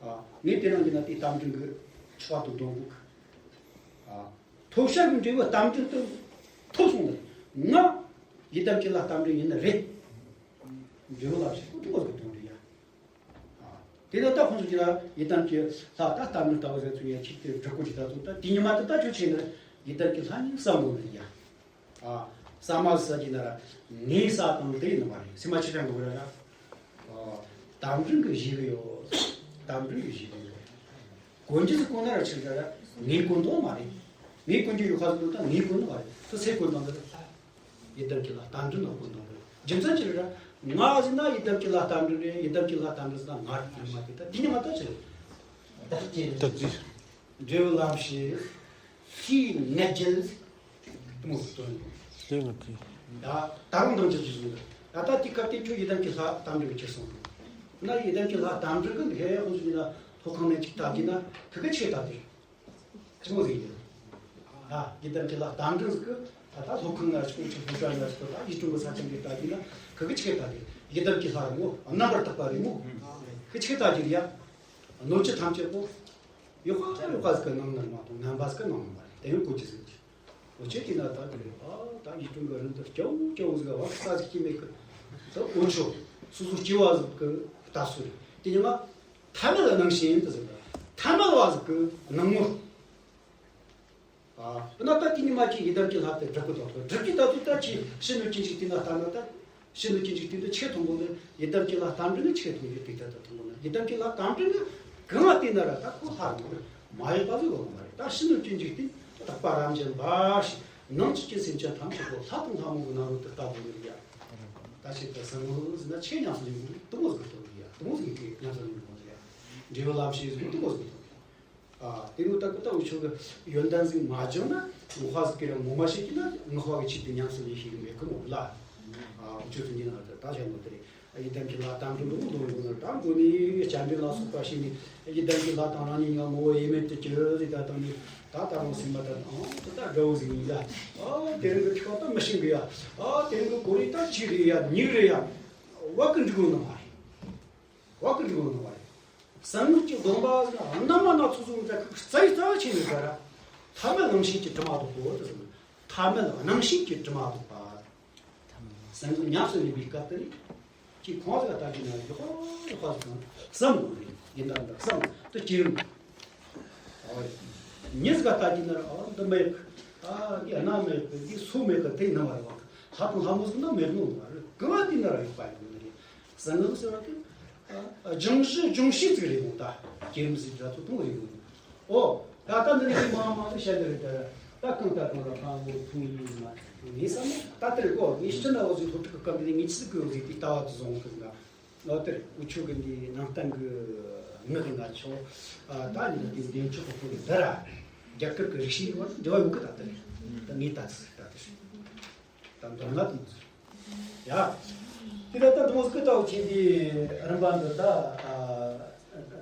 ཨ་ངས་དེ་རང་གི་ན་དེ་རྟ་མགྲིན་གྱི་ཆོ་ག་དང་སྡོམ་གོ་གི། ཨ་ཐོབ་བྱ་གི་འབྲས་བུ་རྟ་མགྲིན་དུ་ཐོབ་སོང་ནས་ང་ཡི་དམ་གྱི་ལྷ་རྟ་མགྲིན་ཡིན་ནི་རེད། འབྲས་བུ་ལ་བྱེད་དགོས་དགོས་གི་དོན་རེད་ཡ། དེ་ལ་ད་ཁོང་ཚོ་ཅི་ལ་ཡི་དམ་གྱི་ལྷ་ད་ལྟ་མི་ལྟ་བུ་ཟེར་ཚུལ་ཡང་ཁྱེད་དེ་སྒྲུབ་དགོས་ཀྱི་ད་ཚོ་ད་དེ་ཉི་མ་དེ་ད་ཆོས་བྱས་ནས་ཡི་དམ་གྱི་ལྷ་ཡིན་བསམ་དགོས་ནི་ཡ། ཨ་ས་མ་ཟ་གྱི་ན་ར་ངའི་ས་དང་དེ་ཡིན་ནི་མ་རེད། སེམས་མ་ཆི་ཆ་འགྲོ་ར་ར། ཨ་རྟ་མགྲིན་གྱི་བཞེས་གི་ཡོད། རྟ་མགྲིན་གྱི་བཞེས་གི་ཡོད། གོན་རྒྱུ་ཟིག་གོན་ན་ར་ཆི་ར་ར་ངའི་གོན་དོན་མ་རེད། ངའི་གོན་རྒྱུ་ཡོད་ཁ་ཟིག་ད་ངའི་གོན་ནི་མ་རེད། ཚོ་སེ་གོན་དང་དེ་ར། ཡི་དམ་གྱི་ལྷ་རྟ་མགྲིན་ལ་གོ་འདུག་རེད། རྒྱུ་མཚན་ཅི་རེད་ར། ང་ཟེར་ན་ཡི་དམ་གྱི་ལྷ་རྟ་མགྲིན་རེད། ཡི་དམ་གྱི་ལྷ་རྟ་མགྲིན་ཟེར་ན་ང་རེད། ཉི་མ་དེ་ད་དེ་ཉི་མ་ད་ཆི་རེད། བདག་གཅེས། བདག་གཅེས། འབྲས་བུ་ལམ་ཤེས། ལྷའི་གནོད་སྦྱིན་དེ་མོ་ཟིག་སྟོན། ལྷའི་ངག་གི། ཡ། ད་རུང་འདང་ཅི་ཅི་བཟུང་། ད་ལྟ་དེ་སྐབས་དེ་ཁྱོད་ཡི་དམ་གྱི་ལྷ་རྟ་མགྲིན་གྱི་ཁྱེར་སོང་། ན་ཡི་དམ་གྱི་ལྷ་རྟ་མགྲིན་གྱི་ཧེ་ཧོ་ཟིག་ན་ལྷོ་ཁང་ནས་ཅིག་ལྟ་གི་ན་ཁི་གི་ཆེ་ལྟ་དེ། ཆི་མོ་ཟིག་ཡིན། ཨ། ཡི་དམ་གྱི་ལྷ་རྟ་མགྲིན་ཟིག་གི་ད་ལྟ་ལྷོ་ཁང་ན་ཆུང་ཆུང་བུ་ཀྲ་ན་ཟིག་གི་ད་ཡིད་དྲུང་གི་ས་ཆ་འདི་ལྟ་གི་ན་ཁི་གི་ཆེ་ལྟ་དེ། ཡི་དམ་གྱི་ལྷ་རེད་མོ། རྣམ་པར་དག་པ་རེད་མོ། ཁི་ཆེ་ལྟ་གི་རེད་ཡ། གནོད་བྱེད་ཐམས་ཅད་པོ། ཡོད་ཁ་ཡོད་ཁ་ཟིག་གི་ནང་ན་མ་གཏོགས་ངན་པ་ཟིག་གི་ནང་ན་མ་རེད། དེ་ཡང་གོ་རྒྱུ་ཟིག་གི། འོ་ཆེ་དེ་ན་ད་དེ་རེད། ཨ། ད་ཡིད་དྲུང་གི་རིང་དུ་སྐྱོ་སྐྱོ་ཟིག་བ་ས་ཟིག་སྐྱེ་མེད་གི། ད་འོ་ཆོ་སོ་སོ་སྐྱེ་བ་ཟིག་གི་ལྟ་སྲོལ་རེད། དེ་ཉི་མ་ཐ་མལ་སྣང་ཞེན་དུ་ཟེར་ད་ཐ་མལ་བ་ཟིག་གི་སྣང་ངོར། ཨ། ན་ད་དེ་ཉི་མ་ཅིག་ཡི་དམ་གྱི་ལྷ་དེ་སྒྲུབ་གི་ཐོག་ཏུ་སྒྲུབ་ཀྱི་ད་དུ་ད་ཅི་ཕྱི་སྣོད་ཀྱི་འཇིག་རྟེན་ན་ལྟ་ན་ད། ཕྱི་སྣོད་ཀྱི་འཇིག་རྟེན་དུ་ཆེས་མཐོན་པོ་ནི་ཡི་དམ་གྱི་ལྷ་རྟ་མགྲིན་ནི་ཆེས་མཐོན་པོའི་དུས་ད་ལྟ་མཐོན་པོ་ནི་ཡི་དམ་གྱི་ལྷ་རྟ་མགྲིན་ནི་གང་ལ་བལྟས་ན་ར་ད་ཁོ་ལྷ་རེད་མ་རེད། མ་ཡིན་པ་ཟིག་ཡོད་མ་རེད། ད་ཕྱི་སྣོད་ཀྱི་འཇིག་རྟེན་དག་པ་རབ་འབྱམས་འབའ་ཞིག་ནང་བཅུད་ཀྱི་སེམས་ཅན་ཐམས་ཅད་པོ་ལྷ་དང་ལྷ་མོ་གི་སྣང་བ་དུ་ལྟ་བུ་ནི་ཡ། ད་ཆེད་དུ་གསང་སྔགས་ཟེར་ན་ཆེས་ཉམས་སུ་ལེན་དགོས་དུ་མོ་ཟིག་གཏོང་གི་ཡ། དུ་མོ་ཟིག་གི་ཉམས་སུ་ལེན་དགོས་ཟེར་ཡ། འབྲས་བུ་ལམ་ཤེས་ཟིག་དུ་མོ་ཟིག་གཏོང་གི་ཡ། ཨ། དེ་ནི་ད་ཀུ་ཏ་འུ་ཆོ་གི་ཡོན་ཏན་ཟིག་མ་སྦྱངས་ན་ངག་པ་ཟིག་གིས་ར་ངོ་མ་ཤེས་ཀྱི་ན་ངག་པ་གི་ཆེད་དུ་ཉམས་སུ་ལེན་ཤེས་གི་མེད་གི་མོ་ལ། ཨ། འུ་ཆོ་ཚོ་འདི་ན་ད་ད་བྱ་མོ་དེ་རེད། ཡི་དམ་གྱི་ལྷ་དང་འགྲོ་འགྲོ་འགྲོ་འགྲོ་ན་ད་འགྲོ་ནས་སྤྱན་འདྲེན་ལ་སོགས་པ་ཞིག་ནས་ཡི་དམ་གྱི་ལྷ་དང་རང་ཉིད་ང་ངོ་བོ་དབྱེར་མེད་དུ་གྱུར་ཟིག་ད་དང་ནི་ད་ད་རུང་སེམས་པ་ད་དང་དེ་ད་དགྲ་བོ་ཟིག་ཡིན་ཡ། ཨ། དེ་རིང་གི་ཆོག་ད་མི་ཤེས་གི་ཡ། ཨ། དེ་རིང་གི་གོ་རེ་ད་ཅི་རེད་ཡ། མྱིག་རེད་ཡ། བ་ཀི་འགྲིག་གོ་ནི་མ་རེད། བ་ཀི་འགྲིག་གོ་ནི་མ་རེད། གསང་སྔགས་ཀྱི་སྡོམ་པ་ཟེར་ན་རྣམ་པ་སྣ་ཚོགས་སུ་འཛིན་རྩ་རྩ་ཆེ་ནི་ག་ར། ཐ་མལ་རྣམ་ཤེས་ཀྱི་དྲི་མ་ལྡོག་པོ་དེ་ཟེར་ན། ཐ་མལ་རྣམ་ཤེས་ཀྱི་དྲི་མ་ལྡོག་པ། གསང་སྔགས་ཉམས་སུ་ལེན་པའི་སྐབས་དེ་ནི། ཅིག་ཁོང་ཚོ་ལ་ལྟ་རྒྱུ་ན་ཡག་པོ་ཡག་པོ་ཟིག་དང་བསམ་དགོས་རེད། ཡིན་ད་འདྲ་བསམ་དུ་སྐྱེ་རུང་། ཨོ། མྱི་ཟིག་ལ་ལྟ་རྒྱུ་ན་ཨོ་འདི་མི་ཡག་ཨ་འདི་སྣ་མི་ཡག་འདི་སོ་མི་ཡག་དེ་ནང་བ་རེད་བ། ལྷ་དང་ལྷ་མོ་ཟིག་ན་མེད་ནོ་མ་རེད། གང་ལ་བལྟས་ན་ར་ཡག་པ་ཡོད་ནི་རེད། གསང་སྔགས་ཟེར་བ་དེ། ཨ། སྦྱང་གཞི་སྦྱོང་བྱེད་ཅིག་རེད་མོ། ད་སྐྱེ་རུང་ཟིག་དྲ་ཚོ་གཏོང་རེད་མོ། ཨོ། ད་ལྟ་འདི་ནས་མང་མང་ཟིག་བཤད་ནི་རེད་ད། ད་གང་ལྟར་གང་ལ་གང་བོ་ཐུང་ཡིན་མ་ངས་བསམ་ན་ད་ལྟར་གོ་ངས་ཕྱི་ན་འོ་ཟིག་སློབ་ཕྲུག་གི་སྐབས་འདི་ནས་ངས་ཆི་ཟིག་གི་འོ་ཟིག་དེ་ལྟ་བ་དུ་བཟུང་གི་ང་། ལོ་དེར་འུ་ཆོ་གི་འདི་ནང་བསྟན་གི་ངག་གི་ང་ཆོ། ཨ། ད་ནི་འདི་འདི་ཆོ་གི་ཁོ་གི་འདི་ར་རྒྱ་གར་གི་རིག་གཞི་ཡི་བར་འབྲེལ་བ་ཡོད་གི། ད་ལྟར་ད་ངས་ད་ཚིག་ད་ལྟར། ད་མདོར་ན་དེ་མོ་ཟིག་ཡ། དེ་ལ་ད་དེ་མོ་ཟིག་ལྟ་བུ་ཆེ་འདི་རིམ་པ་འདི་ད། ཨ།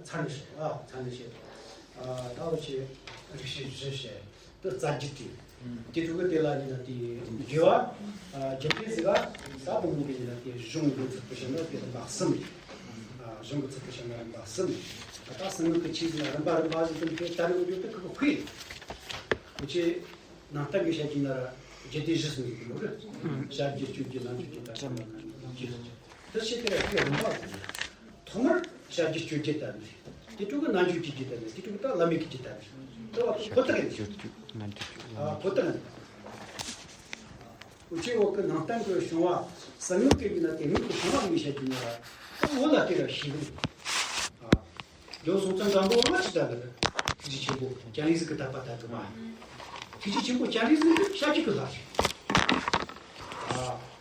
ཚར་ནས་ཤོག་ཨ། ཚར་ནས་ཤོག་ཨ། ད་འུ་ཆོ་རིག་བྱེད་བཞི་བཤད་དེ་རྩ་རྒྱུད་དེ། དེ་ཐུག་གི་དེ་ལ་ཡིན་ན་དེ་དགེ་བ། ཨ། རྒྱུ་འབྲས་ཟིག་ག་ས་དང་མི་གི་ཡིན་ན་དེ་གཞུང་གི་ཚུལ་དུ་བཤད་ན་དེ་རིམ་པ་གསུམ་རེད། ཨ། གཞུང་གི་ཚུལ་དུ་བཤད་ན་རིམ་པ་གསུམ་རེད། ད་གསང་སྔགས་ཀྱི་ཆོས་ཟིག་ན་རིམ་པ་རིམ་པ་ཟིག་དེ་དེ་ད་རེ་འུ་ཆོ་དེ་ཁུག་ཁུག་ཁུག་ཡིན། འུ་ཆོ། ནང་བསྟན་གྱི་བཤད་རྒྱུ་ན་ར་རྒྱུད་སྡེ་བཞི་གསུངས་ཡོད་ཀྱི་ཡོད་རེད། བྱ་རྒྱུད་སྤྱོད་རྒྱུད་ལམ་རྒྱུད་ཀྱི་དང་། དེ་བྱས་ཏེ་ར་དེ་རིམ་པ་ཟེར། ཐོག་མར་བྱ་རྒྱུད་སྤྱོད་རྒྱུད་དང་། དེ་འཕྲོ་གི་རྣལ་འབྱོར་གྱི་རྒྱུད་དང་། དེ་འཕྲོ་གི་ད་བླ་མེད་ཀྱི་རྒྱུད་དང་། དེ་བ་ཁོ་ཐག་ཡིན། སྤྱོད་རྒྱུད་རྣལ་འབྱོར་རྒྱུད། ཨ། ཁོ་ཐག་ཡིན། འུ་ཆོའི་འོག་གི་ནང་བསྟན་གྱི་བྱུང་བ་གསང་སྔགས་ཀྱི་ཡིན་ན་དེ་སྔགས་ཀྱི་བྱུང་བ་ངོས་བཤད་རྒྱུ་ན་ར་ད་འོ་ལ་དེ་ར་ཤེས་གི། ཨ། ཇོ་སོང་ཙང་འགྲམ་པོ་ལ་ཅི་ལྟ་བུ་ཐུགས་རྗེ་ཆེན་པོ་སྤྱན་རས་གཟིགས་ཀྱི་དག་པ་དག་གི་མ། ཐུགས་རྗེ་ཆེན་པོ་སྤྱན་རས་གཟིགས་ཀྱི་ཞབས་ཀྱི་ལྷ་རེད། ཨ།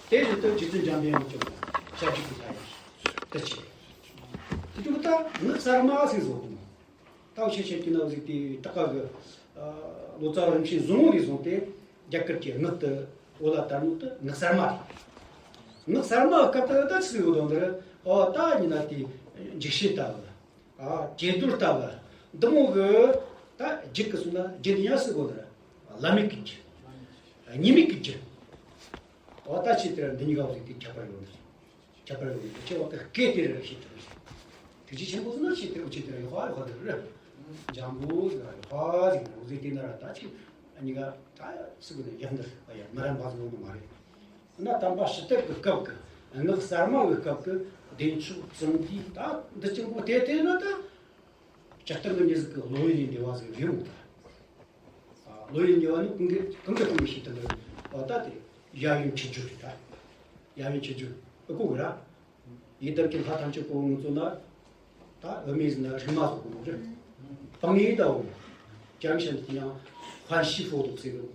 དེ་བཞིན་དུ་རྗེ་བཙུན་འཇམ་དཔལ་དབྱངས་ཀྱི་ཞབས་ཀྱི་ལྷ་ཡིན། དེ་ཆེ། དེ་ཅུང་ད་ངག་གསར་མ་ཟེར་བཟོ་གི་མོ། ད་ཆེ་ཆེ་ཀྱི་ན་ཟིག་དེ་ད་ག་གི། ཨ། ལོ་ཙཱ་བ་རིན་ཆེན་བཟང་པོ་ནས་བཟུང་སྟེ་རྒྱ་གར་གྱི་ངག་ཏུ་འོ་ལ་དར་ནོ་དེ་ངག་གསར་མ་རེད། ངག་གསར་མ་སྐབས་དེ་ད་ཆི་ཟིག་ཡོད་དོ་འདིར། ཨོ་ད་ཡིན་ན་དེ་འཇིགས་བྱེད་ལྟ་བུ། ཨ། ཀྱེ་རྡོར་ལྟ་བུ། འདི་མོ་གི་ད་རྒྱུད་ཀྱི་གསུང་ན་རྒྱུད་ཡང་སྲིད་གོ་ནི་ར། བླ་མེད་ཀྱི་རྒྱུད། གཉིས་མེད་ཀྱི་རྒྱུད། ཨོ་ད་ཆེ་དེ་ར་འདི་གཉིས་ཀ་བཟུང་སྟེ་ཁྱད་པར་ཡོད་ནི་རེད། ཁྱད་པར་ཡོད་ནི་རེད། ཆེ་བ་གི་སྐད་དེ་ར་ཤེས་ཐུབ་རེད། ཐུགས་རྗེ་ཆེན་པོ་ཟེར་ན་ཆེ་དེ་ར་ཆེ་དེ་ར་ཡག་པ་ཡག་པ་དེ་རེད། འཇམ་པོ་ཟེར་ན་ཡག་པ་ཟེར་ན་འོ་ཟེར་དེ་ན་ར་ད་ཆེ་གཉིས་ཀ་ད་སྲིད་གོ་ནི་ཡག་འདིར་ཡ་མི་རན་པ་ཟེར་ནོ་མ་རེད། ན་དམ་པ་ཕྱི་དར་གྱི་སྐབས་ཀྱི་སྔགས་གསར་མ་གི་སྐབས་ཀྱི་བདེ་མཆོག་གསུམ་གྱིས་ད་འདི་གཅིག་པོ་དེ་དེ་ན་ད་སྤྱིར་བཏང་གི་མྱི་ཟིག་གི་བློ་ཡུལ་ལས་འདས་པ་ཟིག་རེད་མོ། ད་བློ་ཡུལ་འདས་པ་ནི་གང་གི་གང་གི་གང་གི་ཤེས་ཐུབ་ནི་རེད། ད་དེ་ཡབ་ཡུམ་ཆོས་རྒྱུད་རེད། ད་ཡབ་ཡུམ་ཆོས་རྒྱུད་ཨེ་གོ་གི་ར། ཡི་དམ་གྱི་ལྷ་ཐམས་ཅད་པོ་ངུ་ཚོ་ན་ད་བུད་མེད་ཟིག་ན་རིག་མ་ཟིག་གོ་མོ་རེད། སྤང་ངེ་ད་འོ་ཀྱང་ཤན་དེ་ཡང་ཧན་ཤི་ཧྥོ་དོག་ཟེར་གི།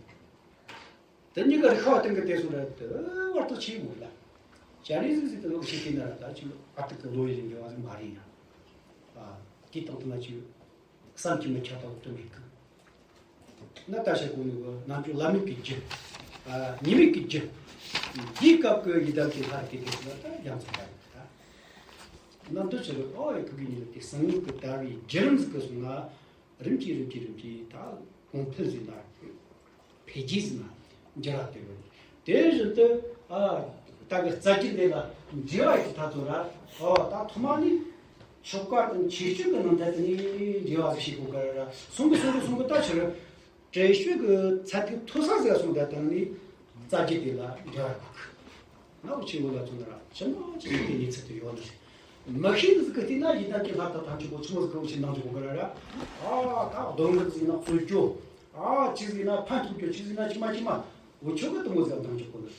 དེ་གཉིས་ཀ་རིག་པ་སྟེང་གི་དེ་སོང་ར་དེ་བར་དུ་ཆེ་མོད་ལ། ཅ་རེ་ཟིག་ཟིག་དེ་ལོ་ཤེས་ཀྱི་ན་ར་ད་ཅིག་ཨ་ཏི་གི་ལོ་ཡི་རིང་གི་བ་ཟིག་མ་རེད་ཡ། ཨ། དེ་དང་དུ་ན་ཅིག་བསམ་གྱིས་མི་ཁྱབ་པ་དུ་མེད་གི། ན་ད་ཤ་གོ་ནི་གི་རྣམ་དཔྱོད་བླ་མེད་ཀྱི་རྒྱུ། ཨ། ཉི་མེད་ཀྱི་རྒྱུ། འདིའི་སྐབས་ཀྱི་ཡི་དམ་གྱི་ལྷ་རིགས་དེ་ལ་ད་རྒྱ་མཚོ་ལྟ་བུ་ད། ན་འདི་ཕྱིར་ཨོ་ཡ་ཁུ་གི་ཉིད་ལ་དེ་གསང་སྔགས་ཀྱི་དར་བའི་བརྒྱུད་རིམ་ཟིག་གི་སོང་ན། རིམ་གྱིས་རིམ་གྱིས་རིམ་གྱིས་ད་གོང་འཕེལ་ཟིན་ན། འཕེལ་རྒྱས་ཟིན་ན་འགྱུར་བ་དེ་རེད། དེ་བཞིན་དུ་ཨ་ད་གི་རྩ་རྒྱུད་འདི་ལ་འབྲེལ་བ་ཡོད་ཐ་ཚོ་ར། ཨོ་ད་ཐོག་མ་ནི་ཆོ་ག་དང་ཁྱད་ཆོས་ཀྱི་ནང་ཐད་དུ་ནི་འབྲེལ་བ་ཞིག་དགོས་ཀ་ར། སོང་གི་སོང་གི་སོང་གི་ད་ཕྱིར་དྲན་གསོ་གི་ཚད་ཐིག་མཐོ་ས་ཟིག་སོང་ད་དང་ནི་རྩ་རྒྱུད་དེ་ལ་འབྲེལ་བ་དགོས་གི། ང་བོ་ཆེན་པོ་ལ་མཚོན་ན་ར་ཕྱི་མ་ཅི་ཡིན་དེ་གནས་ཚུལ་དུ་ཡོད་ནི་རེད། མི་ཤེས་ནི་ཟིག་གི་སྟེང་ན་ཡིན་ད་ཀྱི་ལྷ་དང་ཐམས་ཅད་པོ་ཆི་མོ་ཟིག་གི་འུ་ཆེ་ནང་ཆུ་གོ་གི་ར་ར། ཨ་ད་གདོན་ངག་ཟིག་ན་གསོད་རྒྱུ། ཨ་ཅི་ཟིག་ན་ཕན་ཐོགས་རྒྱུ། ཅི་ཟིག་ན་ཅི་མ་ཅི་མ་འུ་ཆོ་གི་དུ་མོ་ཟིག་ཐམས་ཅད་གོ་ནི།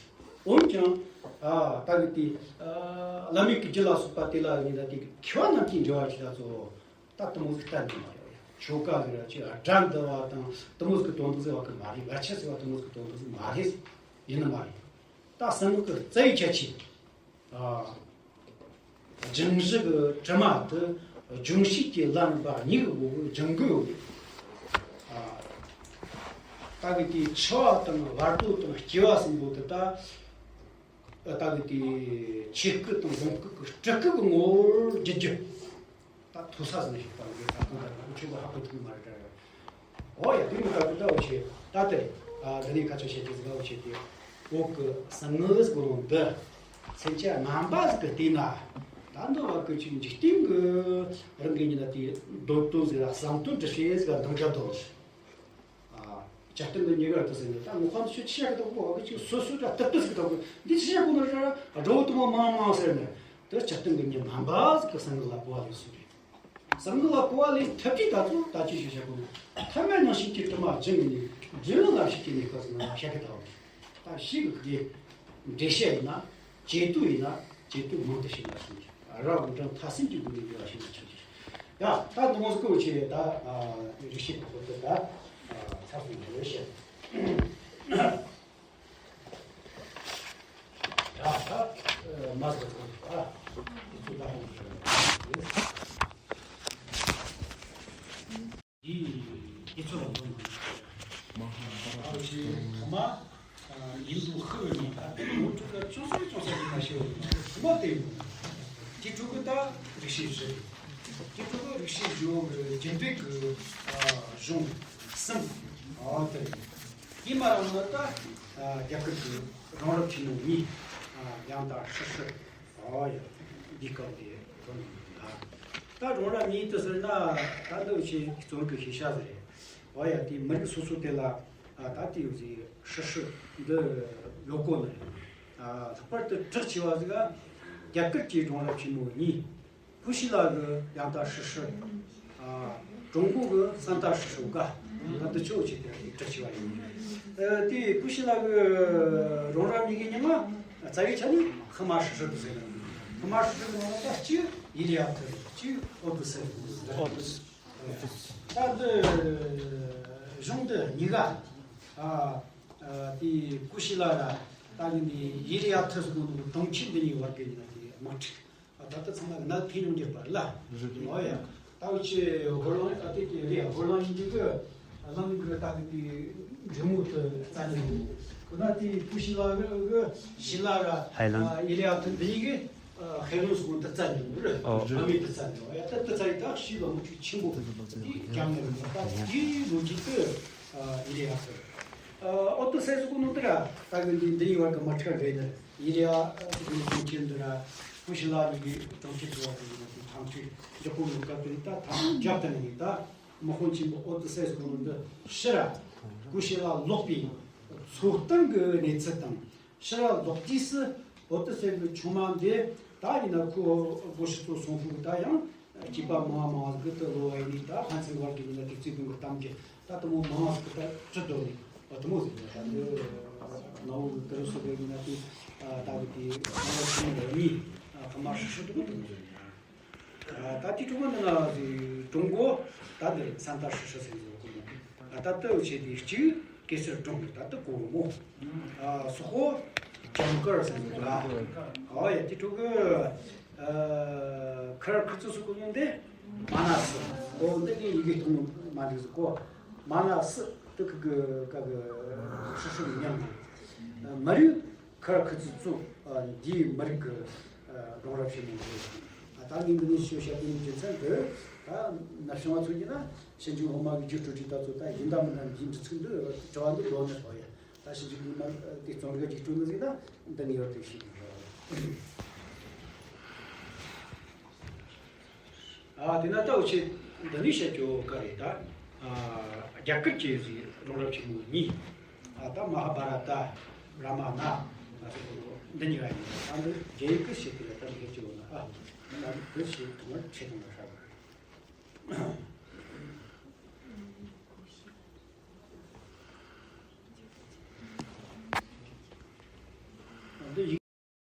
འོན་ཀྱང་ཨ་ད་གི་དེ་ཨ་བླ་མེད་ཀྱི་རྒྱུད་ལ་སོགས་པ་དེ་ལ་ཡིན་ད་དེ་གི་མཁས་པ་རྣམས་ཀྱིས་འབྲེལ་བ་ཅི་ད་ཚོ། ད་དུ་མོ་ཟིག་གཏན་ནས་མ་རེད། ཆོ་ག་ཟེར་བ་ཅིག་སྒྲ་འདི་བ་དང་དུ་མོ་ཟིག་གི་དོན་དག་ཟེར་བ་གི་མ་རེད། བར་ཆད་ཟེར་བ་དུ་མོ་ཟིག་གི་དོན་དག་ཟིག་མ་རེད། ཡིན་ནི་མ་རེད། ད་གསང་སྔགས་ཀྱི་རྩ་བའི་ཁྱད་ཆོས། ཨ། སྦྱང་གཞི་གི་དྲི་མ་དེ་སྦྱོང་བྱེད་ཀྱི་ལམ་པ་གཉིས་ཀྱི་སྒོ་གི་སྦྱང་དགོས་ཡོད་རེད། ཨ། ད་གི་དེའི་འཆི་བ་དང་བར་དོ་དང་སྐྱེ་བ་གསུམ་པོ་དེ་ད། ད་གི་དེའི་ཆོས་སྐུ་དང་སྒོམ་སྐུ་གི་སྤྲུལ་སྐུ་གི་ངོ་བོར་བསྒྱུར་རྒྱུ། ད་མཐོ་ས་ཟིན་ཞིག་དང་གི་ད་གང་ལྟར་ཁོང་ཆོས་པ་ཧ་གོ་ཐུབ་མ་རེད་ད། ཨོ་ཡ་དེ་མི་ད་གི་ད་འུ་ཆེ་ད་དེ་ཨ་འདི་ནས་ཁ་ཆོ་བཤད་ཀྱི་ཟིག་འུ་ཆེ་དེ་འོག་གི་གསང་སྔགས་ཟིག་གོ་ལོང་འདི་སེམས་ཅན་རྣམ་པ་ཟིག་གི་སྟེང་ན་ད་འདི་བ་གི་ཅིག་འཇིག་རྟེན་གི་རང་གི་ཉིད་ལ་དེ་འདོད་དོན་ཟིག་ལ་བསམ་དོན་འགྲུབ་བྱེད་ཟིག་ལ་འདང་རྒྱབ་དོ། ཨ། ཇ་སྟེང་གི་ཉེ་གར་དུ་ཟེར་ནས་ད་ངོ་ཁམས་ཆོས་ཆི་ཡག་གི་དོག་པོ་བ་གི་ཅིག་སོ་སོ་ད་ཏག་ཏག་ཟིག་གི་དོག་པོ་འདི་ཆི་ཡག་གོ་ནོ་ར་དགྲ་བོ་དུ་མ་མང་མང་ཟེར་ནས་དེ་ཇ་སྟེང་གི་ཉེ་རྣམ་པ་ཟིག་གི་གསང་སྔགས་ལ་གོ་བ་ལེན་སྲོལ་རེད། གསང་སྔགས་ལ་གོ་བ་ལེན་ཐབས་ཀྱིས་ད་ཚོ་ད་ཅི་ཞིག་བྱ་དགོས་ན་ཐ་མལ་ནང་ཞིག་གི་དྲི་མ་བྱིང་ནས་འབྲས་བུ་ལ་ཞིག་གི་གནས་སྐབས་སུ་ང་བཤད་གི་ད་བ་ད་ཞིག་གི་འགྲེལ་བཤད་ཡིན་ན་བྱེད་དུ་ཡིན་ན་བྱེད་དུ་མང་དུ་ཞིག་ལ་ཞིག་རབ་འབྲིང་ཐ་གསུམ་གྱི་སྒོ་ནས་འབྲེལ་བ་ཞིག་ལ་ཆགས་ཀྱི། ཡ། ད་དུང་སྐུ་ཆེ་ད་རིག་བྱེད་ཁོ་ཚོ་ད་ཚར་སོང་རེད་བཤད། ཡ། ད་མ་ཟེར་ཁོ་ད་དེ་ཚོ་ད་ཧོང་ཟེར། ཡིས་དེ་ཚོ་ལ་འདོན་མ་ཨ་ཅེ་ཐ་མ་ཡིན་དུ་ཤི་བའི་མི་ད་དེ་ནི་ངོ་སྤྲོད་ཀ་ཅུང་ཟད་ཅུང་ཟད་ཀྱི་ཁ་ཤས་ཡོད་མ་སྟེ། དེ་ཕྲུ་གུ་ད་རིག་བྱེད་བཞི། དེ་ཕྲུ་གུ་རིག་བྱེད་བཞི་བོ་གི་རྒྱུད་སྡེ་གི་གཞུང་གསུམ་ཨ་དེ་རེད། དེ་མ་རང་ལ་ད་རྒྱ་གར་གི་རང་རབ་ཆེན་མོ་གཉིས་ཡང་དག་སྲི་ཞུ། ཨོ་ཡ། འདི་སྐབས་དེ་དོན་ད། ད་རང་ར་མིང་དུ་ཟེར་ན་ད་འདི་ཆེ་གཙོ་གི་ཤེས་བྱ་ཟེར། ཨོ་ཡ་དེ་མི་རིགས་སོ་སོ་དེ་ལ་ད་དེ་ཡོད་ཟེར་ཧྲི་ཧྲི་འདི་ཡོད་གོ་ནི་རེད། ལྷག་པར་དུ་གྲགས་ཆེ་བ་ཟིག་རྒྱ་གར་གྱི་རང་ར་ཆེན་མོ་གཉིས། ཀུ་ཤི་ལ་གི་ཡང་དག་སྲི་ཞུ། ཀྲུང་གོ་གི་སན་ཏ་སྲི་ཞུ་ག་ད་འདི་ཆོ་ཆེ་དེ་གྲགས་ཆེ་བ་ཡིན། དེ་ཀུ་ཤི་ལ་གི་རང་ར་མི་གི་ཉི་མ། རྩ་བའི་ཆ་ནས་ཧི་མ་ཧྲི་ཧྲི་དུ་ཟེར་ནས། ཧི་མ་ཧྲི་ཧྲི་གི་ནང་ལ་ད་གཅིག་ཡི་ལི་ཡ་ཐུ། གཅིག་ཨོ་དུ་སེ། ཨོ་དུ་སེ། ད་འདི་གཞུང་འདི་གཉིས་ཀ་ཨ་ཨ་དེ་ཀུ་ཤི་ལ་ར་ད་ཡིན་དེ་ཡི་ལི་ཡ་ཐུ་ཟེར་གོ་ནོ་གྲོང་ཁྱེར་འདི་གཉིས་བར་གི་ཡིན་ན་དེ་དམག་འཁྲུག་ད་ལྟ་ཚང་མ་གནད་འཕེན་ཡོང་རྒྱུ་པ་ལ། རེད་རེད། ཨོ་ཡ། ད་འུ་ཆེ་ཧོར་ལང་ཨ་ཏི་ཏི་རེད། ཧོར་ལང་ཡིན་གྱི་གི་གླིང་གི་ད་གི་དེ་འབྲི་མོ་དུ་རྩ་ནས་ཁོ་ན་དེ་ཀུ་ཤི་ལ་གི་གི་ཤི་ལ་ར་ཧའེ་ལང་ཡི་ལི་ཡ་ཐུ་འདི་གི་ཧའེ་ལང་སོང་དུ་རྩ་ནས་རེད། ཨོ། ཨ་མི་དུ་རྩ་ནས། ཨོ་ཡ། ད་དུ་རྩ་ཡི་ད་ཤི་ལ་མུ་ཆུ་ཆེན་པོ་དེ་རྒྱང་ནས་རེད། ད་དེ་ལོ་རྒྱུས་དུ་ཡི་ལི་ཡ་ཐུ། ཨོ་ཏུ་སེ་སུ་གུ་ནུ་དུ་ར་ད་གི་འདི་འདི་ཡི་བར་གི་མ་ཁྲ་རེད་ནི། ཡི་རེ་ཨ་ཏི་ཀུན་ཁྱེར་འདི་ར་ཀུ་ཤི་ལ་ཡི་གི་གྲོང་ཁྱེར་དུ་བ་དེ་ཡི་ཐང་ཁྲི་འཇོག་གོ་ནོ་སྐབས་དེ་ད་ཐང་རྒྱབ་དང་ཡི་ད་དམག་དཔོན་ཆེན་པོ་ཨོ་ཏི་སེ་སུ་གུ་ནུ་འདི་ཤི་ར་ཀུ་ཤི་ལ་ལོག་པའི་ཚོགས་སྟངས་གི་གནས་ཚུལ་དང་། ཕྱི་ར་ལོག་དུས་སུ་ཨོ་ཏི་སེ་གི་ཆུང་མ་འདི་ད་ཡིན་ན་ཁོ་སྒོ་ཕྱི་ཚོ་སོང་ཕུག་ད་ཡང་སྐྱེས་པ་མང་མང་གི་དུ་ལོ་བ་ཡིན་ནི་ད་ཕན་ཚུན་བར་གྱི་ཡིན་ན་དེ་བརྩེ་དུང་གི་གཏམ་གྱི་ད་དུ་མོ་མང་ཟིག་གི་ད་ཅི་འདོད་ནི་ཨོ་དུ་མོ་ཟིག་ད་འདི་ནའུ་གི་ཀི་རུ་སུ་གི་ཡིན་ན་དེ་ད་གི་དེ་ནའུ་ཆུང་མ་གཉིས་ཁ་མ་ཧྲི་ཧྲི་དུ་མོ་དུ་མོ་ཟིག་ད་དེ་ཀྲུང་གོ་འདི་ན་ཀྲུང་གོ་ད་འདི་སན་ཏ་ཧྲི་ཧྲི་ཟེར་ཟེར་གོ་ནོ་ད་ལྟ་བུ་བྱས་ཏེ་གཅིག་གེ་སར་སྒྲུང་ད་ལྟ་གོ་མོ། ཨ་སོག་པོ་ཇང་ཀར་ཟེར་གི་ལ། ཨོ་ཡ་དེ་ཕྲུ་གུ། ཨ་ཁར་ཁུ་ཚུ་སུ་གུ་ཡོང་དེ། མ་ན་སི། ཨོ་འདི་གི་ཡི་གེ་གཏོང་མ་འདུག་ཟེར་གོ། མ་ན་སི་དེ་གི་གི་ག་གི་ཧྲི་ཧྲི་གི་མཉམ་གི། མ་རུ་ཁར་ཁུ་ཚུ་ཚུ། འདིའི་མི་རིགས་ཀྱི་སྒྲུང་རབ་ཆེན་མོ་རེད། ད་ངས་འདི་ནས་ཞུ་བྱ་དེ་ནི་རྒྱུ་མཚན་དུ་ད་ན་གཞོན་བ་ཚོ་ཡིན་ན་ཞིབ་འཇུག་སློབ་མ་གི་རྒྱུགས་སྤྲོད་ཀྱི་ད་ཚོ་ད་ཡིན་ད་མིན་ད་འདིའི་འདྲི་ཚིག་འདི་དྲི་བ་འདི་ལོ་ནས་ལྷོ་ཡ། ད་ཞིབ་འཇུག་སློབ་མ་དེ་བརྩོན་འགྲུས་རྒྱུགས་སྤྲོད་འདི་ཟིག་ད་འདི་ངས་ཡོད་དེ་ཞིག་རེད། ཨ་དེ་ན་ལྟ་བུ་ཆེ་འདི་ནས་བཤད་རྒྱུ་ག་རེད་ད། ཨ་རྒྱ་གར་གྱི་ཟིག་སྒྲུང་རབ་ཆེན་མོ་གཉིས། ཨ་ད་མ་ཧཱ་བྷ་ར་ཏ། རཱ་མ་ཡ་ན། ང་ཚོ་འདི་གཉིས་ཀ་ཡིན། ད་འདི་རྒྱ་ཡིག་གི་ཞིག་གི་ལ་ད་འདི་ཆེ་བོ་ན་ཨ། ད་འདི་ཞིག་ཐོག་མར་ཆེ་ཐོག་མར་ཧྲ་བ།